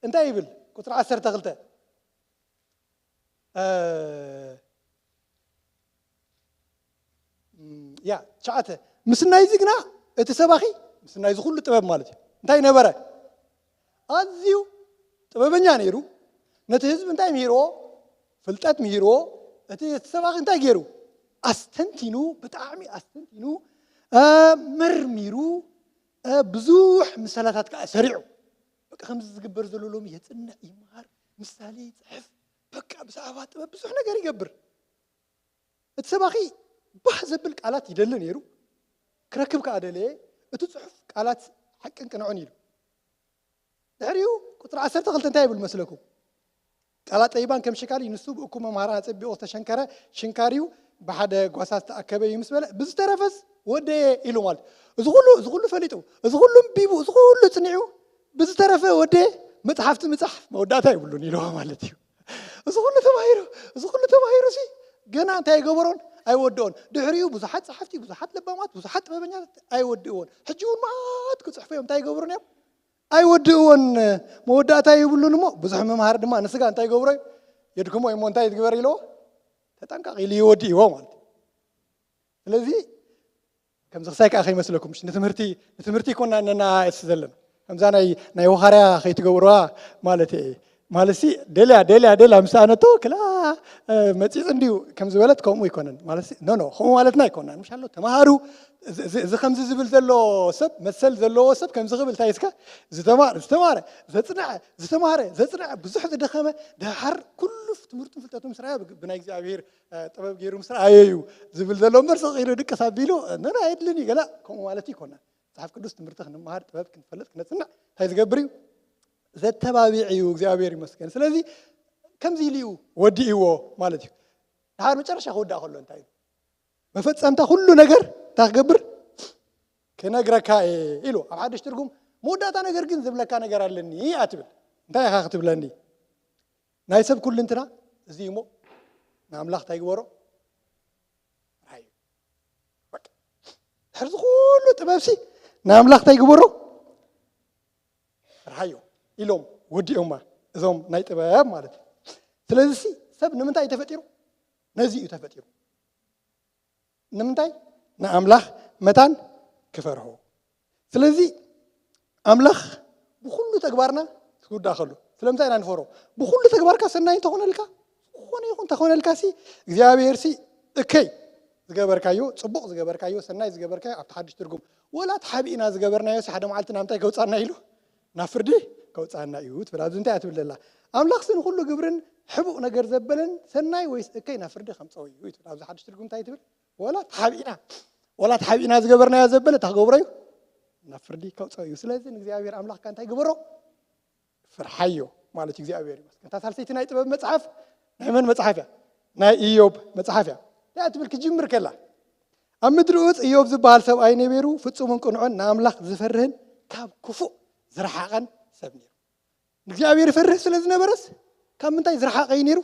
እንታይ ይብል? ቁጽሪ ዓሰርተ ክልተ፣ እ፣ ም፣ ያ፣ ትሽዓተ። ምስናይዚ ግና እቲ ሰባኺ፣ ምስናይዚ ኩሉ ጥበብ ማለት እዩ፣ እንታይ ነበረ? ኣዝዩ ጥበበኛ ነይሩ። ነቲ ህዝቢ እንታይ ምሂርዎ? ፍልጠት ምሂርዎ። እቲ፣ እቲ ሰባኺ እንታይ ገይሩ? ኣስተንቲኑ፣ ብጣዕሚ ኣስተንቲኑ፣ እ፣ መርሚሩ፣ እ፣ ብዙሕ ምሳሌታት ከዓ ሰሪዑ። በቃ ከምዚ ዝግበር ዘሎ ሎሚ የጽንዕ፣ ይመሃር፣ ምሳሌ ይጽሕፍ፣ በቃ ብዛዕባ ጥበብ ብዙሕ ነገር ይገብር። እቲ ሰባኺ ባህ ዘብል ቃላት ይደሊ ነይሩ፣ ክረክብ ከኣ ደለየ። እቲ ጽሑፍ ቃላት ሓቅን ቅንዕን ኢሉ። ድሕሪኡ ቁጽሪ ዓሰርተ ክልተ እንታይ ይብል መስለኩም? ቃላት ጠቢባን ከም ሽካል እዩ፣ ንሱ ብእኩብ መምሃራን ኣጸቢቑ ዝተሸንከረ ሽንካር እዩ፣ ብሓደ ጓሳ ዝተኣከበ እዩ ምስ በለ፣ ብዝተረፈስ ወደየ ኢሉ ማለት። እዚ ኩሉ፣ እዚ ኩሉ ፈሊጡ፣ እዚ ኩሉ ኣንቢቡ፣ እዚ ኩሉ ጽኒዑ፣ ብዝተረፈ ወደየ መጽሓፍቲ ምጻሕ መወዳእታ የብሉን ኢልዎ ማለት እዩ። እዚ ኩሉ ተማሂሩ፣ እዚ ኩሉ ተማሂሩ ሲ ገና እንታይ ኣይገበሮን? ኣይወድኦን። ድሕሪኡ ብዙሓት ጸሓፍቲ፣ ብዙሓት ለባማት፣ ብዙሓት ጥበበኛታት ኣይወድእዎን። ሕጂ እውን መዓት ክጽሕፉ እዮም። እንታይ ይገብሩን እዮም? ኣይወድእዎን። መወዳእታ ይብሉን እሞ ብዙሕ ምምሃር ድማ ንስጋ እንታይ ይገብሮ እዩ? የድክሞ እዩ። እሞ እንታይ ትግበር ኢልዎ? ተጠንቀቕ ኢሉ ይወድእዎ ማለት እዩ። ስለዚ ከምዚ ክሳይ ከኣ ከይመስለኩም፣ እሺ፣ ንትምህርቲ፣ ንትምህርቲ ይኮና እነና እስ ዘለና። ከምዛ ናይ፣ ናይ ወኻርያ ከይትገብሩዋ ማለት እየ። ማለት ሲ ደልያ፣ ደልያ፣ ደልያ ምስ ኣነቶ ክላ፣ እ፣ መጺጽ እንድዩ ከም ዝበለት ከምኡ ይኮነን። ማለት ሲ፣ ኖ፣ ኖ፣ ከምኡ ማለትና ኣይኮናን። ምሽ ኣሎ ተማሃሩ፣ እዚ፣ እዚ፣ እዚ ከምዚ ዝብል ዘሎ ሰብ፣ መሰል ዘለዎ ሰብ ከምዚ ክብል እንታይ እስከ ዝተማር-፣ ዝተማረ፣ ዘጽንዐ፣ ዝተማረ፣ ዘጽንዐ፣ ብዙሕ ዝደኸመ፣ ደሓር ኩሉ ትምህርቱን ፍልጠቱን ምስ ረኣየ ብ-፣ ብናይ እግዚኣብሔር እ፣ ጥበብ ገይሩ ምስ ረኣዮ እዩ ዝብል ዘሎ እምበር፣ ስቕ ኢሉ ድቅስ ኣቢሉ፣ እ፣ ነና ኣየድልን እዩ፣ ገላ ከምኡ ማለት ይኮና። መጽሓፍ ቅዱስ ትምህርቲ ክንመሃር፣ ጥበብ ክንፈልጥ፣ ክነጽንዕ እንታይ ዝገብር እዩ? ዘተባቢዕ እዩ። እግዚኣብሔር ይመስገን። ስለዚ ከምዚ ኢሉ እዩ ወዲእዎ ማለት እዩ። ድሓር መጨረሻ ክውዳእ ከሎ እንታይ እዩ? መፈጸምታ ኩሉ ነገር እንታይ ክገብር? ክነግረካ እየ ኢሉ። ኣብ ሓድሽ ትርጉም፣ መወዳእታ ነገር ግን ዝብለካ ነገር ኣለኒ እያ ትብል። እንታይ ኢኻ ክትብለኒ? ናይ ሰብ ኩልንትና እዚ እሞ ንኣምላኽ እንታይ ግበሮ? ርሃዮ። በቃ። ድሕሪ እዚ ኩሉ ጥበብሲ ንኣምላኽ እንታይ ግበሮ? ርሃዮ ኢሎም ወዲኦማ፣ እዞም ናይ ጥበብ ማለት እዩ። ስለዚ ሲ ሰብ ንምንታይ እዩ ተፈጢሩ? ነዚ እዩ ተፈጢሩ። ንምንታይ? ንኣምላኽ መታን ክፈርሆ። ስለዚ ኣምላኽ ብኹሉ ተግባርና ክውዳእ ከሎ፣ ስለምንታይ ኢና ንፈርሆ? ብኹሉ ተግባርካ ሰናይ እንተኾነልካ፣ ዝኾነ ይኹን እንተኾነልካ ሲ፣ እግዚኣብሔር ሲ፣ እከይ ዝገበርካዮ፣ ጽቡቕ ዝገበርካዮ፣ ሰናይ ዝገበርካዮ፣ ኣብቲ ሓድሽ ትርጉም፣ ወላ ተሓቢእና ዝገበርናዮ ሲ፣ ሓደ መዓልቲ ናብ ምንታይ ከውጻና ኢሉ? ናብ ፍርዲ ከውጻና እዩ ትብል። ኣብዚ እንታይ እያ ትብል ዘላ? ኣምላኽ ሲ ንኹሉ ግብርን ሕቡእ ነገር ዘበለን ሰናይ ወይስ እከይ ናብ ፍርዲ ከምጸኦ እዩ ትብል። ኣብዚ ሓድሽ ትርጉም እንታይ ትብል? ወላ ተሓቢእና፣ ወላ ተሓቢእና ዝገበርናዮ ዘበለ፣ እንታይ ክገብሮ እዩ? ናብ ፍርዲ ከውጽኦ እዩ። ስለዚ ንእግዚኣብሔር ኣምላኽካ እንታይ ግበሮ? ፍርሓዮ ማለት እዩ። እግዚኣብሔር ይመስገን። እታ ሳልሰይቲ ናይ ጥበብ መጽሓፍ ናይ መን መጽሓፍ እያ? ናይ ኢዮብ መጽሓፍ እያ። እንታይ ትብል ክጅምር ከላ? ኣብ ምድሪ ኡጽ ኢዮብ ዝበሃል ሰብኣይ ነቢሩ፣ ፍጹምን ቅኑዕን ንኣምላኽ ዝፈርህን ካብ ክፉእ ዝረሓቐን ሰብ ነይሩ። ንእግዚኣብሔር ይፈርህ ስለ ዝነበረስ ካብ ምንታይ ዝረሓቐ እዩ ነይሩ?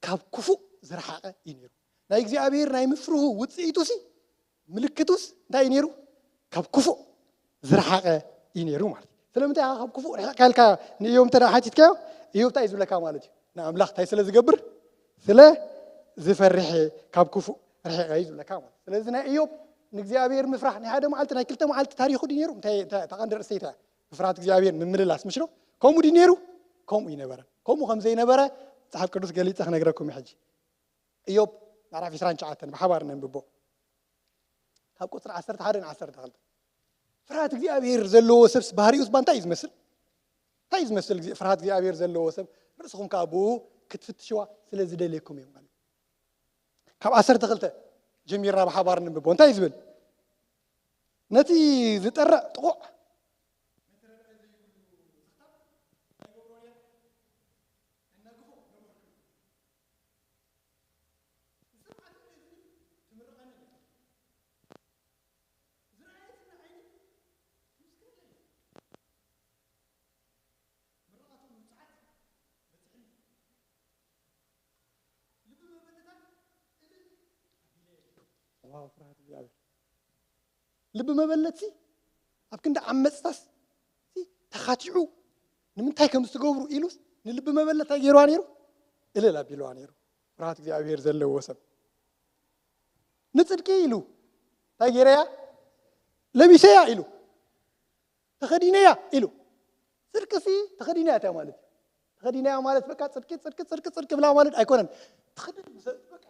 ካብ ክፉእ ዝረሓቐ እዩ ነይሩ። ናይ እግዚኣብሔር ናይ ምፍርሁ ውጽኢቱሲ፣ ምልክቱስ እንታይ እዩ ነይሩ? ካብ ክፉእ ዝረሓቐ እዩ ነይሩ ማለት እዩ። ስለምንታይ ኢኻ ካብ ክፉእ ርሒቕካ ኢልካ ንእዮብ እንተ ደኣ ሓቲትካዮ፣ እዮብ እንታይ እዩ ዝብለካ ማለት እዩ? ንኣምላኽ እንታይ ስለ ዝገብር? ስለ ዝፈርሕ ካብ ክፉእ ርሒቐ እዩ ዝብለካ ማለት እዩ። ስለዚ ናይ እዮብ ንእግዚኣብሔር ምፍራሕ ናይ ሓደ መዓልቲ ናይ ክልተ መዓልቲ ታሪኹ ድዩ ነይሩ? እንታይ፣ እንታይ፣ እታ ቀንዲ ርእሰይ እንታይ እያ? ብፍርሃት እግዚኣብሔር ምምልላስ፣ ምሽ ዶ? ከምኡ ድዩ ነይሩ? ከምኡ ይነበረ። ከምኡ ከም ዘይነበረ መጽሓፍ ቅዱስ ገሊጸ ክነግረኩም እዩ። ሕጂ እዮብ ምዕራፍ ዕስራን ትሽዓተን ብሓባር ነንብቦ። ካብ ቁጽሪ ዓሰርተ ሓደ ን ዓሰርተ ክልተ። ፍርሃት እግዚኣብሔር ዘለዎ ሰብስ ባህሪኡስ ባንታ እዩ ዝመስል? እንታይ እዩ ዝመስል? ግዜ ፍርሃት እግዚኣብሔር ዘለዎ ሰብ ርእስኹም ከኣ ብኡ ክትፍትሽዋ ስለ ዝደልየኩም እዮም ማለት እዩ። ካብ ዓሰርተ ክልተ ጀሚርና ብሓባር ንንብቦ። እንታይ እዩ ዝብል? ነቲ ዝጠርዕ ጥቑዕ ዋው፣ ፍርሃት እግዚኣብሔር። ልቢ መበለትሲ ኣብ ክንዲ ዓመፅታስ ሲ ተኻቲዑ ንምንታይ ከም ዝትገብሩ ኢሉስ ንልቢ መበለት እንታይ ገይርዋ ነይሩ? እልል ኣቢልዋ ነይሩ። ፍርሃት እግዚኣብሔር ዘለዎ ሰብ ንፅድቂ ኢሉ እንታይ ገይረያ? ለቢሰያ ኢሉ ተኸዲነያ ኢሉ። ጽድቅሲ ተኸዲነያ እያ ማለት እዩ። ተኸዲነያ ማለት በቃ ጽድቂ፣ ጽድቂ፣ ጽድቂ፣ ጽድቂ ብላ ማለት ኣይኮነን። ተኸዲ-፣ በቃ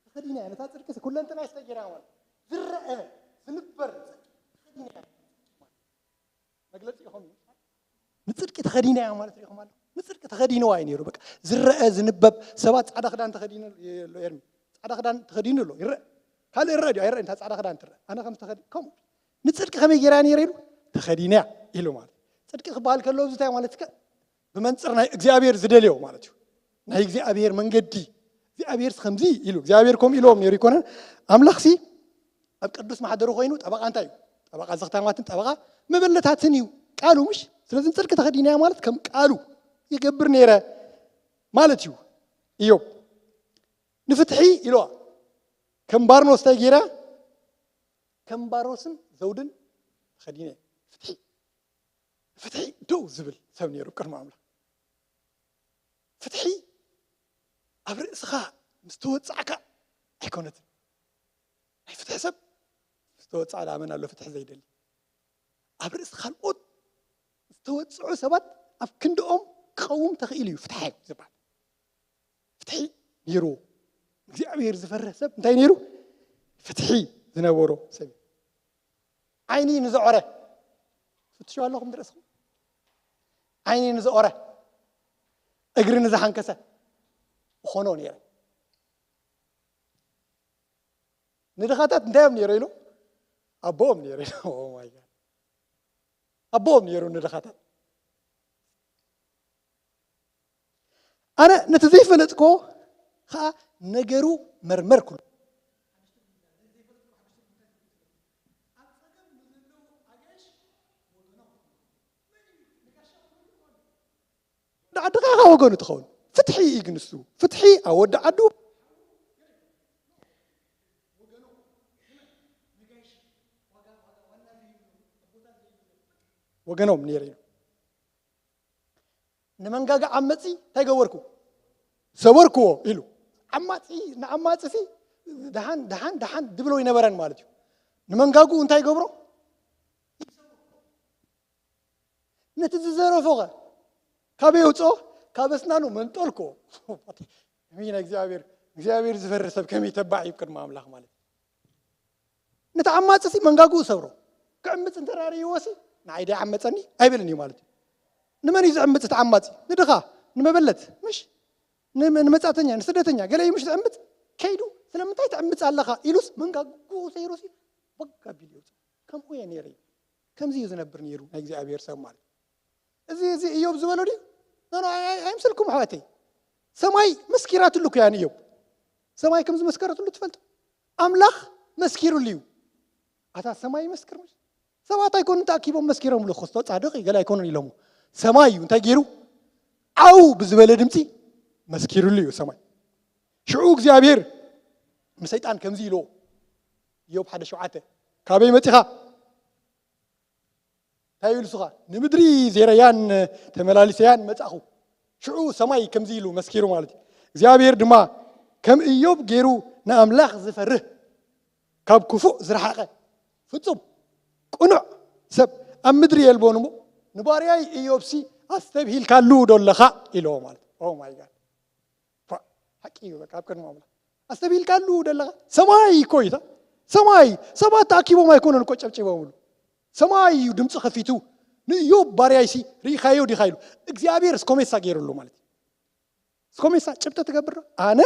ተኸዲነያ ነታ ጽድቅሲ ኩለንተናይ ዝተጌራ ማለት ዝረአ ዝንበር ጽድቂ ተኸዲነያ። መግለጺ ይኾን እዩ። ንጽድቂ ተኸዲነያ ማለት ርኢኹም ኣሎ። ንጽድቂ ተኸዲንዋ እዩ ነይሩ። በቃ ዝረአ ዝንበብ ሰባት ጻዕዳ ክዳን ተኸዲኑ ኣሎ ኤርሚ። ጻዕዳ ክዳን ተኸዲኑ ኣሎ። ይረአ። ካልእ ይረአ ድዩ? ኣይረአን። እታ ጻዕዳ ክዳን ትረአ። ኣነ ከም ዝተኸዲ-፣ ከምኡ። ንጽድቂ ከመይ ገይራ ነይረ ኢሉ? ተኸዲነያ ኢሉ ማለት እዩ። ጽድቂ ክበሃል ከሎ ኣብዚ እንታይ ማለት ከ? ብመንጽር ናይ እግዚኣብሔር ዝደልዮ ማለት እዩ። ናይ እግዚኣብሔር መንገዲ። እግዚኣብሔርስ ከምዚ ኢሉ። እግዚኣብሔር ከምኡ ኢልዎም ነይሩ ይኮነን። ኣምላኽሲ ኣብ ቅዱስ ማሕደሩ ኮይኑ ጠበቃ እንታይ እዩ? ጠበቃ ዘኽታማትን ጠበቃ መበለታትን እዩ። ቃሉ ምሽ? ስለዚ ንጽድቂ ተኸዲነያ ማለት ከም ቃሉ ይገብር ነይረ ማለት እዩ። ኢዮብ ንፍትሒ ኢልዋ። ከም ባርኖስ እንታይ ገይራ? ከም ባርኖስን ዘውድን ተኸዲነ። ፍትሒ፣ ፍትሒ ደው ዝብል ሰብ ነይሩ ቅድሚ ኣምላኽ። ፍትሒ ኣብ ርእስኻ ምስ ተወጻዕካ ኣይኮነትን። ናይ ፍትሒ ሰብ ምስ ተወጻዕ ደኣ መን ኣሎ ፍትሒ ዘይደሊ? ኣብ ርእሲ ካልኦት ዝተወጽዑ ሰባት ኣብ ክንድኦም ክቐውም ተኽኢሉ እዩ ፍትሓይ ዝበሃል። ፍትሒ ነይርዎ። እግዚኣብሔር ዝፈርህ ሰብ እንታይ ነይሩ? ፍትሒ ዝነበሮ ሰብ እዩ። ዓይኒ ንዝዖረ፣ ፍትሹ ኣለኹም ንርእስኹም? ዓይኒ ንዝዖረ፣ እግሪ ንዝሓንከሰ እኾኖ ነይረ። ንድኻታት እንታይ እዮም ነይሩ ኢሉ? ኣቦኦም ነይሩ ኢሉ። Oh my God። ኣቦኦም ነይሩ ንድኻታት። ኣነ ነቲ ዘይፈለጥኮ ኸዓ ነገሩ መርመርኩሉ። ወዲ ዓድኻ ኢኻ ወገኑ ትኸውን። ፍትሒ እዩ ግን እሱ። ፍትሒ ኣብ ወዲ ዓዱ። ወገኖም ነይረ እዩ። ንመንጋጋ ዓመፂ እንታይ ገበርኩ? ሰበርኩዎ ኢሉ። ዓማፂ፣ ንዓማፂ ሲ ደሓን፣ ደሓን፣ ደሓን ድብሎ ይነበረን ማለት እዩ። ንመንጋጉ እንታይ ገብሮ? ነቲ ዝዘረፎ ኸ ካበይ የውፅኦ? ካብ ኣስናኑ መንጠልኮ። ከመይ ናይ እግዚኣብሔር፣ እግዚኣብሔር ዝፈርህ ሰብ ከመይ ተባዕ እዩ ቅድሚ ኣምላኽ ማለት እዩ። ነቲ ዓማፂ ሲ መንጋጉ ሰብሮ። ክዕምፅ እንተራርይዎ ሲ ንዓይ ዶ ይዓመፀኒ ኣይብልን እዩ ማለት እዩ። ንመን እዩ ዝዕምፅ እቲ ዓማፂ? ንድኻ፣ ንመበለት፣ ምሽ? ን-፣ ንመጻእተኛ፣ ንስደተኛ፣ ገለ እዩ ምሽ ዝዕምፅ? ከይዱ ስለምንታይ ትዕምፅ ኣለኻ ኢሉስ መንጋጉ ሰይሩ ሲ በቃ ቢሉ ይውፅእ። ከምኡ እየ ነይረ። ከምዚ እዩ ዝነብር ነይሩ ናይ እግዚኣብሔር ሰብ ማለት። እዚ፣ እዚ እዮብ ዝበሎ ድዩ? ኖ፣ ኖ፣ ኣይ-፣ ኣይ-፣ ኣይምሰልኩም ኣሕዋተይ። ሰማይ መስኪራትሉ እኮ እያ ንእዮብ። ሰማይ ከም ዝመስከረትሉ ትፈልጡ? ኣምላኽ መስኪሩሉ እዩ። ኣታ ሰማይ ይመስክር ምሽ? ሰባት ኣይኮኑን ተኣኪቦም መስኪሮምሉ፣ ክስቶ ጻድቕ እዩ፣ ገለ ኣይኮኑን ኢሎሞ። ሰማይ እዩ እንታይ ገይሩ? ዓው ብዝበለ ድምፂ መስኪሩሉ እዩ ሰማይ። ሽዑ እግዚኣብሔር ንሰይጣን ከምዚ ኢልዎ፣ እዮብ ሓደ ሸውዓተ፣ ካበይ መጺኻ? እንታይ ኢሉ ንስኻ? ንምድሪ ዜረያን ተመላሊሰያን መጻእኹ። ሽዑ ሰማይ ከምዚ ኢሉ መስኪሩ ማለት እዩ። እግዚኣብሔር ድማ ከም እዮብ ገይሩ ንኣምላኽ ዝፈርህ፣ ካብ ክፉእ ዝረሓቐ፣ ፍጹም ቅኑዕ ሰብ ኣብ ምድሪ የልቦን እሞ፣ ንባርያይ እዮብሲ ኣስተብሂልካሉ ዶ ኣለኻ ኢልዎ ማለት። Oh my God። ሓቂ እዩ። በቃ ኣብ ቅድሚ ኣምላኽ ኣስተብሂልካሉ ዶ ኣለኻ? ሰማይ እኮ እዩ። ሰማይ ሰባት ተኣኪቦም ኣይኮነን እኮ ጨብጭቦምሉ። ሰማይ እዩ ድምፂ ከፊቱ፣ ንእዮብ ባርያይሲ ርኢኻዮ ዲኻ ኢሉ እግዚኣብሔር እስኮሜሳ ገይሩሉ ማለት እዩ። እስኮሜሳ ጭብጢ ትገብር ዶ? ኣነ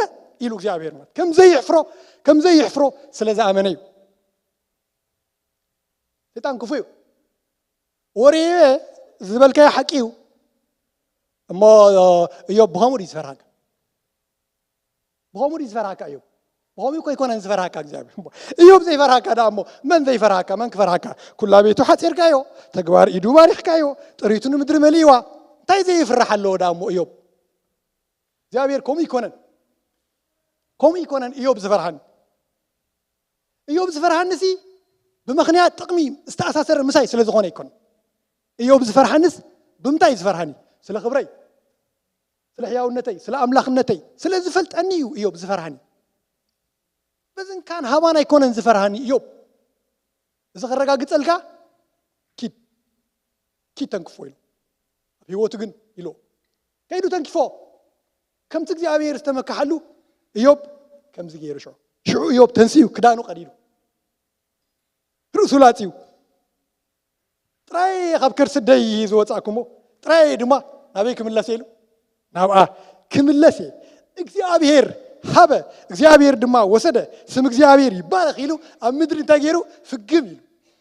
ኢሉ እግዚኣብሔር ማለት ከም ዘይሕፍሮ፣ ከም ዘይሕፍሮ ስለ ዝኣመነ እዩ። ሰይጣን ክፉ እዩ። ወሬ ዝበልካዮ ሓቂ እዩ። እሞ እዮብ ብኸምኡ ድዩ ዝፈርሃካ? ብኸምኡ ድዩ ዝፈርሃካ እዮብ? ብኸምኡ እኮ ኣይኮነን ዝፈርሃካ እግዚኣብሔር። እዮብ ዘይፈርሃካ ደኣ እሞ መን ዘይፈርሃካ? መን ክፈርሃካ? ኩላ ቤቱ ሓጺርካዮ፣ ተግባር ኢዱ ባሪኽካዮ፣ ጥሪቱ ንምድሪ መሊእዋ። እንታይ ዘይፍራሕ ኣለዎ ደኣ እሞ እዮብ? እግዚኣብሔር ከምኡ ይኮነን፣ ከምኡ ይኮነን። እዮብ ዝፈርሃኒ፣ እዮብ ዝፈርሃኒ ሲ ብምኽንያት ጥቕሚ ዝተኣሳሰረ ምሳይ ስለ ዝኾነ ይኮነን። እዮብ ዝፈርሃንስ ብምንታይ እዩ ዝፈርሃኒ? ስለ ክብረይ፣ ስለ ሕያውነተይ፣ ስለ ኣምላኽነተይ ስለ ዝፈልጠኒ እዩ እዮብ ዝፈርሃኒ። በዝንካን ሃባን ኣይኮነን ዝፈርሃኒ እዮብ። እዚ ከረጋግጸልካ ኪድ ኪድ ተንክፎ ኢሉ ኣብ ህይወቱ ግን ኢሉ ከይዱ ተንኪፎ። ከምቲ እግዚኣብሔር ዝተመካሓሉ እዮብ ከምዚ ገይሩ ሽዑ ሽዑ እዮብ ተንስኡ ክዳኑ ቀዲዱ ርእሱ ላጽዩ ጥራይ ካብ ከርሲ ደይ ዝወጻእኩሞ ጥራይ ድማ ናበይ ክምለስ ኢሉ ናብኣ ክምለስ እየ። እግዚኣብሔር ሃበ እግዚኣብሔር ድማ ወሰደ ስም እግዚኣብሔር ይባረክ ኢሉ ኣብ ምድሪ እንታይ ገይሩ ፍግም ኢሉ።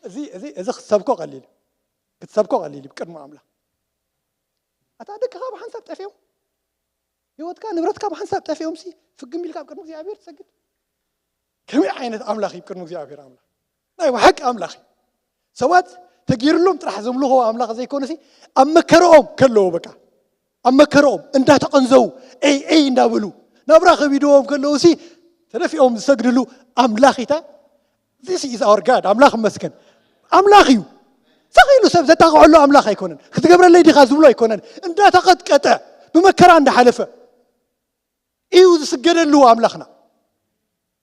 እዚ እዚ እዚ ክትሰብኮ ቀሊል ክትሰብኮ ቀሊል እዩ ቅድሚ ኣምላኽ። ኣታ ደቅኻ ብሓንሳብ ጠፊኦም ህይወትካ ንብረትካ ብሓንሳብ ጠፊኦም ሲ ፍግም ኢልካ ኣብ ቅድሚ እግዚኣብሔር ትሰግድ? ከመይ ዓይነት ኣምላኽ እዩ ቅድሚ እግዚኣብሔር ኣምላኽ ናይ ብሓቂ ኣምላኽ እዩ። ሰባት ተጊርሎም ጥራሕ ዘምልኾ ኣምላኽ ዘይኮነሲ ኣብ መከረኦም ከለዉ በቃ ኣብ መከረኦም እንዳተቐንዘው ኤይ ኤይ እንዳበሉ ናብራ ከቢድዎም ከለዉ ሲ ተደፊኦም ዝሰግድሉ ኣምላኽ ኢታ። This is our God። ኣምላኽ ይመስገን። ኣምላኽ እዩ። ሰኺሉ ሰብ ዘጣቕዐሉ ኣምላኽ ኣይኮነን። ክትገብረለይ ዲኻ ዝብሎ ኣይኮነን። እንዳተቐጥቀጠ ብመከራ እንዳሓለፈ እዩ ዝስገደሉ ኣምላኽና።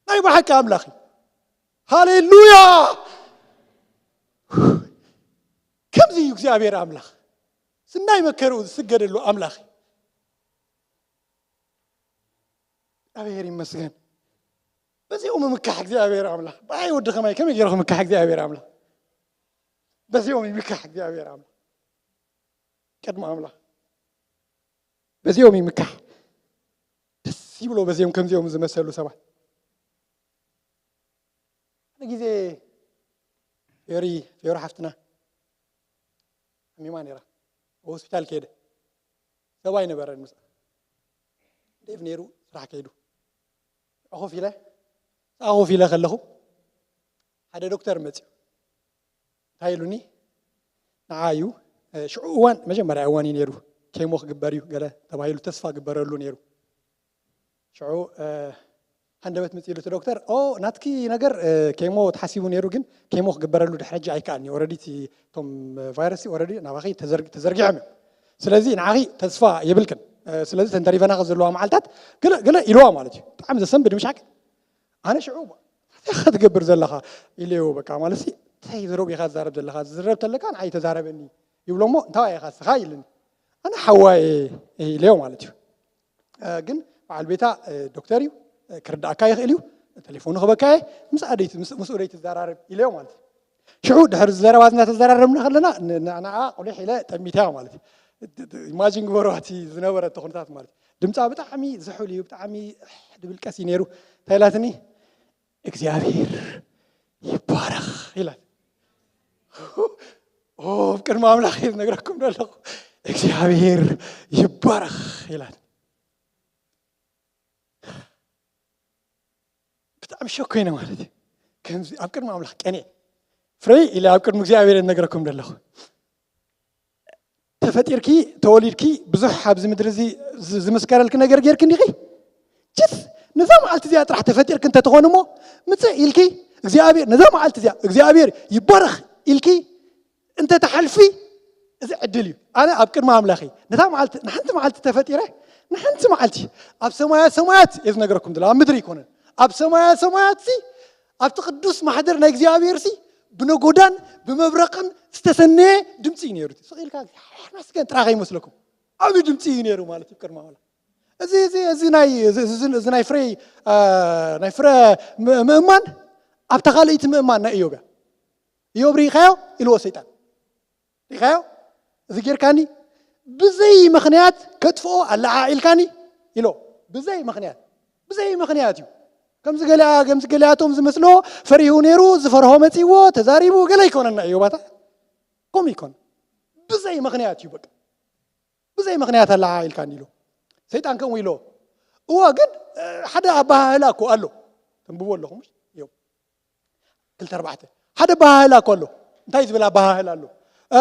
ናይ ብሓቂ ኣምላኽ እዩ። ሃሌሉያ! ከምዚ እዩ እግዚኣብሔር ኣምላኽ። ስናይ መከርኡ ዝስገደሉ ኣምላኽ እዩ። እግዚኣብሔር ይመስገን። በዚኦም ምምካሕ እግዚኣብሔር ኣምላኽ ብኣይ ወዲ ከማይ ከመይ ገይሩ ክምካሕ እግዚኣብሔር ኣምላኽ በዚኦም ይምካሕ እግዚኣብሔር ኣምላኽ ቅድሚ ኣምላኽ በዚኦም ይምካሕ። ደስ ይብሎ በዚኦም ከምዚኦም ዝመሰሉ ሰባት ሓደ ግዜ ፌሪ ፌሪ ሓፍትና ሓሚማ ነይራ ኣብ ሆስፒታል ከይደ ሰብ ኣይነበረን ምስ ዴቭ ነይሩ ስራሕ ከይዱ ኮፍ ኢለ ኮፍ ኢለ ከለኹ ሓደ ዶክተር መፅዩ እንታይ ኢሉኒ ንዓ እዩ ሽዑ እዋን መጀመርያ እዋን እዩ ነይሩ ኬሞ ክግበር እዩ ገለ ተባሂሉ ተስፋ ግበረሉ ነይሩ ሽዑ ሃንደበት ምፅኢሉ እቲ ዶክተር ኦ ናትኪ ነገር ኬሞ ተሓሲቡ ነይሩ ግን ኬሞ ክግበረሉ ድሕረጂ ኣይከኣልኒ ኦረዲ እቶም ቫይረስ ኦረዲ ናባኺ ተዘርጊሖም እዮም ስለዚ ንዓኺ ተስፋ የብልክን ስለዚ ተንተሪፈናኸ ዘለዋ መዓልታት ገለ ኢልዋ ማለት እዩ ብጣዕሚ ዘሰንብድ ምሻክ ኣነ ሽዑ ክትገብር ዘለኻ ኢልዮ በቃ ማለት እንታይ ዝረብ ኢኻ ትዛረብ ዘለኻ ዝዝረብ ተለካ ንዓይ ተዛረበኒ ይብሎ እሞ እንታይ ኢኻ ስኻ ኢልኒ ኣነ ሓዋየ ኢልዮ ማለት እዩ ግን በዓል ቤታ ዶክተር እዩ ክርዳእካ ይኽእል እዩ ቴሌፎኑ ክበካየ ምስ ኣደይቲ ምስኡ ደይ ትዘራረብ ኢለዮ ማለት እዩ ሽዑ ድሕሪ ዘረባ እናተዘራረብና ከለና ንዓ ቁሊሕ ኢለ ጠሚታ ማለት እዩ ኢማጂን ግበረዋቲ ዝነበረ ተኩነታት ማለት ድምፃ ብጣዕሚ ዝሑል እዩ ብጣዕሚ ድብል ቀስ እዩ ነይሩ እንታይ ኢላትኒ እግዚኣብሔር ይባረኽ ኢላት ኣብ ቅድሚ ኣምላኽ ዝነግረኩም ዘለኹ እግዚኣብሔር ይባረኽ ኢላት ብጣዕሚ ሸኮይነ ማለት እዩ ከምዚ ኣብ ቅድሚ ኣምላኽ ቀንየ ፍረይ ኢለ ኣብ ቅድሚ እግዚኣብሔር ዝነግረኩም ዘለኹ ተፈጢርኪ ተወሊድኪ ብዙሕ ኣብዚ ምድሪ እዚ ዝምስከረልኪ ነገር ጌርኪ እንዲኺ ችስ ነዛ መዓልቲ እዚኣ ጥራሕ ተፈጢርኪ እንተትኾን እሞ ምፅእ ኢልኪ እግዚኣብሔር ነዛ መዓልቲ እዚኣ እግዚኣብሔር ይባረኽ ኢልኪ እንተትሓልፊ እዚ ዕድል እዩ ኣነ ኣብ ቅድሚ ኣምላኺ ነታ መዓልቲ ንሓንቲ መዓልቲ ተፈጢረ ንሓንቲ መዓልቲ ኣብ ሰማያት ሰማያት እየ ዝነግረኩም ዘሎ ኣብ ምድሪ ኣይኮነን ኣብ ሰማያት ሰማያት ኣብቲ ቅዱስ ማሕደር ናይ እግዚኣብሔር ሲ ብነጎዳን ብመብረቕን ዝተሰነየ ድምፂ እዩ ነይሩ። ስቕ ኢልካ "ኣመስገን" ጥራይ ከይመስለኩም፣ ዓብዪ ድምፂ እዩ ነይሩ ማለት እዩ። ቅድሚ ኣምላኽ እዚ እዚ እዚ ናይ እዚ- እዚ- እዚ ናይ ፍረ አ፣ ናይ ፍረ ም- ምእማን ኣብታ ካልኣይቲ ምእማን ናይ እዮብ እያ። እዮብ ርኢኻዮ? ኢልዎ ሰይጣን። ርኢኻዮ? እዚ ጌርካኒ ብዘይ ምኽንያት ከጥፍኦ ኣለዓ ኢልካኒ ኢሎ። ብዘይ ምኽንያት፣ ብዘይ ምኽንያት እዩ። ከምዚ ገሊኣ ከምዚ ገሊኣቶም ዝመስሎ ፈሪሁ ነይሩ፣ ዝፈርሆ መጺዎ ተዛሪቡ ገለ ይኮነና እዩ ባታ። ከምኡ ይኮን። ብዘይ ምኽንያት እዩ በቃ። ብዘይ ምኽንያት ኣለዓ ኢልካኒ ኢሎ። ሰይጣን ከምኡ ኢሎ። እዎ ግን እ፣ ሓደ ኣባሃህላ እኮ ኣሎ። ተንብቦ ኣለኹም እዮም። ክልተ ኣርባዕተ ሓደ ኣባሃህላ እኮ ኣሎ። እንታይ ዝብል ኣባሃህላ ኣሎ? እ፣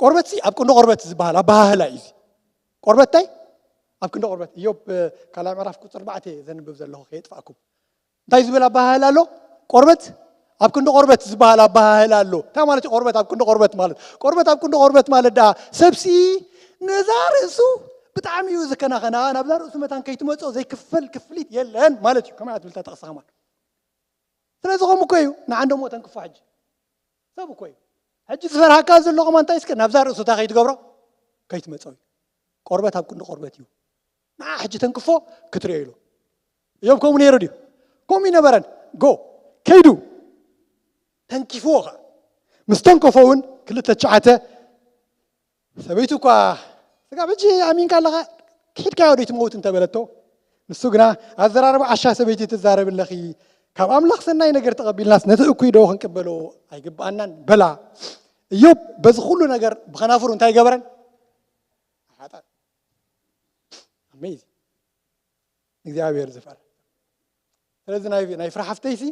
ቆርበት ሲ ኣብ ክንዲ ቆርበት ዝበሃል ኣባሃህላ እዩ እዚ። ቆርበት እንታይ ኣብ ክንዲ ቆርበት? እዮብ እ፣ ካልኣይ ምዕራፍ ቁፅሪ ኣርባዕተ ዘንብብ ዘለኹ ከየጥፋእኩም። እንታይ ዝብል ኣባሃህላ ኣሎ? ቆርበት ኣብ ክንዲ ቆርበት ዝበሃል ኣባሃህላ ኣሎ። እንታይ ማለት እዩ ቆርበት ኣብ ክንዲ ቆርበት ማለት? ቆርበት ኣብ ክንዲ ቆርበት ማለት ደኣ ሰብሲ ነዛ ርእሱ ብጣዕሚ እዩ ዝከናኸና፣ ናብዛ ርእሱ መታን ከይትመጾ ዘይክፈል ክፍሊት የለን ማለት እዩ። ከመይ ትብል እታ ጥቕሲ ከማን? ስለዚ ከምኡ እኮ እዩ። ንዓንደሞ ተንክፎ ሕጂ ሰብ እኮ እዩ። ሕጂ ዝፈርሃካ ዘሎ ከማን እንታይ እስከ ናብዛ ርእሱ እንታይ ከይትገብሮ? ከይትመጾ እዩ። ቆርበት ኣብ ክንዲ ቆርበት እዩ። ንዓ ሕጂ ተንክፎ ክትሪኦ ኢሉ። እዮብ ከምኡ ነይሩ ድዩ? ከምኡ ይነበረን። ጎ ከይዱ ተንኪፍዎ ኸዓ ምስ ተንከፎ እውን ክልተ ትሽዓተ ሰበይቱ እኳ ስጋብ ሕጂ ኣሚንካ ኣለኻ ክሒድካዮ ዶ ትመውት እንተበለቶ፣ ንሱ ግና ኣዘራርባ ዓሻ ሰበይቲ ትዛረብ ኣለኺ፣ ካብ ኣምላኽ ሰናይ ነገር ተቐቢልናስ ነቲ እኩይ ዶ ክንቅበሎ ኣይግብኣናን በላ። እዮብ በዚ ኩሉ ነገር ብኸናፍሩ እንታይ ገበረን? ሓጣ ኣሜዚንግ እግዚኣብሔር ዝፈር ስለዚ ናይ ናይ ፍረ ሓፍተይሲ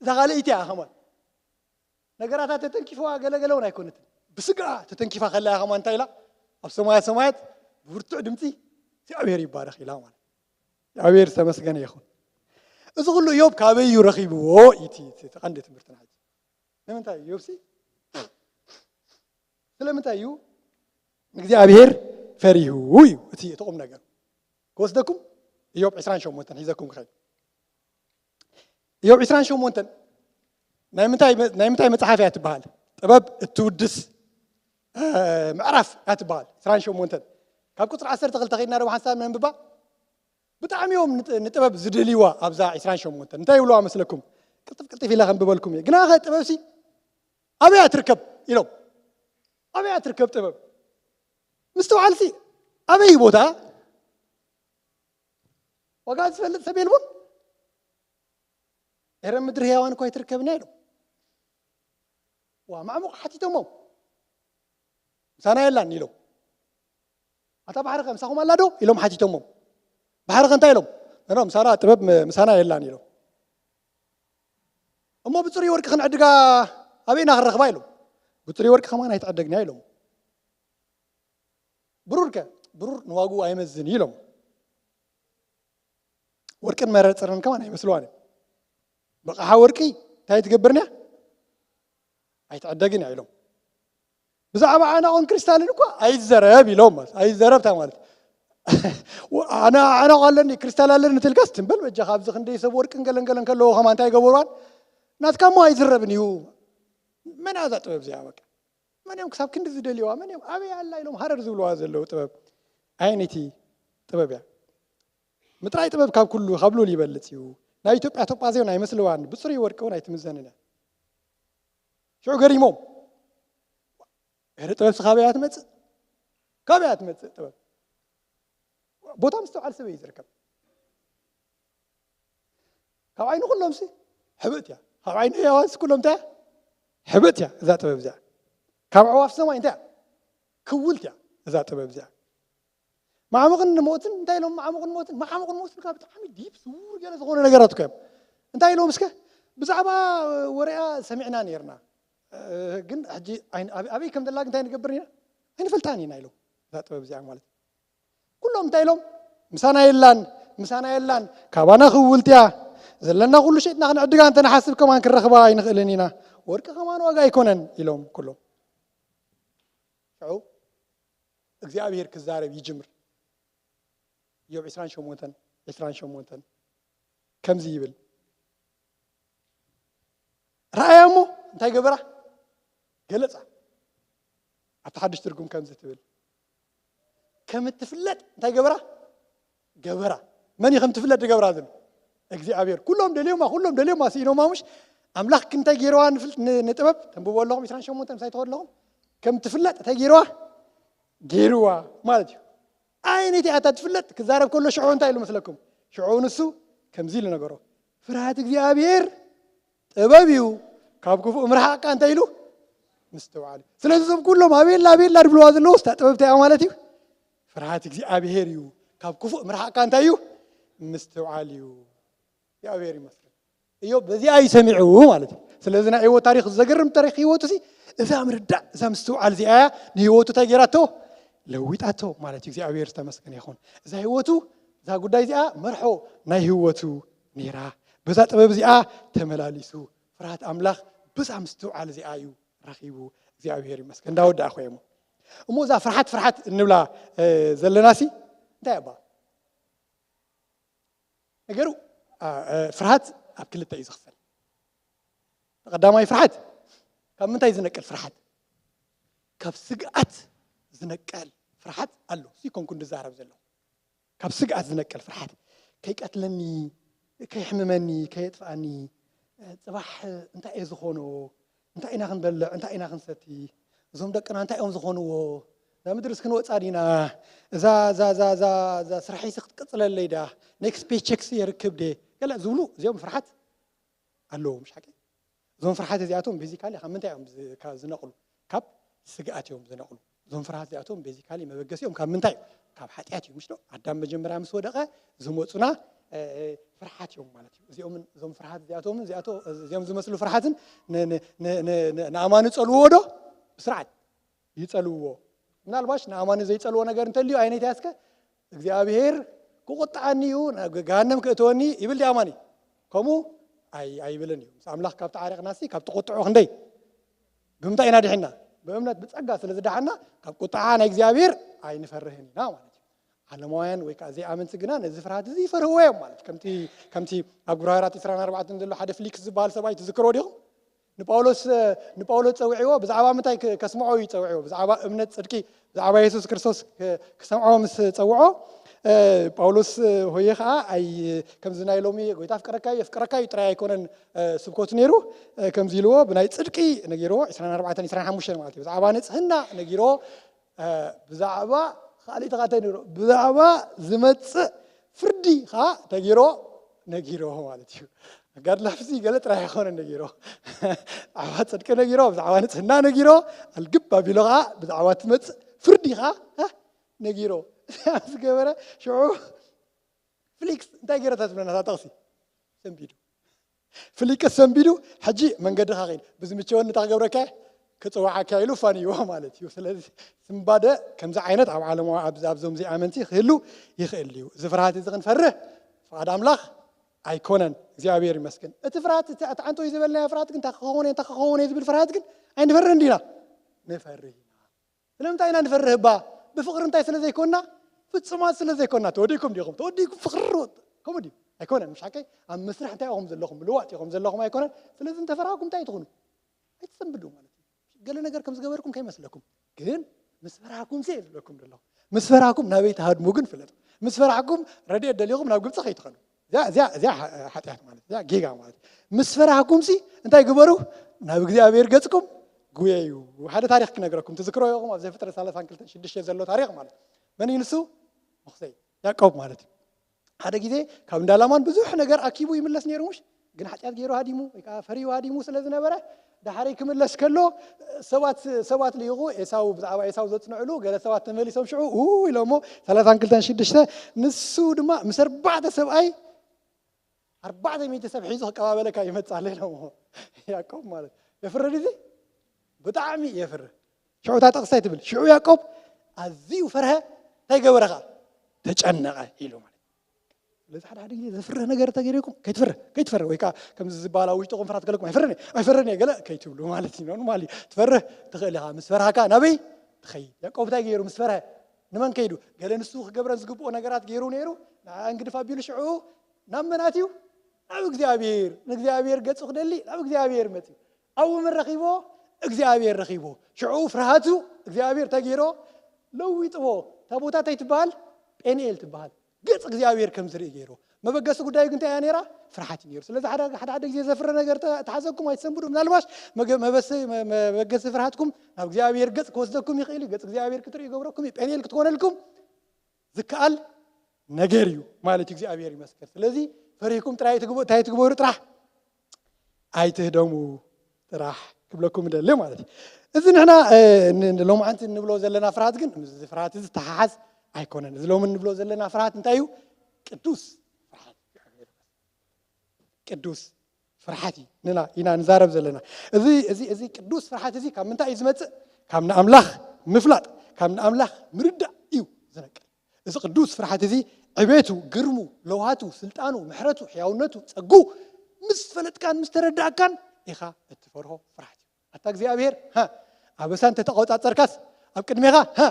እዛ ካልኣይቲ እያ ከማን ነገራታ ተተንኪፍዋ ገለገለ እውን ኣይኮነትን ብስጋ ተተንኪፋ ከላ እያ ከማን እንታይ ኢላ ኣብ ሰማያት ሰማያት ብብርቱዕ ድምፂ እግዚኣብሔር ይባረክ ኢላ ማለት እግዚኣብሔር ዝተመስገነ ይኹን እዚ ኩሉ እዮብ ካበይ እዩ ረኺብዎ እቲ ቀንዲ ትምህርትና ንምንታይ እዮብሲ ስለምንታይ እዩ እግዚኣብሔር ፈሪሁ እዩ እቲ እቲ ቁም ነገር ክወስደኩም እዮብ ዕስራን ሸሞንተን ሒዘኩም ክኸይ እዮብ ዕስራን ሸሞንተን ናይ ምንታይ ናይ ምንታይ መጽሓፍ እያ ትበሃል ጥበብ እትውድስ ምዕራፍ እያ ትበሃል ዕስራን ሸሞንተን ካብ ቁፅሪ ዓሰርተ ክልተ ከይድና ደሞ ሓንሳብ ነንብባ ብጣዕሚ እዮም ንጥበብ ዝደልይዋ ኣብዛ ዕስራን ሸሞንተን እንታይ ይብልዋ መስለኩም ቅልጥፍ ቅልጥፍ ኢለ ከንብበልኩም እየ ግና ኸ ጥበብሲ ኣበያ ትርከብ ኢሎም ኣበያ ትርከብ ጥበብ ምስትውዓልሲ ኣበይ ቦታ ዋጋ ዝፈልጥ ሰብ የልቦን ኤረ ምድሪ ህያዋን እኳ ኣይትርከብን እያ ኢሎም ዋ ማዕሙቕ ሓቲቶሞም ምሳና የላን ኢሎም ኣታ ባሕሪ ከ ምሳኹም ኣላ ዶ ኢሎም ሓቲቶሞም ባሕሪ ከ እንታይ ኢሎም ኖ ምሳና ጥበብ ምሳና የላን ኢሎም እሞ ብፅሩይ ወርቂ ክንዕድጋ ኣበይና ክንረኽባ ኢሎም ብፅሩይ ወርቂ ከማን ኣይትዕደግንያ ኢሎም ብሩር ከ ብሩር ንዋግኡ ኣይመዝን እዩ ኢሎም ወርቅን መረፅርን ከማን ኣይመስልዋን እዮም በቕሓ ወርቂ እንታይ ትገብርንያ ኣይትዕደግን እያ ኢሎም ብዛዕባ ዓናቆን ክሪስታልን እኳ ኣይዘረብ ኢሎም ማለት ኣይዘረብ እንታይ ማለት ኣነ ዓናቆ ኣለኒ ክሪስታል ኣለኒ ትልካስ ትንበል በጃ ካብዚ ክንደይ ሰብ ወርቅን ገለንገለን ከለዎ ከማ እንታይ ገበርዋን ናትካ እሞ ኣይዝረብን እዩ መን ኣዛ ጥበብ እዚኣ በቃ መን እዮም ክሳብ ክንዲ ዝደልይዋ መን እዮም ኣበይ ኣላ ኢሎም ሃረር ዝብልዋ ዘለዉ ጥበብ ዓይነይቲ ጥበብ እያ ምጥራይ ጥበብ ካብ ኩሉ ካብ ሉል ይበልፅ እዩ ናይ ኢትዮጵያ ቶጳዝዮን ኣይመስልዋን ብፅሩይ ወርቂ እውን ኣይትምዘንን እያ ሽዑ ገሪሞም ረ ጥበብ ስኻበያ ትመፅእ ካበያ ትመፅእ ጥበብ ቦታ ምስተውዓል ሰብ እዩ ዝርከብ ካብ ዓይኒ ኩሎም ሲ ሕብእት እያ ካብ ዓይኒ ህያዋንስ ኩሎም እንታይ ሕብእት እያ እዛ ጥበብ እዚኣ ካብ ኣዕዋፍ ሰማይ እንታይ ክውልት እያ እዛ ጥበብ እዚኣ ማዕሙቕን ሞትን እንታይ ኢሎም ማዕሙቕን ሞትን ማዕሙቕን ሞትን ካብ ብጣዕሚ ዲፕ ስውር ገለ ዝኾነ ነገራት እኮ እዮም እንታይ ኢሎም እስከ ብዛዕባ ወሬኣ ሰሚዕና ነርና ግን ሕጂ ኣበይ ከም ዘላ እንታይ ንገብር ኢና ኣይንፈልጣን ኢና ኢሎም እዛ ጥበብ እዚኣ ማለት ኩሎም እንታይ ኢሎም ምሳና የላን ምሳና የላን ካባና ክውልትያ ዘለና ኩሉ ሸጥና ክንዕድጋ እንተ ንሓስብ ከማን ክንረኽባ ኣይንኽእልን ኢና ወርቂ ከማን ዋጋ ኣይኮነን ኢሎም ኩሎም ሽዑ እግዚኣብሔር ክዛረብ ይጅምር ዮብ 28 28 ከምዚ ይብል እንታይ ገበራ? ገለጻ። ኣብቲ ሓድሽ ትርጉም ከምዚ ትብል፣ ከም እትፍለጥ እንታይ ገበራ? ገበራ። መን እዩ ከም ትፍለጥ ዝገብራ ዘሎ? እግዚኣብሔር። ኩሎም ደልዮማ፣ ኩሎም ደልዮማ፣ ስኢኖማ። ምሽ ኣምላኽ እንታይ ገይርዋ ንፍል-፣ ን-፣ ንጥበብ ተንብቦ ኣለኹም፣ ዕስራን ሸሞንተን ምሳይ ትኸዱ ኣለኹም። ከም ትፍለጥ እንታይ ገይርዋ? ገይርዋ ማለት እዩ። ኣየነይቲ እያ እታ ትፍለጥ? ክዛረብ ከሎ ሽዑ እንታይ ኢሉ መስለኩም? ሽዑ ንሱ ከምዚ ኢሉ ነገሮ፣ ፍርሃት እግዚኣብሔር ጥበብ እዩ፣ ካብ ክፉእ ምርሓቕካ እንታይ ኢሉ? ምስትውዓል እዩ። ስለዚ እዞም ኩሎም ኣቤላ ኣቤላ ድብልዋ ዘለዉ፣ እታ ጥበብ እንታይ እያ ማለት እዩ? ፍርሃት እግዚኣብሔር እዩ፣ ካብ ክፉእ ምርሓቕካ እንታይ እዩ? ምስትውዓል እዩ። እግዚኣብሔር ይመስገን። እዮብ በዚኣ እዩ ሰሚዑ ማለት እዩ። ስለዚ ናይ ህይወት ታሪኽ፣ ዘገርም ታሪኽ ህይወቱ ሲ፣ እዛ ምርዳእ፣ እዛ ምስትውዓል እዚኣ እያ ንህይወቱ እንታይ ገይራቶ? ለዊጣቶ ማለት እዩ። እግዚኣብሔር ዝተመስገነ ይኹን። እዛ ህይወቱ፣ እዛ ጉዳይ እዚኣ መርሖ ናይ ህይወቱ ነይራ። በዛ ጥበብ እዚኣ ተመላሊሱ፣ ፍርሃት ኣምላኽ በዛ ምስትውዓል እዚኣ እዩ ረኺቡ። እግዚኣብሔር ይመስገን። እንዳወዳእኹ እየ እሞ። እሞ እዛ ፍርሓት፣ ፍርሓት እንብላ፣ እ፣ ዘለናሲ እንታይ እባ? ነገሩ፣ እ፣ እ፣ ፍርሃት ኣብ ክልተ እዩ ዝኽፈል። ቀዳማይ ፍርሃት ካብ ምንታይ ዝነቅል ፍርሃት? ካብ ስግኣት ዝነቀል ፍርሃት ኣሎ። እዚ ኮንኩ እንድዛረብ ዘለኹ። ካብ ስግኣት ዝነቀል ፍርሃት። ከይቀትለኒ፣ ከይሕምመኒ፣ ከየጥፍኣኒ፣ እ፣ ጽባሕ እንታይ እየ ዝኾኖ? እንታይ ኢና ክንበልዕ? እንታይ ኢና ክንሰቲ? እዞም ደቅና እንታይ እዮም ዝኾንዎ? እዛ ምድርስ ክንወጻ ዲና? እዛ፣ እዛ፣ እዛ፣ እዛ፣ እዛ ስርሐይሲ ክትቅጽለለይ ድያ? ኔክስት ፔቸክሲ የርክብ ድየ? ገለ ዝብሉ እዚኦም ፍርሓት ኣለዎም፣ ምሽ ሓቂ? እዞም ፍርሓት እዚኣቶም ቤዚካሊ ካብ ምንታይ እዮም ዝ-፣ ካብ ዝነቕሉ? ካብ ስግኣት እዮም ዝነቕሉ። እዞም ፍርሓት እዚኣቶም ቤዚካሊ መበገሲኦም ካብ ምንታይ እዩ? ካብ ሓጢኣት እዩ፣ ምሽ ዶ? ኣዳም መጀመርያ ምስ ወደቐ ዝመጹና፣ እ፣ እ፣ ፍርሓት እዮም ማለት እዩ። እዚኦምን፣ እዞም ፍርሓት እዚኣቶምን፣ እዚኣቶ-፣ እዚኦም ዝመስሉ ፍርሓትን ን-፣ ን-፣ ን-፣ ን-፣ ን-፣ ንኣማኒ ጸልውዎ ዶ? ብስርዓት ይጸልውዎ። ምናልባሽ ንኣማኒ ዘይጸልዎ ነገር እንተልዩ፣ ኣይነይቲ ያስከ እግዚኣብሔር ክቁጣዓኒ እዩ፣ ናብ ገሃነም ክእተወኒ ይብል ድዩ ኣማኒ? ከምኡ ኣይ-፣ ኣይብልን እዩ። ምስ ኣምላኽ ካብ ተዓረቕናሲ፣ ካብ ትቁጥዑ ክንደይ? ብምንታይ ኢና ድሒና? ብእምነት ብጸጋ ስለ ዝደሓና፣ ካብ ቁጥዓ ናይ እግዚኣብሔር ኣይንፈርህን ኢና ማለት እዩ። ዓለማውያን ወይ ከኣ ዘይኣመንቲ ግና ነዚ ፍርሃት እዚ ይፈርህዎ እዮም ማለት እዩ። ከምቲ፣ ከምቲ ኣብ ግብረ ሃዋርያት ዕስራን ኣርባዕተን ዘሎ ሓደ ፍሊክስ ዝበሃል ሰብኣይ ትዝክርዎ ዲኹም? ንጳውሎስ፣ ንጳውሎስ ጸዊዕዎ ብዛዕባ ምንታይ ክ-፣ ከስምዖ እዩ ጸዊዕዎ? ብዛዕባ እምነት ጽድቂ፣ ብዛዕባ የሱስ ክርስቶስ ክ-፣ ክሰምዖ ምስ ጸውዖ፣ እ፣ ጳውሎስ፣ እ፣ ሆየ ኸኣ ኣይ-፣ ከምዚ ናይ ሎሚ "ጎይታ ኣፍቀረካ እዩ፣ የፍቅረካ እዩ" ጥራይ ኣይኮነን፣ እ፣ ስብከቱ ነይሩ። እ፣ ከምዚ ኢልዎ ብናይ ጽድቂ ነጊርዎ፣ ዕስራን ኣርባዕተን ዕስራን ሓሙሽተን ማለት እዩ። ብዛዕባ ንጽህና ነጊርዎ፣ እ፣ ብዛዕባ ካልእ ተኻታይ ነጊርዎ፣ ብዛዕባ ዝመጽእ ፍርዲ ኸኣ ተጊርዎ፣ ነጊርዎ ማለት እዩ። ኣጋድላ ፍሲ ገለ ጥራይ ኣይኮነን ነጊርዎ። ብዛዕባ ጽድቂ ነጊርዎ፣ ብዛዕባ ንጽህና ነጊርዎ፣ ኣልግብ ኣቢሉ ኸኣ ብዛዕባ ትመጽእ ፍርዲ ኸኣ፣ እ፣ ነጊርዎ። ዝገበረ ሽዑ ፍሊክስ እንታይ ገይረታ ትብለና እታ ጥቕሲ? ሰንቢዱ። ፍሊክስ ሰንቢዱ፣ "ሕጂ መንገድኻ ኺድ፣ ብዝምቸወኒ እንታይ ክገብረካ እየ? ክጽውዓካ" ኢሉ ፋንይዎ ማለት እዩ። ስለዚ ስንባደ ከምዚ ዓይነት ኣብ ዓለማዊ፣ ኣብ፣ ኣብዞም ዘይኣመንቲ ክህሉ ይኽእል እዩ። እዚ ፍርሃት እዚ ክንፈርህ ፍቓድ ኣምላኽ ኣይኮነን። እግዚኣብሔር ይመስገን። እቲ ፍርሃት፣ እቲ፣ እቲ ዓንቶ እዩ ዝበልናዮ ፍርሃት ግን እንታይ ክኸውን እየ፣ እንታይ ክኸውን እየ ዝብል ፍርሃት ግን ኣይንፈርህን ዲና? ንፈርህ ኢና። ስለምንታይ ኢና ንፈርህ እባ? ብፍቕሪ እንታይ ስለ ዘይኮንና? ፍጹማት ስለ ዘይኮንና። ተወዲእኩም ዲኹም? ተወዲእኩም ፍቕሪ ሮ-፣ ከምኡ ድዩ? ኣይኮነን፣ ምሽ ሓቀይ? ኣብ መስርሕ እንታይ ኢኹም ዘለኹም? ምልዋጥ ኢኹም ዘለኹም ኣይኮነን? ስለዚ እንተፈራህኩም እንታይ ትኹኑ? ኣይትሰንብዱ ማለት እዩ። ገለ ነገር ከም ዝገበርኩም ከይመስለኩም። ግን ምስ ፈራህኩም ሲ ዝብለኩም ዘለኹ። ምስ ፈራህኩም ናበይ ትሃድሙ ግን ፍለጡ። ምስ ፈራህኩም ረድኤት ደሊኹም ናብ ግብጺ ከይትኸዱ። እዚኣ፣ እዚኣ፣ እዚኣ ሓ-፣ ሓጢኣት ማለት፣ እዚኣ ጌጋ ማለት። ምስ ፈራህኩም ሲ እንታይ ግበሩ? ናብ እግዚኣብሔር ገጽኩም ጉየዩ። ሓደ ታሪኽ ክነግረኩም፣ ትዝክሮ ኢኹም፣ ኣብ ዘፍጥረት ሰላሳን ክልተን ሽዱሽተ ዘሎ ታሪኽ ማለት። መን እዩ ንሱ? ሙሴ፣ ያዕቆብ ማለት እዩ። ሓደ ግዜ ካብ እንዳ ላማን ብዙሕ ነገር ኣኪቡ ይምለስ ነይሩ፣ ምሽ? ግን ሓጢኣት ገይሩ ሃዲሙ፣ ወይ ከኣ ፈሪዩ ሃዲሙ ስለ ዝነበረ፣ ዳሕረይ ክምለስ ከሎ፣ ሰባት፣ ሰባት ልኢኹ ኤሳው፣ ብዛዕባ ኤሳው ዘጽንዕሉ፣ ገለ ሰባት ተመሊሶም ሽዑ፣ ኡ ኢሎሞ፣ ሰላሳን ክልተን ሽዱሽተ፣ ንሱ ድማ ምስ ኣርባዕተ ሰብኣይ፣ ኣርባዕተ ሚእቲ ሰብ ሒዙ ክቀባበለካ ይመጽእ ኣሎ ኢሎሞ። ያዕቆብ ማለት፣ የፍርህ ድዚ? ብጣዕሚ የፍርህ። ሽዑ እታ ጥቕሲ እንታይ ትብል? ሽዑ ያዕቆብ ኣዝዩ ፈርሀ፣ እንታይ ገበረ ኸኣ? ተጨነቐ ኢሉ ማለት። ስለዚ ሓደ ሓደ ግዜ ዘፍርህ ነገር እንተገይርኩም፣ "ከይትፈርህ፣ ከይትፈርህ" ወይ ከኣ ከምዚ ዝበሃል ኣብ ውሽጥኹም ፍርሃት ከለኩም፣ "ኣይፈርህን እየ፣ ኣይፈርህን እየ" ገለ ከይትብሉ ማለት እዩ። ኖርማል እዩ። ትፈርህ ትኽእል ኢኻ። ምስ ፈራህካ ናበይ ትኸይድ? ያዕቆብ እንታይ ገይሩ ምስ ፈርሀ? ንመን ከይዱ? ገለ ንሱ ክገብረን ዝግብኦ ነገራት ገይሩ ነይሩ። ንዓኣን ግድፍ ኣቢሉ ሽዑ ናብ መን ኣትዩ? ናብ እግዚኣብሔር። ንእግዚኣብሔር ገጹ ክደሊ ናብ እግዚኣብሔር መጽዩ። ኣብኡ ምን ረኺቦ? እግዚኣብሔር ረኺቦ። ሽዑ ፍርሃቱ እግዚኣብሔር እንታይ ገይሮ? ለዊጥዎ። እታ ቦታ እንታይ ትበሃል? ጴንኤል ትበሃል። ገጽ እግዚኣብሔር ከም ዝርኢ ገይሮ። መበገሲ ጉዳዩ ግን እንታይ እያ ነይራ? ፍርሃት እዩ ነይሩ። ስለዚ ሓደ ሓደ ሓደ ግዜ ዘፍረ ነገር ተ- ተሓዘኩም ኣይትሰንብዱ። ምናልባሽ መገ- መበሲ- መ- መበገሲ ፍርሃትኩም ናብ እግዚኣብሔር ገጽ ክወስደኩም ይኽእል እዩ። ገጽ እግዚኣብሔር ክትርኢ ይገብረኩም እዩ። ጴንኤል ክትኮነልኩም ዝከኣል ነገር እዩ ማለት እዩ። እግዚኣብሔር ይመስገን። ስለዚ ፈሪህኩም ጥራይ ትግበ- እንታይ ትግበሩ ጥራሕ ኣይትህደሙ ጥራሕ ክብለኩም እደሊ ማለት እዩ። እዚ ንሕና እ፣ ን- ሎማዓንቲ እንብሎ ዘለና ፍርሃት ግን እዚ ፍርሃት እዚ ዝተሓሓዝ ኣይኮነን። እዚ ሎሚ እንብሎ ዘለና ፍርሃት እንታይ እዩ? ቅዱስ ፍርሃት። ቅዱስ ፍርሃት እዩ ንና ኢና ንዛረብ ዘለና። እዚ እዚ እዚ ቅዱስ ፍርሃት እዚ ካብ ምንታይ እዩ ዝመጽእ? ካብ ንኣምላኽ ምፍላጥ፣ ካብ ንኣምላኽ ምርዳእ እዩ ዝነቅል። እዚ ቅዱስ ፍርሃት እዚ ዕቤቱ፣ ግርሙ፣ ለውሃቱ፣ ስልጣኑ፣ ምሕረቱ፣ ሕያውነቱ፣ ጸጉ ምስ ፈለጥካን ምስ ተረዳእካን ኢኻ እትፈርሆ ፍርሃት እዩ። ኣታ እግዚኣብሔር ሃ ኣበሳ እንተተቆጻጸርካስ ኣብ ቅድሜኻ ሃ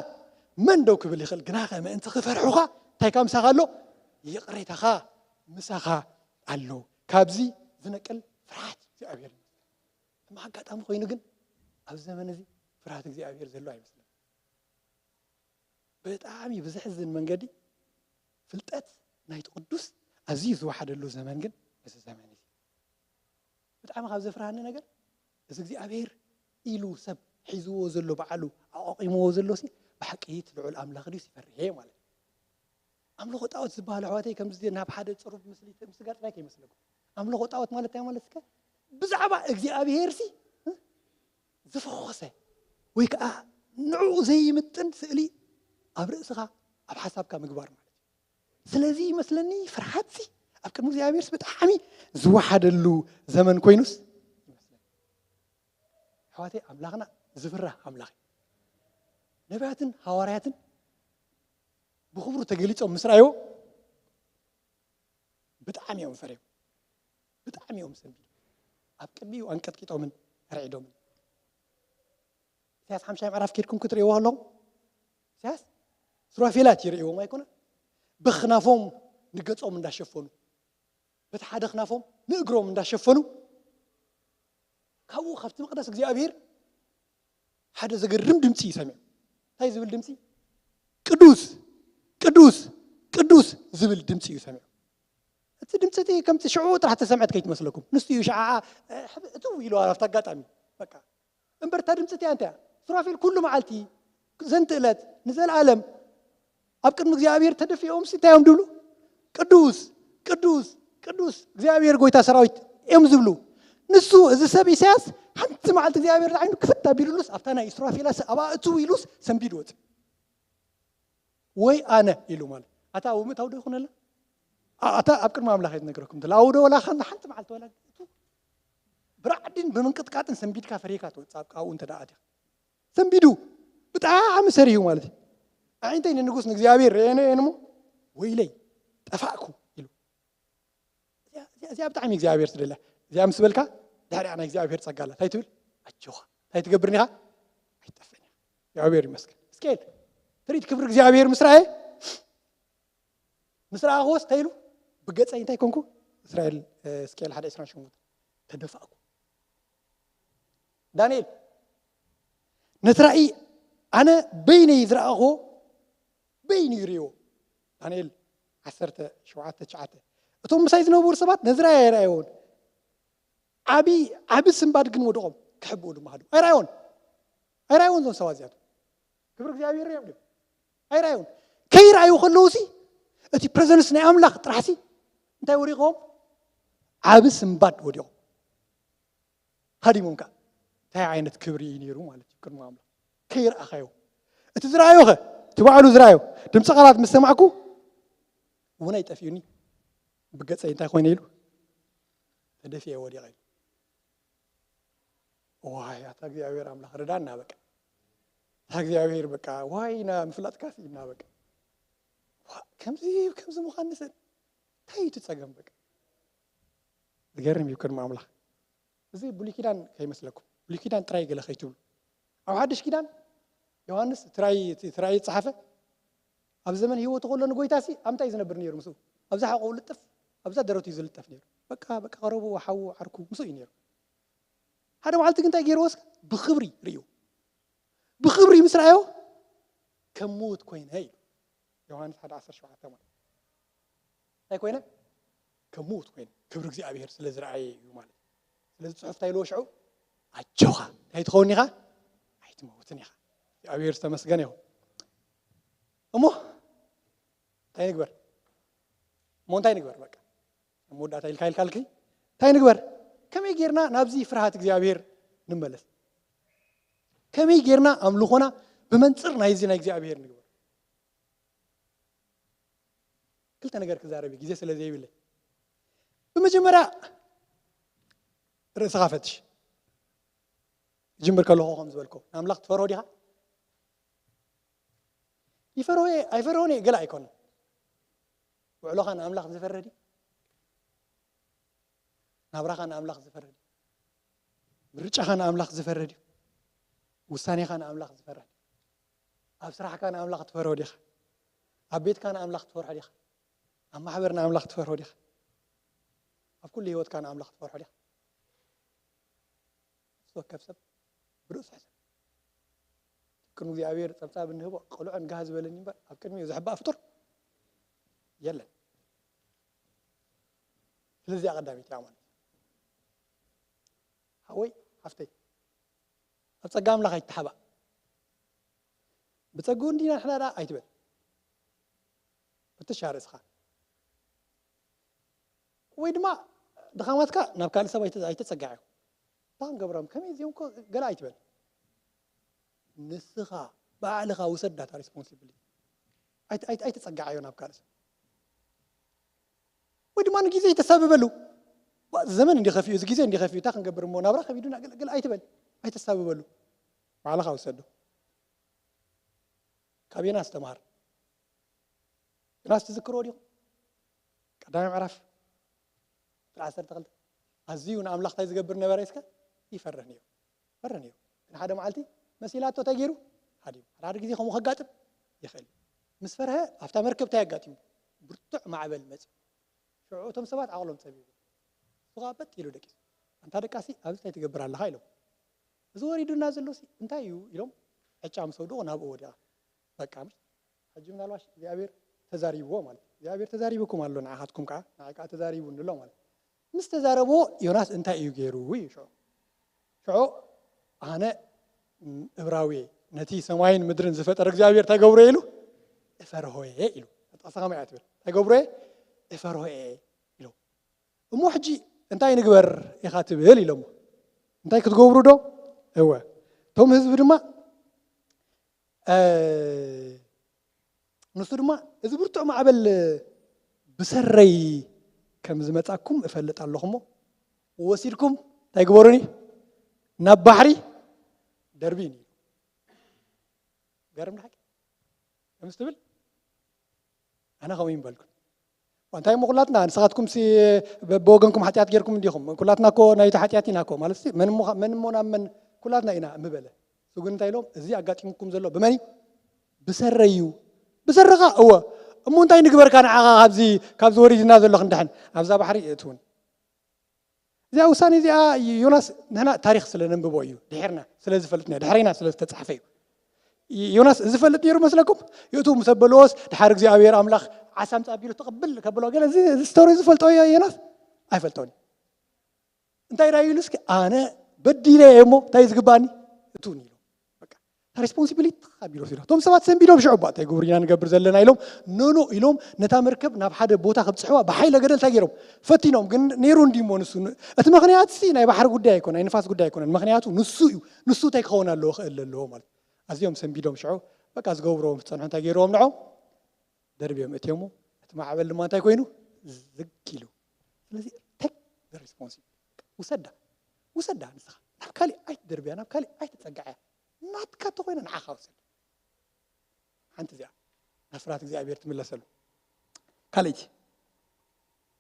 መን ደው ክብል ይኽእል? ግናኸ ምእንቲ ክፈርሑኻ እንታይ ካብ ምሳኻ ኣሎ? ይቕሬታኻ ምሳኻ ኣሎ። ካብዚ ዝነቅል ፍርሃት እግዚኣብሔር ይመስገን። እማ ኣጋጣሚ ኮይኑ ግን ኣብዚ ዘመን እዚ ፍርሃት እግዚኣብሔር ዘሎ ኣይመስለን። ብጣዕሚ ብዘሕዝን መንገዲ ፍልጠት ናይቲ ቅዱስ ኣዝዩ ዝወሓደሉ ዘመን ግን እዚ ዘመን እዚ። ብጣዕሚ ካብ ዘፍርሃኒ ነገር እዚ እግዚኣብሔር ኢሉ ሰብ ሒዝዎ ዘሎ ባዕሉ ኣቋቂምዎ ዘሎ ሲ ብሓቂ እቲ ልዑል ኣምላኽ ድዩ ይፈርሄ ማለት እዩ። ኣምልኾ ጣዖት ዝበሃል ኣሕዋተይ ከምዚ ናብ ሓደ ፅሩብ ምስሊ ምስጋር ጥራይ ከይመስለኩም። ኣምልኾ ጣዖት ማለት እንታይ ማለት እስከ ብዛዕባ እግዚኣብሔር ሲ ዝፈኾሰ ወይ ከዓ ንዕኡ ዘይምጥን ስእሊ ኣብ ርእስኻ ኣብ ሓሳብካ ምግባር ማለት እዩ። ስለዚ ይመስለኒ ፍርሃትሲ ኣብ ቅድሚ እግዚኣብሔርስ ብጣዕሚ ዝወሓደሉ ዘመን ኮይኑስ ይመስለኒ። ኣሕዋተይ ኣምላኽና ዝፍራሕ ኣምላኽ እዩ። ነቢያትን ሃዋርያትን ብኽብሩ ተገሊጾም ምስ ረኣይዎ ብጣዕሚ እዮም ፈርዮም። ብጣዕሚ እዮም ሰንቢዶም። ኣብ ቅድሚኡ ኣንቀጥቂጦምን ርዒዶምን። ኢሳያስ ሓምሻይ ምዕራፍ ኬድኩም ክትርእይዎ ከለኹም ኢሳያስ ሱራፌላት ይርእይዎም ኣይኮነ በኽናፎም ንገጾም እንዳሸፈኑ በቲ ሓደ ክናፎም ንእግሮም እንዳሸፈኑ ካብኡ ካብቲ መቕደስ እግዚኣብሔር ሓደ ዘገርም ድምፂ እዩ ሰሚዑ። እንታይ ዝብል ድምፂ? ቅዱስ ቅዱስ ቅዱስ ዝብል ድምፂ እዩ ሰሚዑ። እቲ ድምፂ እቲ ከምቲ ሽዑ ጥራሕ ተሰምዐት ከይትመስለኩም። ንሱ እዩ ሸዓ እትው ኢሉ ኣብቲ ኣጋጣሚ በቃ እምበር እታ ድምፂ እቲኣ እንታይ እያ? ሱራፌል ኩሉ መዓልቲ ዘንቲ ዕለት ንዘለኣለም ኣብ ቅድሚ እግዚኣብሔር ተደፊኦም ሲ እንታይ እዮም ድብሉ? ቅዱስ ቅዱስ ቅዱስ እግዚኣብሔር ጎይታ ሰራዊት እዮም ዝብሉ። ንሱ እዚ ሰብ ኢሳያስ ሓንቲ መዓልቲ እግዚኣብሔር ዓይኑ ክፍት ኣቢሉሉስ ኣብታ ናይ ሱራፌላ ኣባእቱ ኢሉስ ሰንቢድ ወፅ ወይ ኣነ ኢሉ ማለት ኣታ ኣብ ምእታው ዶ ይኹነላ ኣታ ኣብ ቅድሚ ኣምላኽ እየ ዝነግረኩም እንተላ ኣው ዶ ወላ ሓንቲ መዓልቲ ወላ ብራዕድን ብምንቅጥቃጥን ሰንቢድካ ፈሪካ ትወፅእ ኣብኡ እንተ ደኣ ኣትኻ ሰንቢዱ ብጣዕሚ ሰሪሁ ማለት እዩ። ኣዒንተይ ንንጉስ ንእግዚኣብሔር ርእየንኦ እየን እሞ ወይለይ ጠፋእኩ ኢሉ። እዚኣ ብጣዕሚ እግዚኣብሔር ትደልያ። እዚኣ ምስ በልካ ድሕሪኣ ናይ እግዚኣብሔር ጸጋ ኣላ። እንታይ ትብል? ኣጆኻ። እንታይ ትገብር ኒኻ? ኣይትጠፍእን ኢኻ። እግዚኣብሔር ይመስገን። እስኬል ትርኢት ክብሪ እግዚኣብሔር ምስ ረኣየ ምስ ረኣኽዎስ እንታይ ኢሉ? ብገጸይ እንታይ ኮንኩ? እስራኤል እስኬል ሓደ ዕስራን ሸሞንተን ተደፋእኩ። ዳንኤል ነቲ ራእይ ኣነ በይነይ ዝረኣኹዎ በይኑ ይርእይዎ። ዳንኤል ዓሰርተ ሸውዓተ ትሽዓተ እቶም ምሳይ ዝነበሩ ሰባት ነዚ ራእይ ኣይረኣይዎን። ዓቢ ዓቢ ስንባድ ግን ወድቖም ክሕብኡ ድማ ሃደው። ኣይረኣይዎን ኣይረኣይዎን እዞም ሰባት እዚኣቶም ክብሪ እግዚኣብሔር እዮም ድዮም ኣይረኣይዎን። ከይረኣዩ ከለዉ ሲ እቲ ፕሬዘንስ ናይ ኣምላኽ ጥራሕ ሲ እንታይ ወዲቖም? ዓቢ ስንባድ ወዲቖም ሃዲሞም ከኣ እንታይ ዓይነት ክብሪ እዩ ነይሩ ማለት እዩ ቅድሚ ኣምላኽ ከይረኣኻዮ እቲ ዝረኣዮ ኸ እቲ ባዕሉ ዝረኣዮ ድምፂ ቃላት ምስ ሰማዕኩ እውን ኣይጠፊኡኒ ብገፀይ እንታይ ኮይነ ኢሉ ተደፊኤ ወዲቐ ኢሉ ዋይ ኣታ እግዚኣብሔር ኣምላኽ ርዳና በቃ እታ እግዚኣብሔር በቃ ዋይ ኢና ምፍላጥካስ ኢና በቃ ከምዚ ከምዚ ምዃን ንሰን እንታይ እዩ እቲ ፀገም በቃ ዝገርም እዩ ቅድሚ ኣምላኽ እዚ ብሉይ ኪዳን ከይመስለኩም ብሉይ ኪዳን ጥራይ ገለ ከይትብሉ ኣብ ሓድሽ ኪዳን ዮሃንስ ትራይ ዝፀሓፈ ኣብ ዘመን ህይወቱ ከሎ ንጎይታ ሲ ኣብ ምንታይ ዝነብር ነይሩ ምስኡ ኣብዛ ሓቆ ልጥፍ ኣብዛ ደረቱ እዩ ዝልጠፍ ነይሩ በቃ በቃ ቀረቡ ሓዉ ዓርኩ ምስኡ እዩ ነይሩ ሓደ መዓልቲ ግን እንታይ ገይርዎ? እስከ ብኽብሪ ርእዩ። ብኽብሪ ምስ ረኣዮ ከም ምዉት ኮይነ ኢሉ። ዮሃንስ ሓደ ዓሰርተ ሸውዓተ ማለት እንታይ ኮይነ? ከም ምዉት ኮይነ። ክብሪ እግዚኣብሔር ስለ ዝረኣየ እዩ ማለት እዩ። ስለዚ ጽሑፍ እንታይ ኢልዎ ሽዑ? ኣጆኻ እንታይ ትኸውን ኢኻ? ኣይትመውትን ኢኻ። እግዚኣብሔር ዝተመስገነ ይኹን። እሞ እንታይ ንግበር? እሞ እንታይ ንግበር? በቃ መወዳእታ ኢልካ ኢልካልኪ እንታይ ንግበር? ከመይ ጌርና ናብዚ ፍርሃት እግዚኣብሔር ንመለስ? ከመይ ጌርና ኣምልኾና ብመንጽር ናይዚ ናይ እግዚኣብሔር ንግበር? ክልተ ነገር ክዛረብ ግዜ ስለ ዘይብለይ፣ ብመጀመርያ ርእስኻ ፈትሽ። ጅምር ከለኹ ከም ዝበልኮ ንኣምላኽ ትፈርሆ ዲኻ? ይፈርሆ እየ ኣይፈርሆን እየ ገለ ኣይኮነን። ውዕሎኻ ንኣምላኽ ዝፈርህ ድዩ? ናብራኻ ንኣምላኽ ዝፈርህ ድዩ? ምርጫኻ ንኣምላኽ ዝፈርህ ድዩ? ውሳኔኻ ንኣምላኽ ዝፈርህ ድዩ? ኣብ ስራሕካ ንኣምላኽ ትፈርሆ ዲኻ? ኣብ ቤትካ ንኣምላኽ ትፈርሖ ዲኻ? ኣብ ማሕበር ንኣምላኽ ትፈርሆ ዲኻ? ኣብ ኩሉ ህይወትካ ንኣምላኽ ትፈርሖ ዲኻ? ነፍሲ ወከፍ ሰብ ብርእሱ ሕሰብ። ቅድሚ እግዚኣብሔር ጸብጻብ እንህቦ ቅሉዕን ጋህ ዝበለኒ እምበር ኣብ ቅድሚኡ ዝሕባእ ፍጡር የለን። ስለዚኣ ቀዳሚት እያ ማለት እዩ። ሓወይ ሓፍተይ ኣብ ጸጋ ኣምላኽ ኣይትሓባእ። ብጸግኡ እንዲና ንሕና ደኣ ኣይትበል። ፈትሻ ርእስኻ። ወይ ድማ ድኻማትካ ናብ ካልእ ሰብ ኣይተ- ኣይተጸጋዕዮ። እንታይ ክንገብሮም ከመይ እዚኦም እኮ ገለ ኣይትበል። ንስኻ ባዕልኻ ውሰድ ዳታ ሪስፖንሲቢሊቲ። ኣይተ- ኣይተ- ኣይተጸጋዓዮ ናብ ካልእ ሰብ። ወይ ድማ ንግዜ ኣይተሳብበሉ። ዋ፣ ዘመን እንዲ ከፊኡ፣ እዚ ግዜ እንዲ ከፊኡ፣ እንታይ ክንገብር እሞ ናብራ ከቢዱና ገለ ገለ ኣይትበል። ኣይተሳብበሉ። ባዕልኻ ውሰዶ። ካብ ዮናስ ተምሃር። ዮናስ ትዝክርዎ ዲኹም? ቀዳማይ ምዕራፍ ቁጽሪ ዓሰርተ ክልተ። ኣዝዩ ንኣምላኽ እንታይ ዝገብር ነበረ? እስከ ይፈርህ ነይሩ። ፈርህ ነይሩ። ግን ሓደ መዓልቲ መሲላቶ እንታይ ገይሩ? ሃዲሙ። ሓደ ሓደ ግዜ ከምኡ ከጋጥም ይኽእል እዩ። ምስ ፈርሀ ኣብታ መርከብ እንታይ ኣጋጢሙ? ብርቱዕ ማዕበል መጺኡ። ሽዑ እቶም ሰባት ዓቕሎም ጸቢቡ። እሱ ኸኣ በጥ ኢሉ ደቂሱ። ኣንታ ደቃሲ ኣብዚ እንታይ ትገብር ኣለኻ? ኢሎም። እዚ ወሪዱና ዘሎሲ እንታይ እዩ? ኢሎም ዕጫ ምስ ወደቑ ናብኡ ወዲቓ። በቃ ምሽ ሕጂ ምናልባሽ እግዚኣብሔር ተዛሪብዎ ማለት እዩ። እግዚኣብሔር ተዛሪብኩም ኣሎ ንዓኻትኩም ከዓ ንዓይ ከዓ ተዛሪቡኒ ኣሎ ማለት እዩ። ምስ ተዛረብዎ ዮናስ እንታይ እዩ ገይሩ እዩ ሽዑ? ሽዑ ኣነ እብራዊ ነቲ ሰማይን ምድርን ዝፈጠረ እግዚኣብሔር እንታይ ገብሮ ኢሉ? እፈርሆ እየ ኢሉ። ጥቕሲ ከመይ እያ ትብል? እንታይ ገብሮ እየ? እፈርሆ እየ ኢሉ። እሞ ሕጂ እንታይ ንግበር ኢኻ ትብል ኢሎሞ። እንታይ ክትገብሩ ዶ? እወ እቶም ህዝቢ ድማ ንሱ ድማ እዚ ብርቱዕ ማዕበል ብሰረይ ከም ዝመጻኩም እፈልጥ ኣለኹ እሞ ወሲድኩም እንታይ ግበሩኒ? ናብ ባሕሪ ደርብዩኒ። ገርም ድሓቂ ከምስ ትብል ኣነ ከምኡ ይምበልኩ። እንታይ እሞ ኩላትና ንስኻትኩም ሲ በብወገንኩም ሓጢኣት ጌርኩም እንዲኹም። ኩላትና እኮ ናይቲ ሓጢኣት ኢና እኮ ማለት ሲ መን እሞ መን እሞ ናብ መን ኩላትና ኢና ምበለ። እሱ ግን እንታይ ኢሎም እዚ ኣጋጢምኩም ዘሎ ብመን እዩ? ብሰረይ እዩ። ብሰረኻ እወ። እሞ እንታይ ንግበርካ ንዓኻ ካብዚ ካብዚ ወሪድና ዘሎ ክንድሕን ኣብዛ ባሕሪ እትውን እዚኣ ውሳኔ እዚኣ ዮናስ ንሕና ታሪኽ ስለ ነንብቦ እዩ ድሕርና ስለ ዝፈልጥና ድሕረና ስለ ዝተጻሕፈ እዩ። ዮናስ ዝፈልጥ ነይሩ መስለኩም? ይእቱ ምስ ኣበልዎስ ድሓር እግዚኣብሔር ኣምላኽ ዓሳ ምጻ ኣቢሉ ተቐብል ከብሎ ገለ እዚ ስቶሪ ዝፈልጦ ዮናስ ኣይፈልጦን እዩ። እንታይ ዳዩ ኢሉ እስኪ ኣነ በዲለ እየ እሞ እንታይ ዝግባኒ እቱን ኢሉ በቃ ሪስፖንሲቢሊቲ ካብ ቢሮ ሲዳ እቶም ሰባት ሰንቢዶም ሽዑ ባ እንታይ ግብር ኢና ንገብር ዘለና ኢሎም ኖኖ ኢሎም ነታ መርከብ ናብ ሓደ ቦታ ከብፅሕዋ ብሓይለ ገደል እንታይ ገይሮም ፈቲኖም ግን ነይሩ እንዲሞ ንሱ እቲ ምክንያት ሲ ናይ ባሕሪ ጉዳይ ኣይኮነ ናይ ንፋስ ጉዳይ ኣይኮነን ምክንያቱ ንሱ እዩ ንሱ እንታይ ክኸውን ኣለዎ ክእል ኣለዎ ማለት ኣዝዮም ሰንቢዶም ሽዑ በቃ ዝገብርዎም ዝፀንሑ እንታይ ገይርዎም ንዖም ደርብዮም እትዮሞ እቲ ማዕበል ድማ እንታይ ኮይኑ ዝግ ኢሉ ስለዚ take the responsibility ውሰዳ ውሰዳ ንስኻ ናብ ካሊእ ኣይትደርብያ ናብ ካሊእ ኣይትፀግዓያ ናትካ ተኮይነ ንዓኻ ውሰድ ሓንቲ እዚኣ ናብ ፍርሃት እግዚኣብሔር ትምለሰሉ ካልእቲ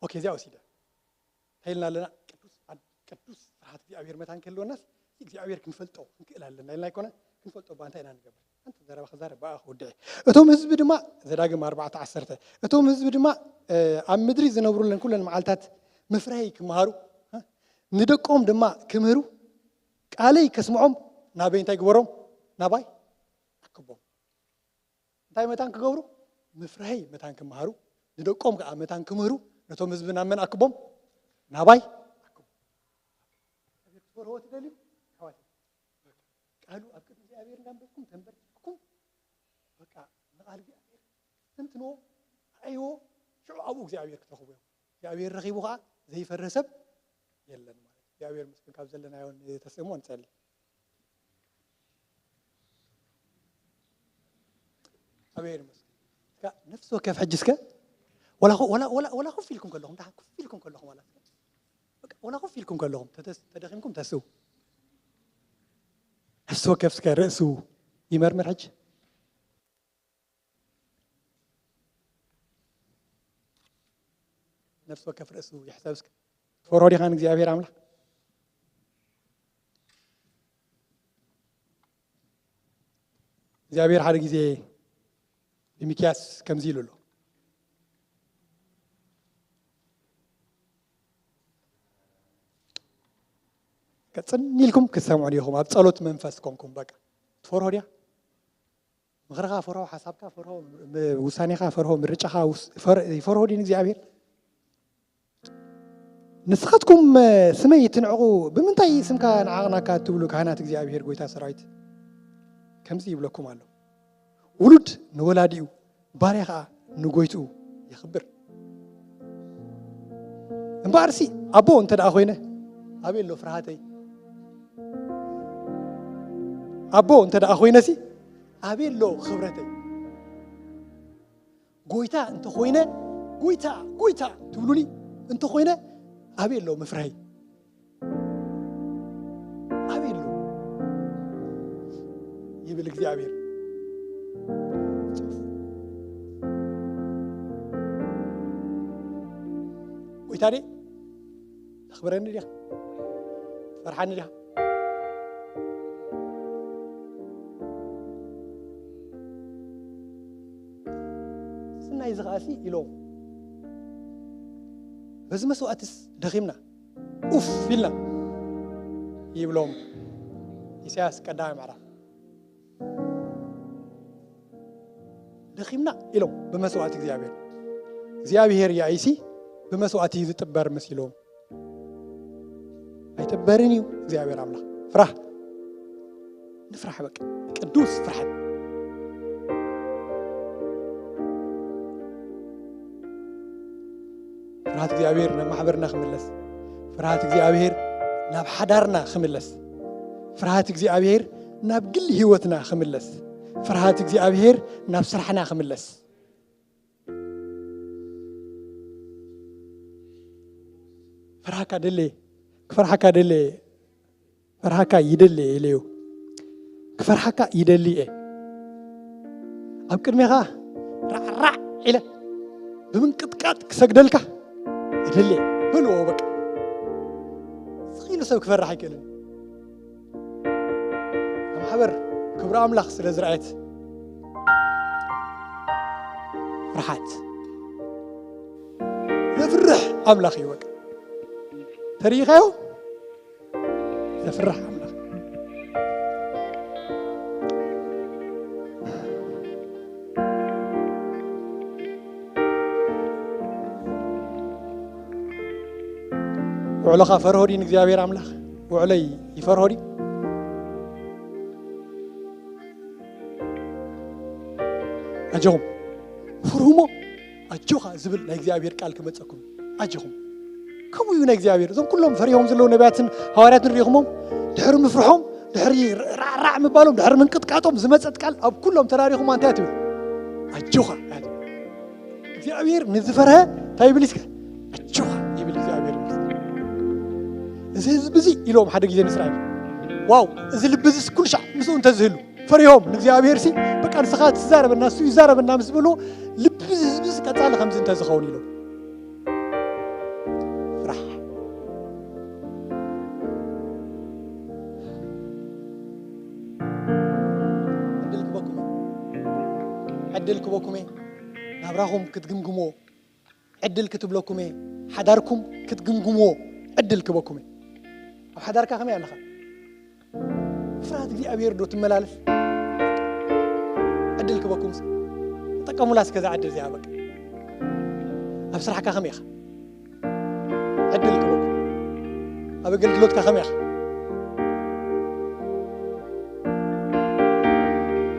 ኦኬ እዚኣ ወሲደ እንታይ ኢልና ኣለና ቅዱስ ቅዱስ ፍርሃት እግዚኣብሔር መታን ክህልወናስ እግዚኣብሔር ክንፈልጦ ክንክእል ኣለና ኢልና ኣይኮነ ክንፈልጦ ባ እንታይ ኢና ንገብር ሓንቲ ዘረባ ክዛረብ ብኣ ክውድዕ እቶም ህዝቢ ድማ ዘዳግም ኣርባዕተ ዓሰርተ እቶም ህዝቢ ድማ ኣብ ምድሪ ዝነብሩለን ኩለን መዓልታት ምፍራይ ክመሃሩ ንደቆም ድማ ክምህሩ ቃለይ ከስምዖም ናበይ እንታይ ግበሮም? ናባይ ኣክቦም። እንታይ መታን ክገብሩ? ምፍርሀይ መታን ክመሃሩ፣ ንደቆም ከዓ መታን ክምህሩ፣ ነቶም ህዝቢ ናብ መን ኣክቦም? ናባይ ኣክቦም። እግዚኣብሔር ክትፈርህዎ ትደልዩ? ኣሕዋተይ፣ ቃሉ ኣብ ቅድሚ እግዚኣብሔር እንዳንበብኩም ተንበርኪኽኩም፣ በቃ፣ ንቓል እግዚኣብሔር ተንትንዎ፣ ኣዕይዎ፣ ሽዑ ኣብኡ እግዚኣብሔር ክትረኽቡ እዮም። እግዚኣብሔር ረኺቡ ከዓ ዘይፈርህ ሰብ የለን ማለት እዩ። እግዚኣብሔር ይመስገን። ካብ ዘለናዮ ንተስእሞ ንጸሊ። እግዚኣብሔር ይመስገን። እስከ ነፍሲ ወከፍ ሕጂ እስከ ወላ ኮ-፣ ወላ፣ ወላ፣ ወላ ኮፍ ኢልኩም ከለኹም፣ ደሓን ኮፍ ኢልኩም ከለኹም፣ ዋላ እስከ፣ በቃ፣ ወላ ኮፍ ኢልኩም ከለኹም፣ ተተስ-፣ ተደኺምኩም ተስኡ። ነፍሲ ወከፍ እስከ ርእሱ ይመርምር ሕጂ። ነፍሲ ወከፍ ርእሱ ይሕሰብ እስከ። ትፈርሆ ዲኻ ንእግዚኣብሔር ኣምላኽ? እግዚኣብሔር ሓደ ግዜ ብሚክያስ ከምዚ ኢሉ ኣሎ። ጽን ኢልኩም ክትሰምዑ ዲኹም? ኣብ ጸሎት መንፈስ ኮንኩም፣ በቃ፣ ትፈርሆ ዲኻ? ምኽርኻ ፈርሆ፣ ሓሳብካ ፈርሆ፣ ም-፣ ውሳኔኻ ፈርሆ፣ ምርጫኻ ውስ-፣ ፈር-፣ ይፈርሆ ድዩ ንእግዚኣብሔር? ንስኻትኩም ስመይ ትንዕቑ፣ ብምንታይ ስምካ ንዓቕናካ እትብሉ ካህናት እግዚኣብሔር ጐይታ ሰራዊት፣ ከምዚ ይብለኩም ኣሎ፣ ውሉድ ንወላዲኡ፣ ባርያ ኸኣ ንጎይትኡ የኽብር። እምበኣርሲ ኣቦ እንተ ደኣ ኾይነ፣ ኣበይ ኣሎ ፍርሃተይ? ኣቦ እንተ ደኣ ኾይነሲ፣ ኣበይ ኣሎ ክብረተይ? ጎይታ እንተ ኾይነ፣ ጎይታ፣ ጎይታ ትብሉኒ እንተ ኾይነ፣ ኣበይ ኣሎ ምፍርሀይ? ኣበይ ኣሎ? ይብል እግዚኣብሔር። ጎይታ ደይ፣ ተኽብረኒ ዲኻ? ትፈርሓኒ ዲኻ? ስናይ እዚ ኸኣሲ ኢሎም፣ በዚ መስዋእትስ ደኺምና፣ ኡፍ ኢልና ይብሎም። ኢሳያስ ቀዳማይ ምዕራፍ። ደኺምና ኢሎም ብመስዋእቲ እግዚኣብሔር። እግዚኣብሔር ያኢሲ ብመስዋእቲ ዝጥበር መሲሎም። ኣይጥበርን እዩ እግዚኣብሔር ኣምላኽ። ፍራህ። ንፍራሕ በቃ። ቅዱስ ፍርሓት። ፍርሃት እግዚኣብሔር ናብ ማሕበርና ክምለስ። ፍርሃት እግዚኣብሔር ናብ ሓዳርና ክምለስ። ፍርሃት እግዚኣብሔር ናብ ግል ህይወትና ክምለስ። ፍርሃት እግዚኣብሔር ናብ ስራሕና ክምለስ። ፈርሃካ ደለየ፣ ክፈርሓካ ደለየ፣ ፈርሃካ ይደሊ እየ ኢለዮ። ክፈርሓካ ይደሊ እየ። ኣብ ቅድሜኻ ራዕራዕ ኢለ ብምንቅጥቃጥ ክሰግደልካ እደሊ እየ። በልዎ በቃ። ስቕ ኢሉ ሰብ ክፈርሕ ኣይክእልን። ኣብ ማሕበር ክብሪ ኣምላኽ ስለ ዝረኣየት ፍርሓት ዘፍርሕ ኣምላኽ እዩ። በቃ ተሪኢኻዮ? ዘፍርሕ ኣምላኽ። ውዕሎኻ ፈርሆ ድዩ ንእግዚኣብሔር ኣምላኽ? ውዕለይ ይፈርሆ ድዩ? ኣጆኹም፣ ፍርሁሞ ኣጆኻ ዝብል ናይ እግዚኣብሔር ቃል ክመጸኩም። ኣጆኹም። ከምኡ እዩ ናይ እግዚኣብሔር። እዞም ኩሎም ፈሪሆም ዘለዉ ነቢያትን ሃዋርያትን ርኢኹሞም? ድሕሪ ምፍርሖም፣ ድሕሪ ራዕራዕ ምባሎም፣ ድሕሪ ምንቅጥቃጦም ዝመጸት ቃል ኣብ ኩሎም ተራሪኹማ እንታይ ትብል? ኣጆኻ እያ ትብል። እግዚኣብሔር ንዝፈርሀ እንታይ ይብል እስከ? ኣጆኻ ይብል እግዚኣብሔር። እዚ ህዝቢ እዚ ኢሎም ሓደ ግዜ ንእስራኤል፣ ዋው፣ እዚ ልቢ እዚስ ኩሉ ሻዕ ምስኡ እንተዝህሉ፣ ፈሪሆም ንእግዚኣብሔር ሲ፣ በቃ ንስኻ ትዛረበና፣ እሱ ይዛረበና ምስ በልዎ፣ ልቢ ህዝቢ ቀጻሊ ከምዚ እንተዝኸውን ኢሎም። ፍራሕ። ዕድል ክበኩም እየ። ዕድል ክበኩም እየ። ናብራኹም ክትግምግምዎ ዕድል ክትብለኩም እየ። ሓዳርኩም ክትግምግምዎ ዕድል ክበኩም እየ። ኣብ ሓዳርካ ከመይ ኣለኻ? እግዚኣብሔር ዶ ትመላለስ? ዕድል ክበኩም ሲ ተጠቀሙላ እስከ እዛ ዕድል እዚኣ በቃ። ኣብ ስራሕካ ከመይ ኢኻ? ዕድል ክበኩም። ኣብ ኣገልግሎትካ ከመይ ኢኻ?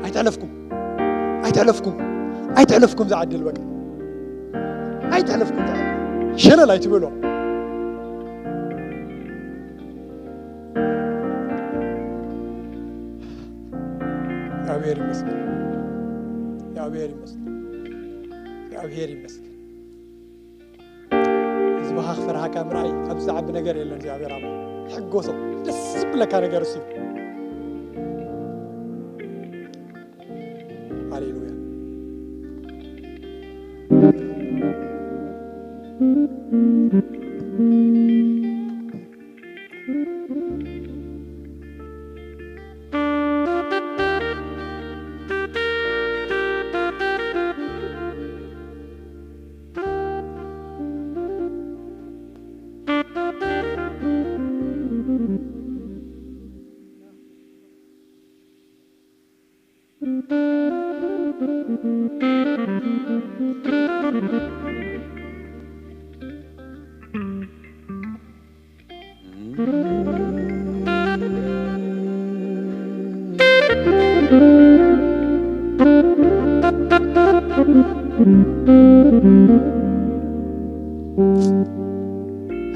ኣይተሕለፍኩም። ኣይተሕለፍኩም። ኣይተሕለፍኩም እዛ ዕድል በቃ። ኣይተሕለፍኩም እዛ ዕድል። ሸለል ኣይትበሎ። እግዚኣብሔር ይመስገን። እግዚኣብሔር ይመስገን። እግዚኣብሔር ይመስገን። ህዝብኻ ክፈርሃካ ምርኣይ ካብዚ ዝዓቢ ነገር የለን። እግዚኣብሔር ኣምላኽ ይሕጎሶ። ደስ ዝብለካ ነገር እሱ እዩ። ሃሌሉያ።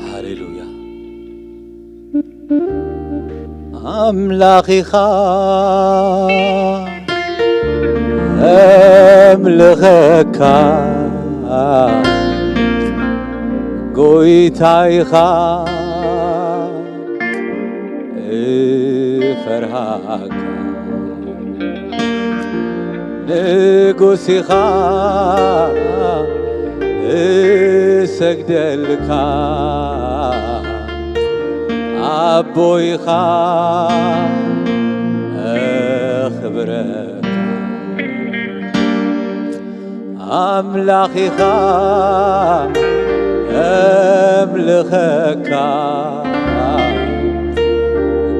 ሃሌሉያ። ኣምላኽ ኢኻ ኣምልኸካ፣ ጎይታ ኢኻ እፈርሃካ፣ ንጉስ ኢኻ እሰግደልካ፣ ኣቦ ኢኻ እኽብረካ። ኣምላኽ ኢኻ እምልኸካ፣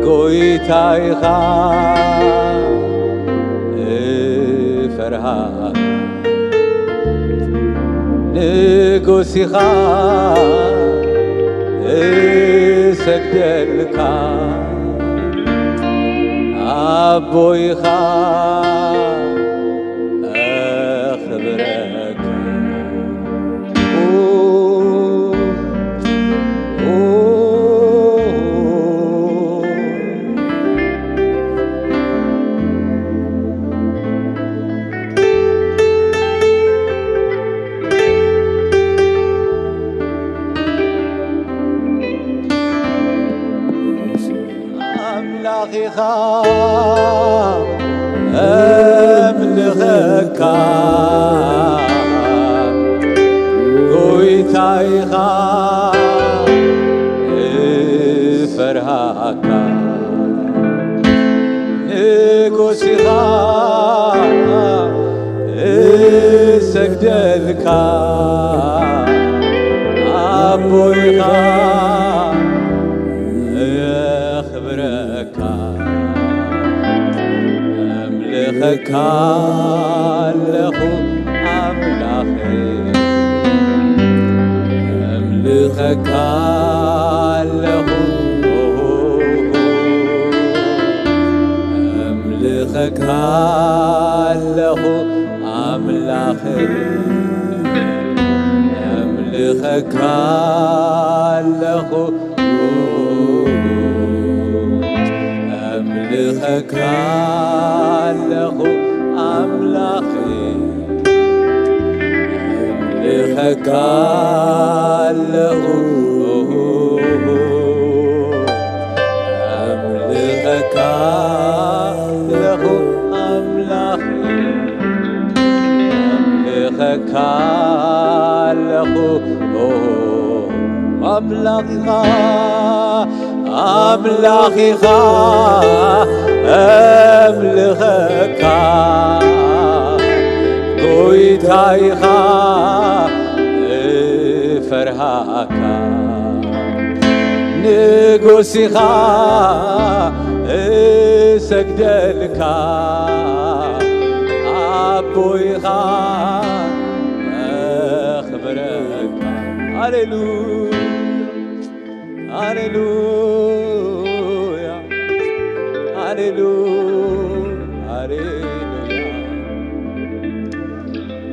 ጎይታ ኢኻ እፈርሃካ፣ ንጉስ ኢኻ እሰግደልካ፣ ኣቦ ኢኻ እኽብረካ። ኣምላኽ ኢኻ እምልኸካ፣ ጎይታ ኢኻ እፈርሃካ፣ ንጉስ ኢኻ እሰግደልካ፣ ኣቦ ኢኻ የኽብረካ። ኣምልኸካ ኣለኹ ኣምላኸይ፣ ኣምልኸካ ኣለኹ፣ ኣምልኸካ ኣለኹ ኣምላኸይ፣ ኣምልኸካ ኣለኹ፣ ኣምልኸካ ኣለኹ ኣምላኸይ፣ ኣምልኸካ ኣለኹ፣ ኣምልኸካ ኣለኹ ኣምላኸይ፣ ኣምልኸካ ኣለኹ። ኣምላኽ ኢኻ፣ ኣምላኽ ኢኻ፣ ኣምልኸካ፣ ጎይታ ኢኻ፣ እፈርሃካ፣ ንጉስ ኢኻ፣ እሰግደልካ ኣቦይኻ ኣኽብረካ። ሃሌሉያ፣ ሃሌሉያ፣ ሃሌሉያ፣ ሃሌሉያ።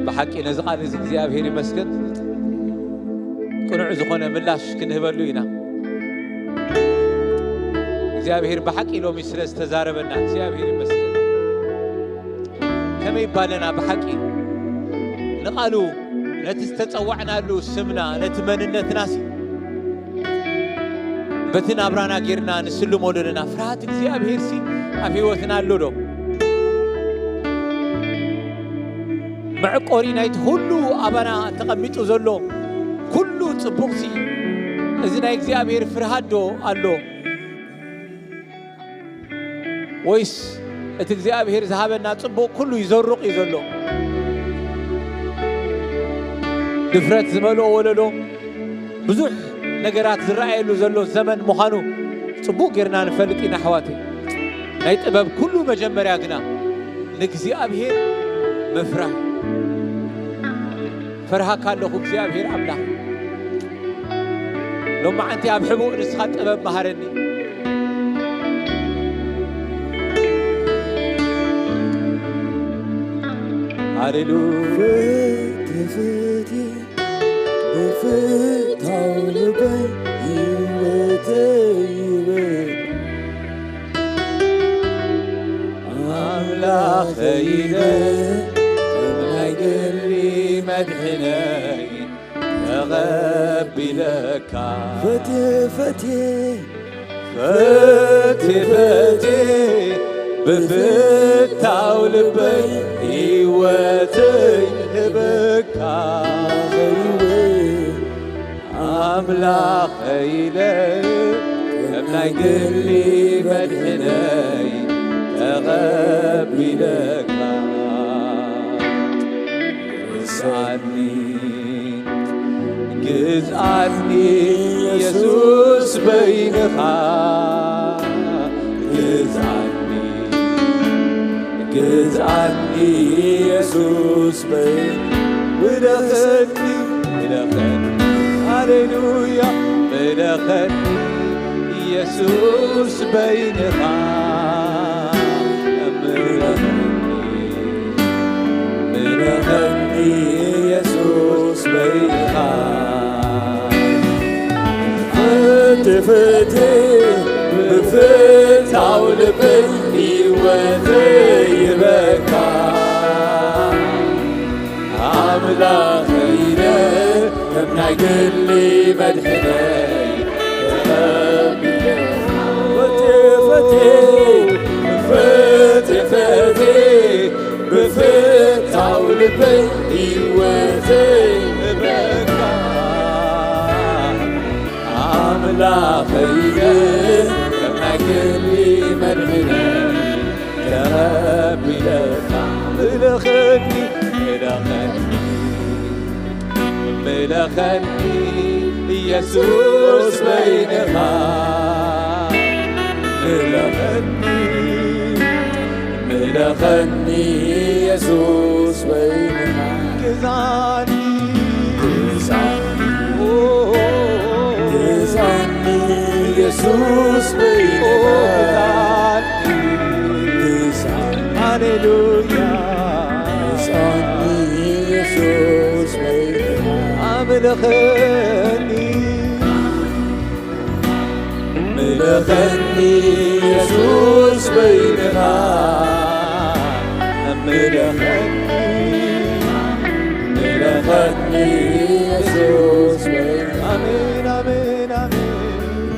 ብሓቂ ነዚ ቃል እዚ እግዚኣብሔር ይመስገን። ቅኑዕ ዝኾነ ምላሽ ክንህበሉ ኢና። እግዚኣብሔር ብሓቂ ሎሚ ስለ ዝተዛረበና እግዚኣብሔር ይመስገን። ከመይ ይባለና ብሓቂ ንቓሉ፣ ነቲ ዝተጸዋዕናሉ ስምና፣ ነቲ መንነትናሲ በቲ ናብራና ጌርና ንስልሞ ዶ ኣለና? ፍርሃት እግዚኣብሔርሲ ኣብ ህይወትና ኣሎ ዶ? መዕቆሪ ናይቲ ኩሉ ኣባና ተቐሚጡ ዘሎ ኩሉ ጽቡቕሲ፣ እዚ ናይ እግዚኣብሔር ፍርሃት ዶ ኣሎ? ወይስ እቲ እግዚኣብሔር ዝሃበና ጽቡቕ ኩሉ ይዘሩቕ እዩ ዘሎ? ድፍረት ዝመልኦ ወለዶ፣ ብዙሕ ነገራት ዝረኣየሉ ዘሎ ዘመን ምዃኑ ጽቡቕ ጌርና ንፈልጥ ኢና ኣሕዋተይ። ናይ ጥበብ ኩሉ መጀመርያ ግና ንእግዚኣብሔር ምፍራህ። ፈርሃካ ኣለኹ እግዚኣብሔር ኣምላኽ። ሎማዓንቲ ኣብ ሕቡእ ንስኻ ጥበብ መሃረኒ። ሃሌሉያ። ፍትፍት ብፍታው ልበይ ህይወተይ ይብል ኣምላኸይ ኢለ ከም ናይ ግሊ መድሕነይ ተቐቢለካ። ፈትየ ፈትየ ፈትየ ፈትየ ብፍታው ልበይ ህይወተይ ህበካ። ኣምላኸይ ኢለ ከም ናይ ግሊ መድሕነይ ተቐቢለካ። ግዝኣኒ፣ ግዝኣኒ የሱስ በይንኻ። ግዝኣኒ፣ ግዝኣኒ የሱስ በይን-፣ ምለኸኒ፣ ምለኸኒ፣ ሃሌሉያ፣ ምለኸኒ የሱስ በይንኻ። ምለኸኒ፣ ምለኸኒ የሱስ በይንኻ። ፍትፍት ብፍታው ልበይ ህይወተይ ይበካ። ኣምላኸይ ኢለ ከም ናይ ግሊ መድሕነይ ተቐቢለ። ፈትየ ፈትየ ፈትየ ፈትየ ብፍታው ልበይ ህይወተይ እበካ። ኣምላኸይ ከም ናይ ግሊ መድሕነይ ተቐቢለካ። ምለኸኒ፣ ምለኸኒ፣ ምለኸኒ ኢየሱስ በይንኻ። ምለኸኒ፣ ምለኸኒ ኢየሱስ በይንኻ። ግዛኒ፣ ግዛኒ፣ ኦ፣ ግዛኒ ኢየሱስ በይንኻ። ግዛኒ፣ ሃሌሉያ። ግዛኒ ኢየሱስ በይንኻ። ኣምልኸኒ፣ ምለኸኒ ኢየሱስ በይንኻ። ምለኸኒ፣ ምለኸኒ ኢየሱስ በይንኻ። ኣሜን፣ ኣሜን፣ ኣሜን።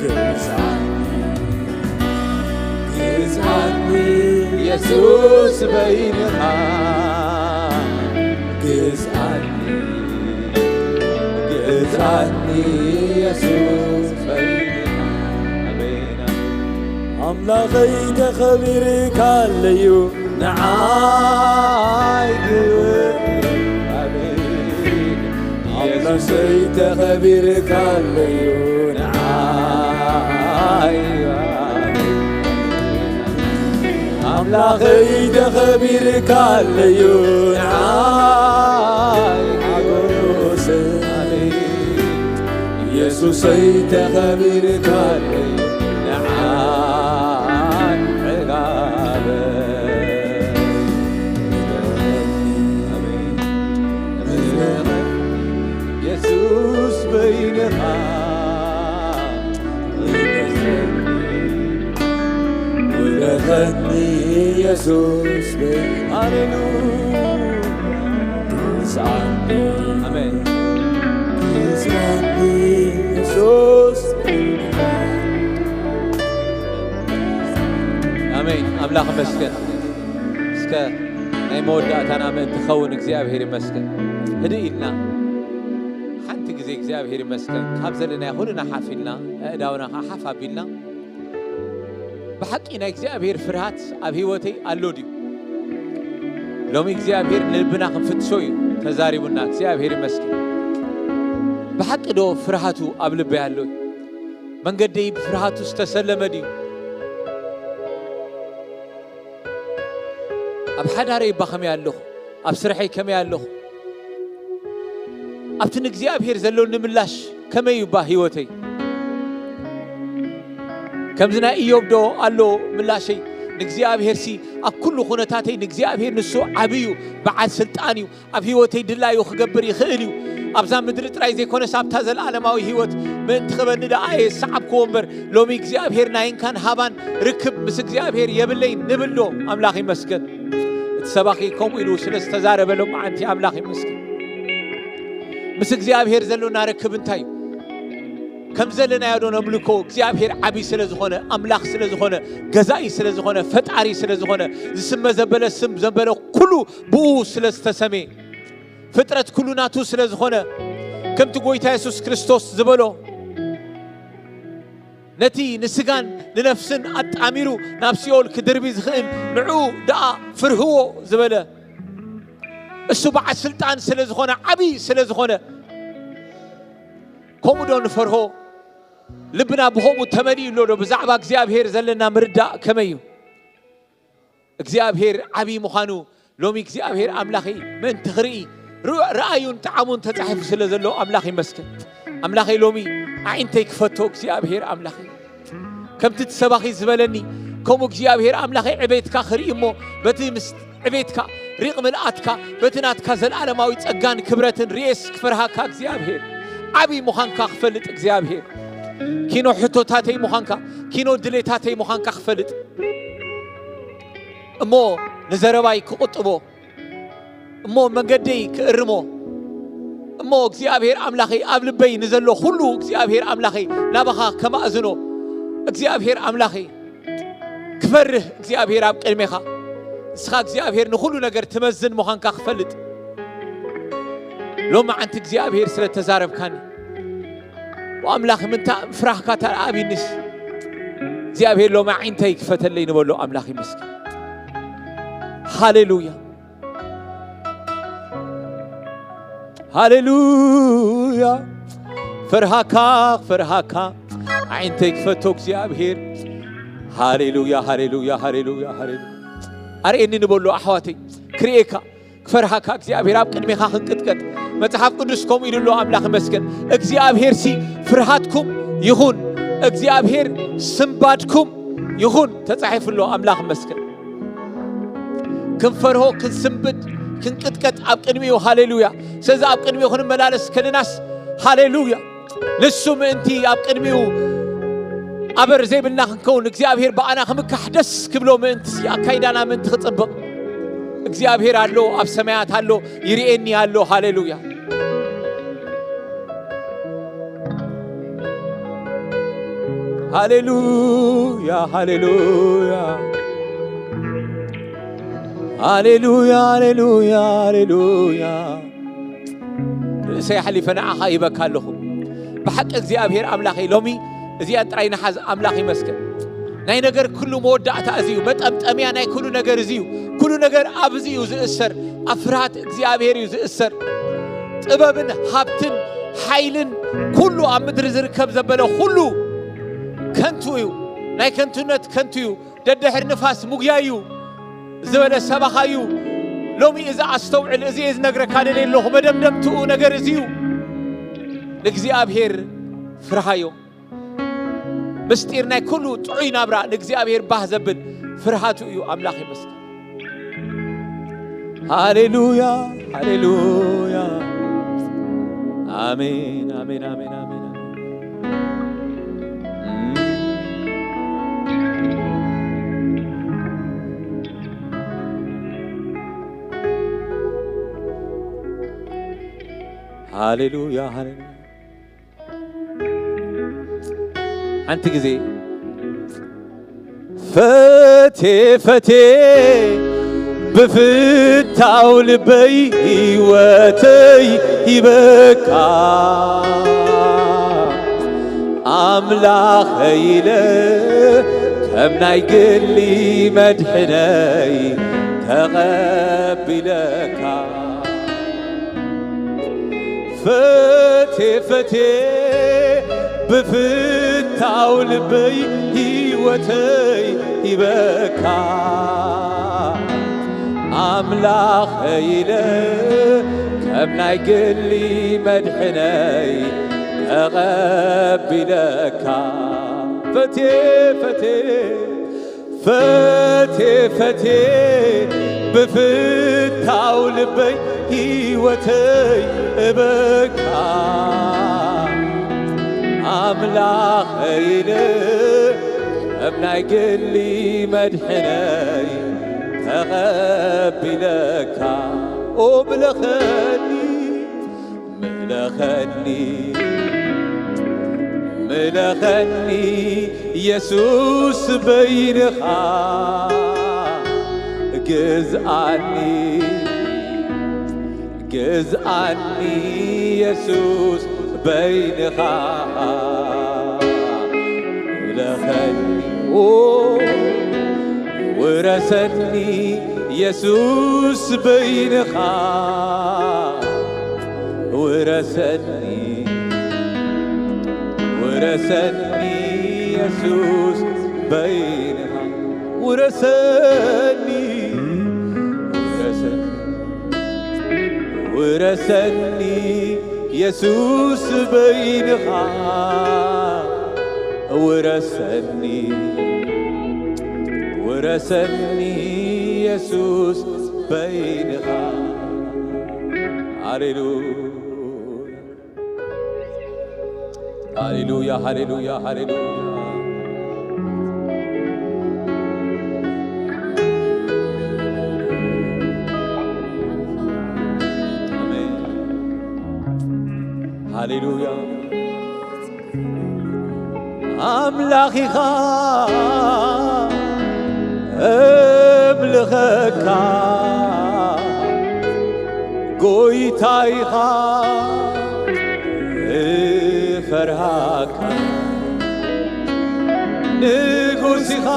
ግዛኒ፣ ግዛኒ ኢየሱስ በይንኻ። ግዛኒ፣ ግዛኒ ኢየሱስ በይንኻ። ኣሜን፣ ኣሜን። ኣምላኸይ ተኸቢርካለዩ ንዓይ ግብር። ኣሜን። ኣምላኸይ ተኸቢርካለዩ ንዓይ። ኣሜን። ኣምላኸይ ተኸቢርካለዩ ንዓይ ሓጎሰይ፣ ኢየሱሰይ ተኸቢርካለዩ ንዓይ ዕጋበ። የሱስ በይንኻ ውረኸኒ የሱስ በይ-፣ ሃሌሉያ። ግዛኒ፣ ኣሜን። ግዛኒ የሱስ በይንኻ። ኣሜን። ኣምላኽ ይመስገን። እስከ ናይ መወዳእታና ምእንቲ ክኸውን እግዚኣብሔር ይመስገን። ህድእ ኢልና ሓንቲ ግዜ እግዚኣብሔር ይመስገን ካብ ዘለናዮ ኩልና ሓፍ ኢልና፣ ኣእዳውና ኸዓ ሓፍ ኣቢልና፣ ብሓቂ ናይ እግዚኣብሔር ፍርሃት ኣብ ህይወተይ ኣሎ ድዩ? ሎሚ እግዚኣብሔር ንልብና ክንፍትሾ እዩ ተዛሪቡና። እግዚኣብሔር ይመስገን። ብሓቂ ዶ ፍርሃቱ ኣብ ልበይ ኣሎ እዩ? መንገደይ ብፍርሃቱ ዝተሰለመ ድዩ? ኣብ ሓዳረይ እባ ከመይ ኣለኹ? ኣብ ስርሐይ ከመይ ኣለኹ? ኣብቲ ንእግዚኣብሔር ዘሎኒ ምላሽ ከመይ እዩ እባ ህይወተይ? ከምዚ ናይ ኢዮብ ዶ ኣሎ ምላሸይ? ንእግዚኣብሔርሲ ኣብ ኩሉ ኩነታተይ ንእግዚኣብሔር ንሱ ዓቢ እዩ፣ በዓል ስልጣን እዩ። ኣብ ህይወተይ ድላዩ ክገብር ይኽእል እዩ። ኣብዛ ምድሪ ጥራይ ዘይኮነስ ኣብታ ዘለኣለማዊ ህይወት ምእንቲ ክበኒ ደኣ እየ ዝሰዓብክዎ እምበር፣ ሎሚ እግዚኣብሔር ናይንካን ሃባን ርክብ ምስ እግዚኣብሔር የብለይን ንብል ዶ? ኣምላኽ ይመስገን። እቲ ሰባኺ ከምኡ ኢሉ ስለ ዝተዛረበ ሎመዓንቲ ኣምላኽ ይመስገን። ምስ እግዚኣብሔር ዘሎና ርክብ እንታይ እዩ? ከም ዘለናዮ ዶ ነምልኮ? እግዚኣብሔር ዓቢ ስለ ዝኾነ፣ ኣምላኽ ስለ ዝኾነ፣ ገዛኢ ስለ ዝኾነ፣ ፈጣሪ ስለ ዝኾነ፣ ዝስመ ዘበለ ስም ዘበለ ኩሉ ብኡ ስለ ዝተሰምየ፣ ፍጥረት ኩሉ ናቱ ስለ ዝኾነ፣ ከምቲ ጎይታ የሱስ ክርስቶስ ዝበሎ፣ ነቲ ንስጋን ንነፍስን ኣጣሚሩ ናብ ሲኦል ክድርቢ ዝኽእል ንዕኡ ደኣ ፍርህዎ ዝበለ፣ እሱ በዓል ስልጣን ስለ ዝኾነ፣ ዓቢ ስለ ዝኾነ፣ ከምኡ ዶ ንፈርሆ? ልብና ብኸምኡ ተመሊኡ ኣሎ ዶ? ብዛዕባ እግዚኣብሔር ዘለና ምርዳእ ከመይ እዩ? እግዚኣብሔር ዓቢ ምዃኑ ሎሚ እግዚኣብሔር ኣምላኸይ ምእንቲ ክርኢ፣ ርኡ-፣ ረኣዩን ጠዓሙን ተጻሒፉ ስለ ዘሎ ኣምላኽ ይመስገን። ኣምላኸይ ሎሚ ኣዒንተይ ክፈቶ እግዚኣብሔር ኣምላኸይ። ከምቲ እቲ ሰባኺ ዝበለኒ፣ ከምኡ እግዚኣብሔር ኣምላኸይ ዕቤትካ ክርኢ እሞ በቲ ምስ ዕቤትካ፣ ሪቕ ምልኣትካ፣ በቲ ናትካ ዘለኣለማዊ ጸጋን ክብረትን ርኤስ ክፈርሃካ እግዚኣብሔር። ዓቢ ምዃንካ ክፈልጥ እግዚኣብሔር። ኪኖ ሕቶታተይ ምዃንካ፣ ኪኖ ድሌታተይ ምዃንካ ክፈልጥ። እሞ ንዘረባይ ክቕጥቦ፣ እሞ መንገደይ ክእርሞ፣ እሞ እግዚኣብሔር ኣምላኸይ ኣብ ልበይ ንዘሎ ኩሉ እግዚኣብሔር ኣምላኸይ ናባኻ ከማእዝኖ፣ እግዚኣብሔር ኣምላኸይ ክፈርህ እግዚኣብሔር ኣብ ቅድሜኻ፣ ንስኻ እግዚኣብሔር ንኹሉ ነገር ትመዝን ምዃንካ ክፈልጥ፣ ሎማዓንቲ እግዚኣብሔር ስለ ተዛረብካኒ፣ ኣምላኽ ምንታ ፍራህካ ተኣቢንስ እግዚኣብሔር ሎማዓንተይ ክፈተለይ ንበሎ። ኣምላኽ ይመስገን። ሃሌሉያ፣ ሃሌሉያ። ፈርሃካ፣ ፈርሃካ ዓይንተይ ክፈቶ እግዚኣብሔር። ሃሌሉያ፣ ሃሌሉያ፣ ሃሌሉያ፣ ሃሌሉያ። ኣርእየኒ ንበሎ ኣሕዋተይ፣ ክርእየካ፣ ክፈርሃካ እግዚኣብሔር ኣብ ቅድሜኻ ክንቅጥቀጥ። መጽሓፍ ቅዱስ ከምኡ ኢሉ ኣሎ፣ ኣምላኽ ይመስገን። እግዚኣብሔርሲ ፍርሃትኩም ይኹን፣ እግዚኣብሔር ስምባድኩም ይኹን ተጻሒፉ ኣሎ። ኣምላኽ ይመስገን። ክንፈርሆ፣ ክንስምብድ፣ ክንቅጥቀጥ ኣብ ቅድሚኡ። ሃሌሉያ። ስለዚ ኣብ ቅድሚኡ ክንመላለስ ከለናስ፣ ሃሌሉያ፣ ንሱ ምእንቲ ኣብ ቅድሚኡ ኣበር ዘይብልና ክንከውን፣ እግዚኣብሔር ብኣና ክምካሕ ደስ ክብሎ ምእንቲ፣ ኣካይዳና ምእንቲ ክጽብቕ፣ እግዚኣብሔር ኣሎ፣ ኣብ ሰማያት ኣሎ፣ ይርእየኒ ኣሎ። ሃሌሉያ። ሃሌሉያ፣ ሃሌሉያ። ሃሌሉያ፣ ሃሌሉያ፣ ሃሌሉያ። ርእሰይ ኣሕሊፈ ንዓኻ ይበካ ኣለኹ። ብሓቂ እግዚኣብሔር ኣምላኸይ፣ ሎሚ እዚኣን ጥራይ ንሓዝ። ኣምላኽ ይመስገን። ናይ ነገር ኩሉ መወዳእታ እዚ እዩ። መጠምጠምያ ናይ ኩሉ ነገር እዚ እዩ። ኩሉ ነገር ኣብዚ እዩ ዝእሰር። ኣብ ፍርሃት እግዚኣብሔር እዩ ዝእሰር። ጥበብን ሃብትን ሓይልን ኩሉ ኣብ ምድሪ ዝርከብ ዘበለ ኩሉ ከንቱ እዩ። ናይ ከንቱነት ከንቱ እዩ። ደድሕሪ ንፋስ ምጉያይ እዩ። ዝበለ ሰባኻዩ። ሎሚ እዚ ኣስተውዕል፣ እዚ እየ ዝነግረካ ደልየ ኣለኹ። መደምደምትኡ ነገር እዚ እዩ። ንእግዚኣብሔር ፍርሃዮ። ምስጢር ናይ ኩሉ ጥዑይ ናብራ ንእግዚኣብሔር ባህ ዘብል ፍርሃቱ እዩ። ኣምላኽ ይመስገን። ሃሌሉያ፣ ሃሌሉያ። ኣሜን፣ ኣሜን፣ ኣሜን፣ ኣሜን፣ ኣሜን። ሃሌሉያ፣ ሃሌሉያ። ሓንቲ ግዜ ፈቴ፣ ፈቴ፣ ብፍታው ልበይ ህይወተይ ሂበካ፣ ኣምላኸይ ኢለ ከም ናይ ግሊ መድሕነይ ተቐቢለካ። ፈቴ፣ ፈቴ፣ ብፍታው ልበይ ህይወተይ ሂበካ፣ ኣምላኸይ ኢለ ከም ናይ ግሊ መድሕነይ ተቐቢለካ። ፈቴ፣ ፈቴ፣ ፈቴ፣ ፈቴ፣ ብፍታው ልበይ ህይወተይ እበካ፣ ኣምላኸይ ኢለ ከም ናይ ግሊ መድሕነይ ተቐቢለካ። ኦ ብለኸኒ፣ ምለኸኒ፣ ምለኸኒ የሱስ በይንኻ፣ ግዝኣኒ፣ ግዝኣኒ የሱስ በይንኻ፣ ምለኸኒ፣ ኦ፣ ውረሰኒ የሱስ በይንኻ፣ ውረሰኒ፣ ውረሰኒ የሱስ በይንኻ፣ ውረሰኒ፣ ውረሰኒ፣ ውረሰኒ የሱስ በይንኻ፣ ውረሰኒ፣ ውረሰኒ የሱስ በይንኻ። ሃሌሉያ፣ ሃሌሉያ፣ ሃሌሉያ፣ ሃሌሉያ። ኣሜን። ሃሌሉያ። ኣምላኽ ኢኻ፣ እምልኸካ፣ ጎይታ ኢኻ፣ እፈርሃካ፣ ንጉስ ኢኻ፣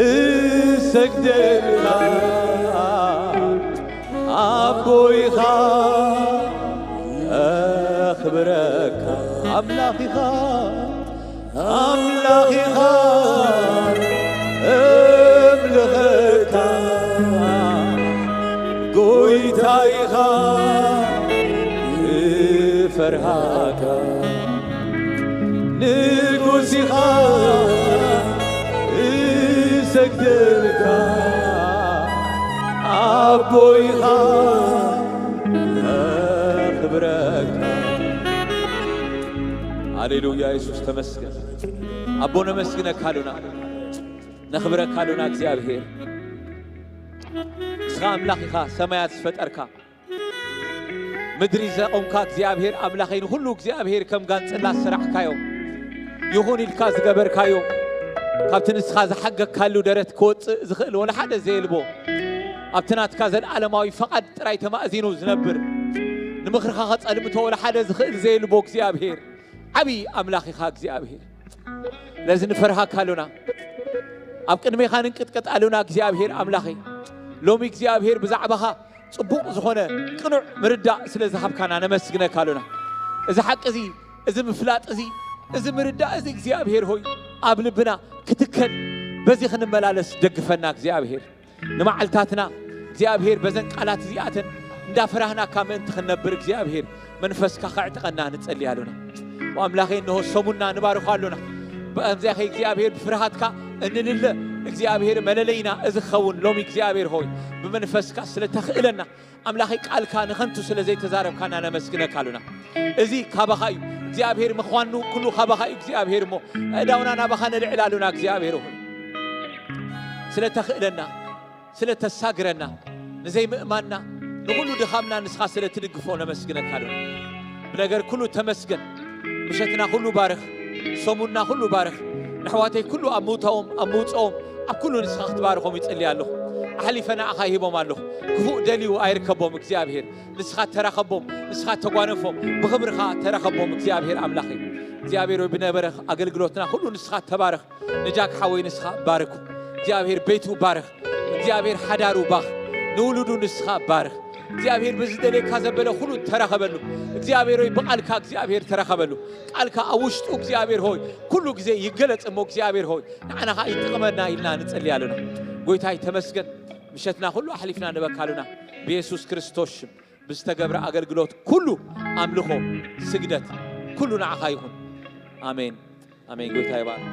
እሰግደልካ፣ ኣቦ ኢኻ፣ ኣኽብረካ፣ ኣምላኽ ኢኻ፣ ኣምላኽ ኢኻ፣ እምልኸካ፣ ጎይታ ኢኻ፣ እፈርሃካ፣ ንጉስ ኢኻ፣ እሰግደልካ፣ ኣቦ ኢኻ፣ ኣኽብረካ። ሃሌሉያ፣ የሱስ ተመስገን። ኣቦ ነመስግነካ ኣሉና፣ ነኽብረካ ኣሉና እግዚኣብሔር። ንስኻ ኣምላኽ ኢኻ፣ ሰማያት ዝፈጠርካ፣ ምድሪ ዘቖምካ እግዚኣብሔር ኣምላኸይ፣ ንኹሉ እግዚኣብሔር ከም ጋንጽላ ዝሰራሕካዮ፣ ይኹን ኢልካ ዝገበርካዮ፣ ካብቲ ንስኻ ዝሓገግካሉ ደረት ክወጽእ ዝኽእል ወላ ሓደ ዘየልቦ፣ ኣብቲ ናትካ ዘለኣለማዊ ፈቓድ ጥራይ ተማእዚኑ ዝነብር፣ ንምኽርኻ ከጸልምቶ ወላ ሓደ ዝኽእል ዘየልቦ እግዚኣብሔር፣ ዓብዪ ኣምላኽ ኢኻ እግዚኣብሔር። ስለዚ ንፈርሃካ ኣሎና፣ ኣብ ቅድሜኻ ንንቅጥቀጥ ኣሎና እግዚኣብሔር ኣምላኸይ። ሎሚ እግዚኣብሔር ብዛዕባኻ ጽቡቕ ዝኾነ ቅኑዕ ምርዳእ ስለ ዝሃብካና ነመስግነካ ኣሎና። እዚ ሓቂ እዚ፣ እዚ ምፍላጥ እዚ፣ እዚ ምርዳእ እዚ እግዚኣብሔር ሆይ ኣብ ልብና ክትከል፣ በዚ ክንመላለስ ደግፈና እግዚኣብሔር። ንመዓልታትና እግዚኣብሔር በዘን ቃላት እዚኣተን እንዳፈራህናካ ምእንቲ ክንነብር እግዚኣብሔር መንፈስካ ከዕጥቐና ንጸሊ ኣሎና። ኣምላኸይ እንሆ ሰሙንና ንባርኾ ኣሎና። ብኣምዚኣኸ እግዚኣብሔር ብፍርሃትካ እንልለ እግዚኣብሔር መለለይና እዚ ክኸውን ሎሚ እግዚኣብሔር ሆይ ብመንፈስካ ስለ ተኽእለና ኣምላኸይ ቃልካ ንኸንቱ ስለ ዘይተዛረብካና ነመስግነካ ኣሉና። እዚ ካባኻ እዩ እግዚኣብሔር ምዃኑ ኩሉ ካባኻ እዩ እግዚኣብሔር እሞ ኣእዳውና ናባኻ ነልዕል ኣሉና እግዚኣብሔር ሆይ ስለ ተኽእለና ስለ ተሳግረና ንዘይምእማንና ንኹሉ ድኻምና ንስኻ ስለ ትድግፎ ነመስግነካ ኣሉና። ብነገር ኩሉ ተመስገን። ምሸትና ኩሉ ባርኽ፣ ሰሙንና ኩሉ ባርኽ። ንኣሕዋተይ ኩሉ ኣብ ምውታዎም ኣብ ምውፅኦም ኣብ ኩሉ ንስኻ ክትባርኾም ይጽሊ ኣለኹ። ኣሕሊፈ ንኣኻ ይህቦም ኣለኹ። ክፉእ ደልዩ ኣይርከቦም እግዚኣብሔር። ንስኻ ተራኸቦም፣ ንስኻ ተጓነፎም፣ ብኽብርኻ ተራኸቦም እግዚኣብሔር ኣምላኸይ። እግዚኣብሔር ሆይ ብነበረ ኣገልግሎትና ኩሉ ንስኻ ተባረኽ። ንጃክ ሓወይ ንስኻ ባርኩ። እግዚኣብሔር ቤቱ ባርኽ። እግዚኣብሔር ሓዳሩ ባኽ። ንውሉዱ ንስኻ ባርኽ። እግዚኣብሔር ብዝደልየካ ዘበለ ኩሉ ተራኸበሉ። እግዚኣብሔር ሆይ ብቓልካ እግዚኣብሔር ተራኸበሉ። ቃልካ ኣብ ውሽጡ እግዚኣብሔር ሆይ ኩሉ ግዜ ይገለጽ እሞ እግዚኣብሔር ሆይ ንዓና ኸዓ ይጥቕመና ኢልና ንጸሊ ኣሉና። ጎይታይ ተመስገን። ምሸትና ኩሉ ኣሕሊፍና ንበካ ኣሉና። ብየሱስ ክርስቶስ ሽም ብዝተገብረ ኣገልግሎት ኩሉ ኣምልኾ ስግደት ኩሉ ንዓኻ ይኹን። ኣሜን ኣሜን። ጎይታ ይባርክ።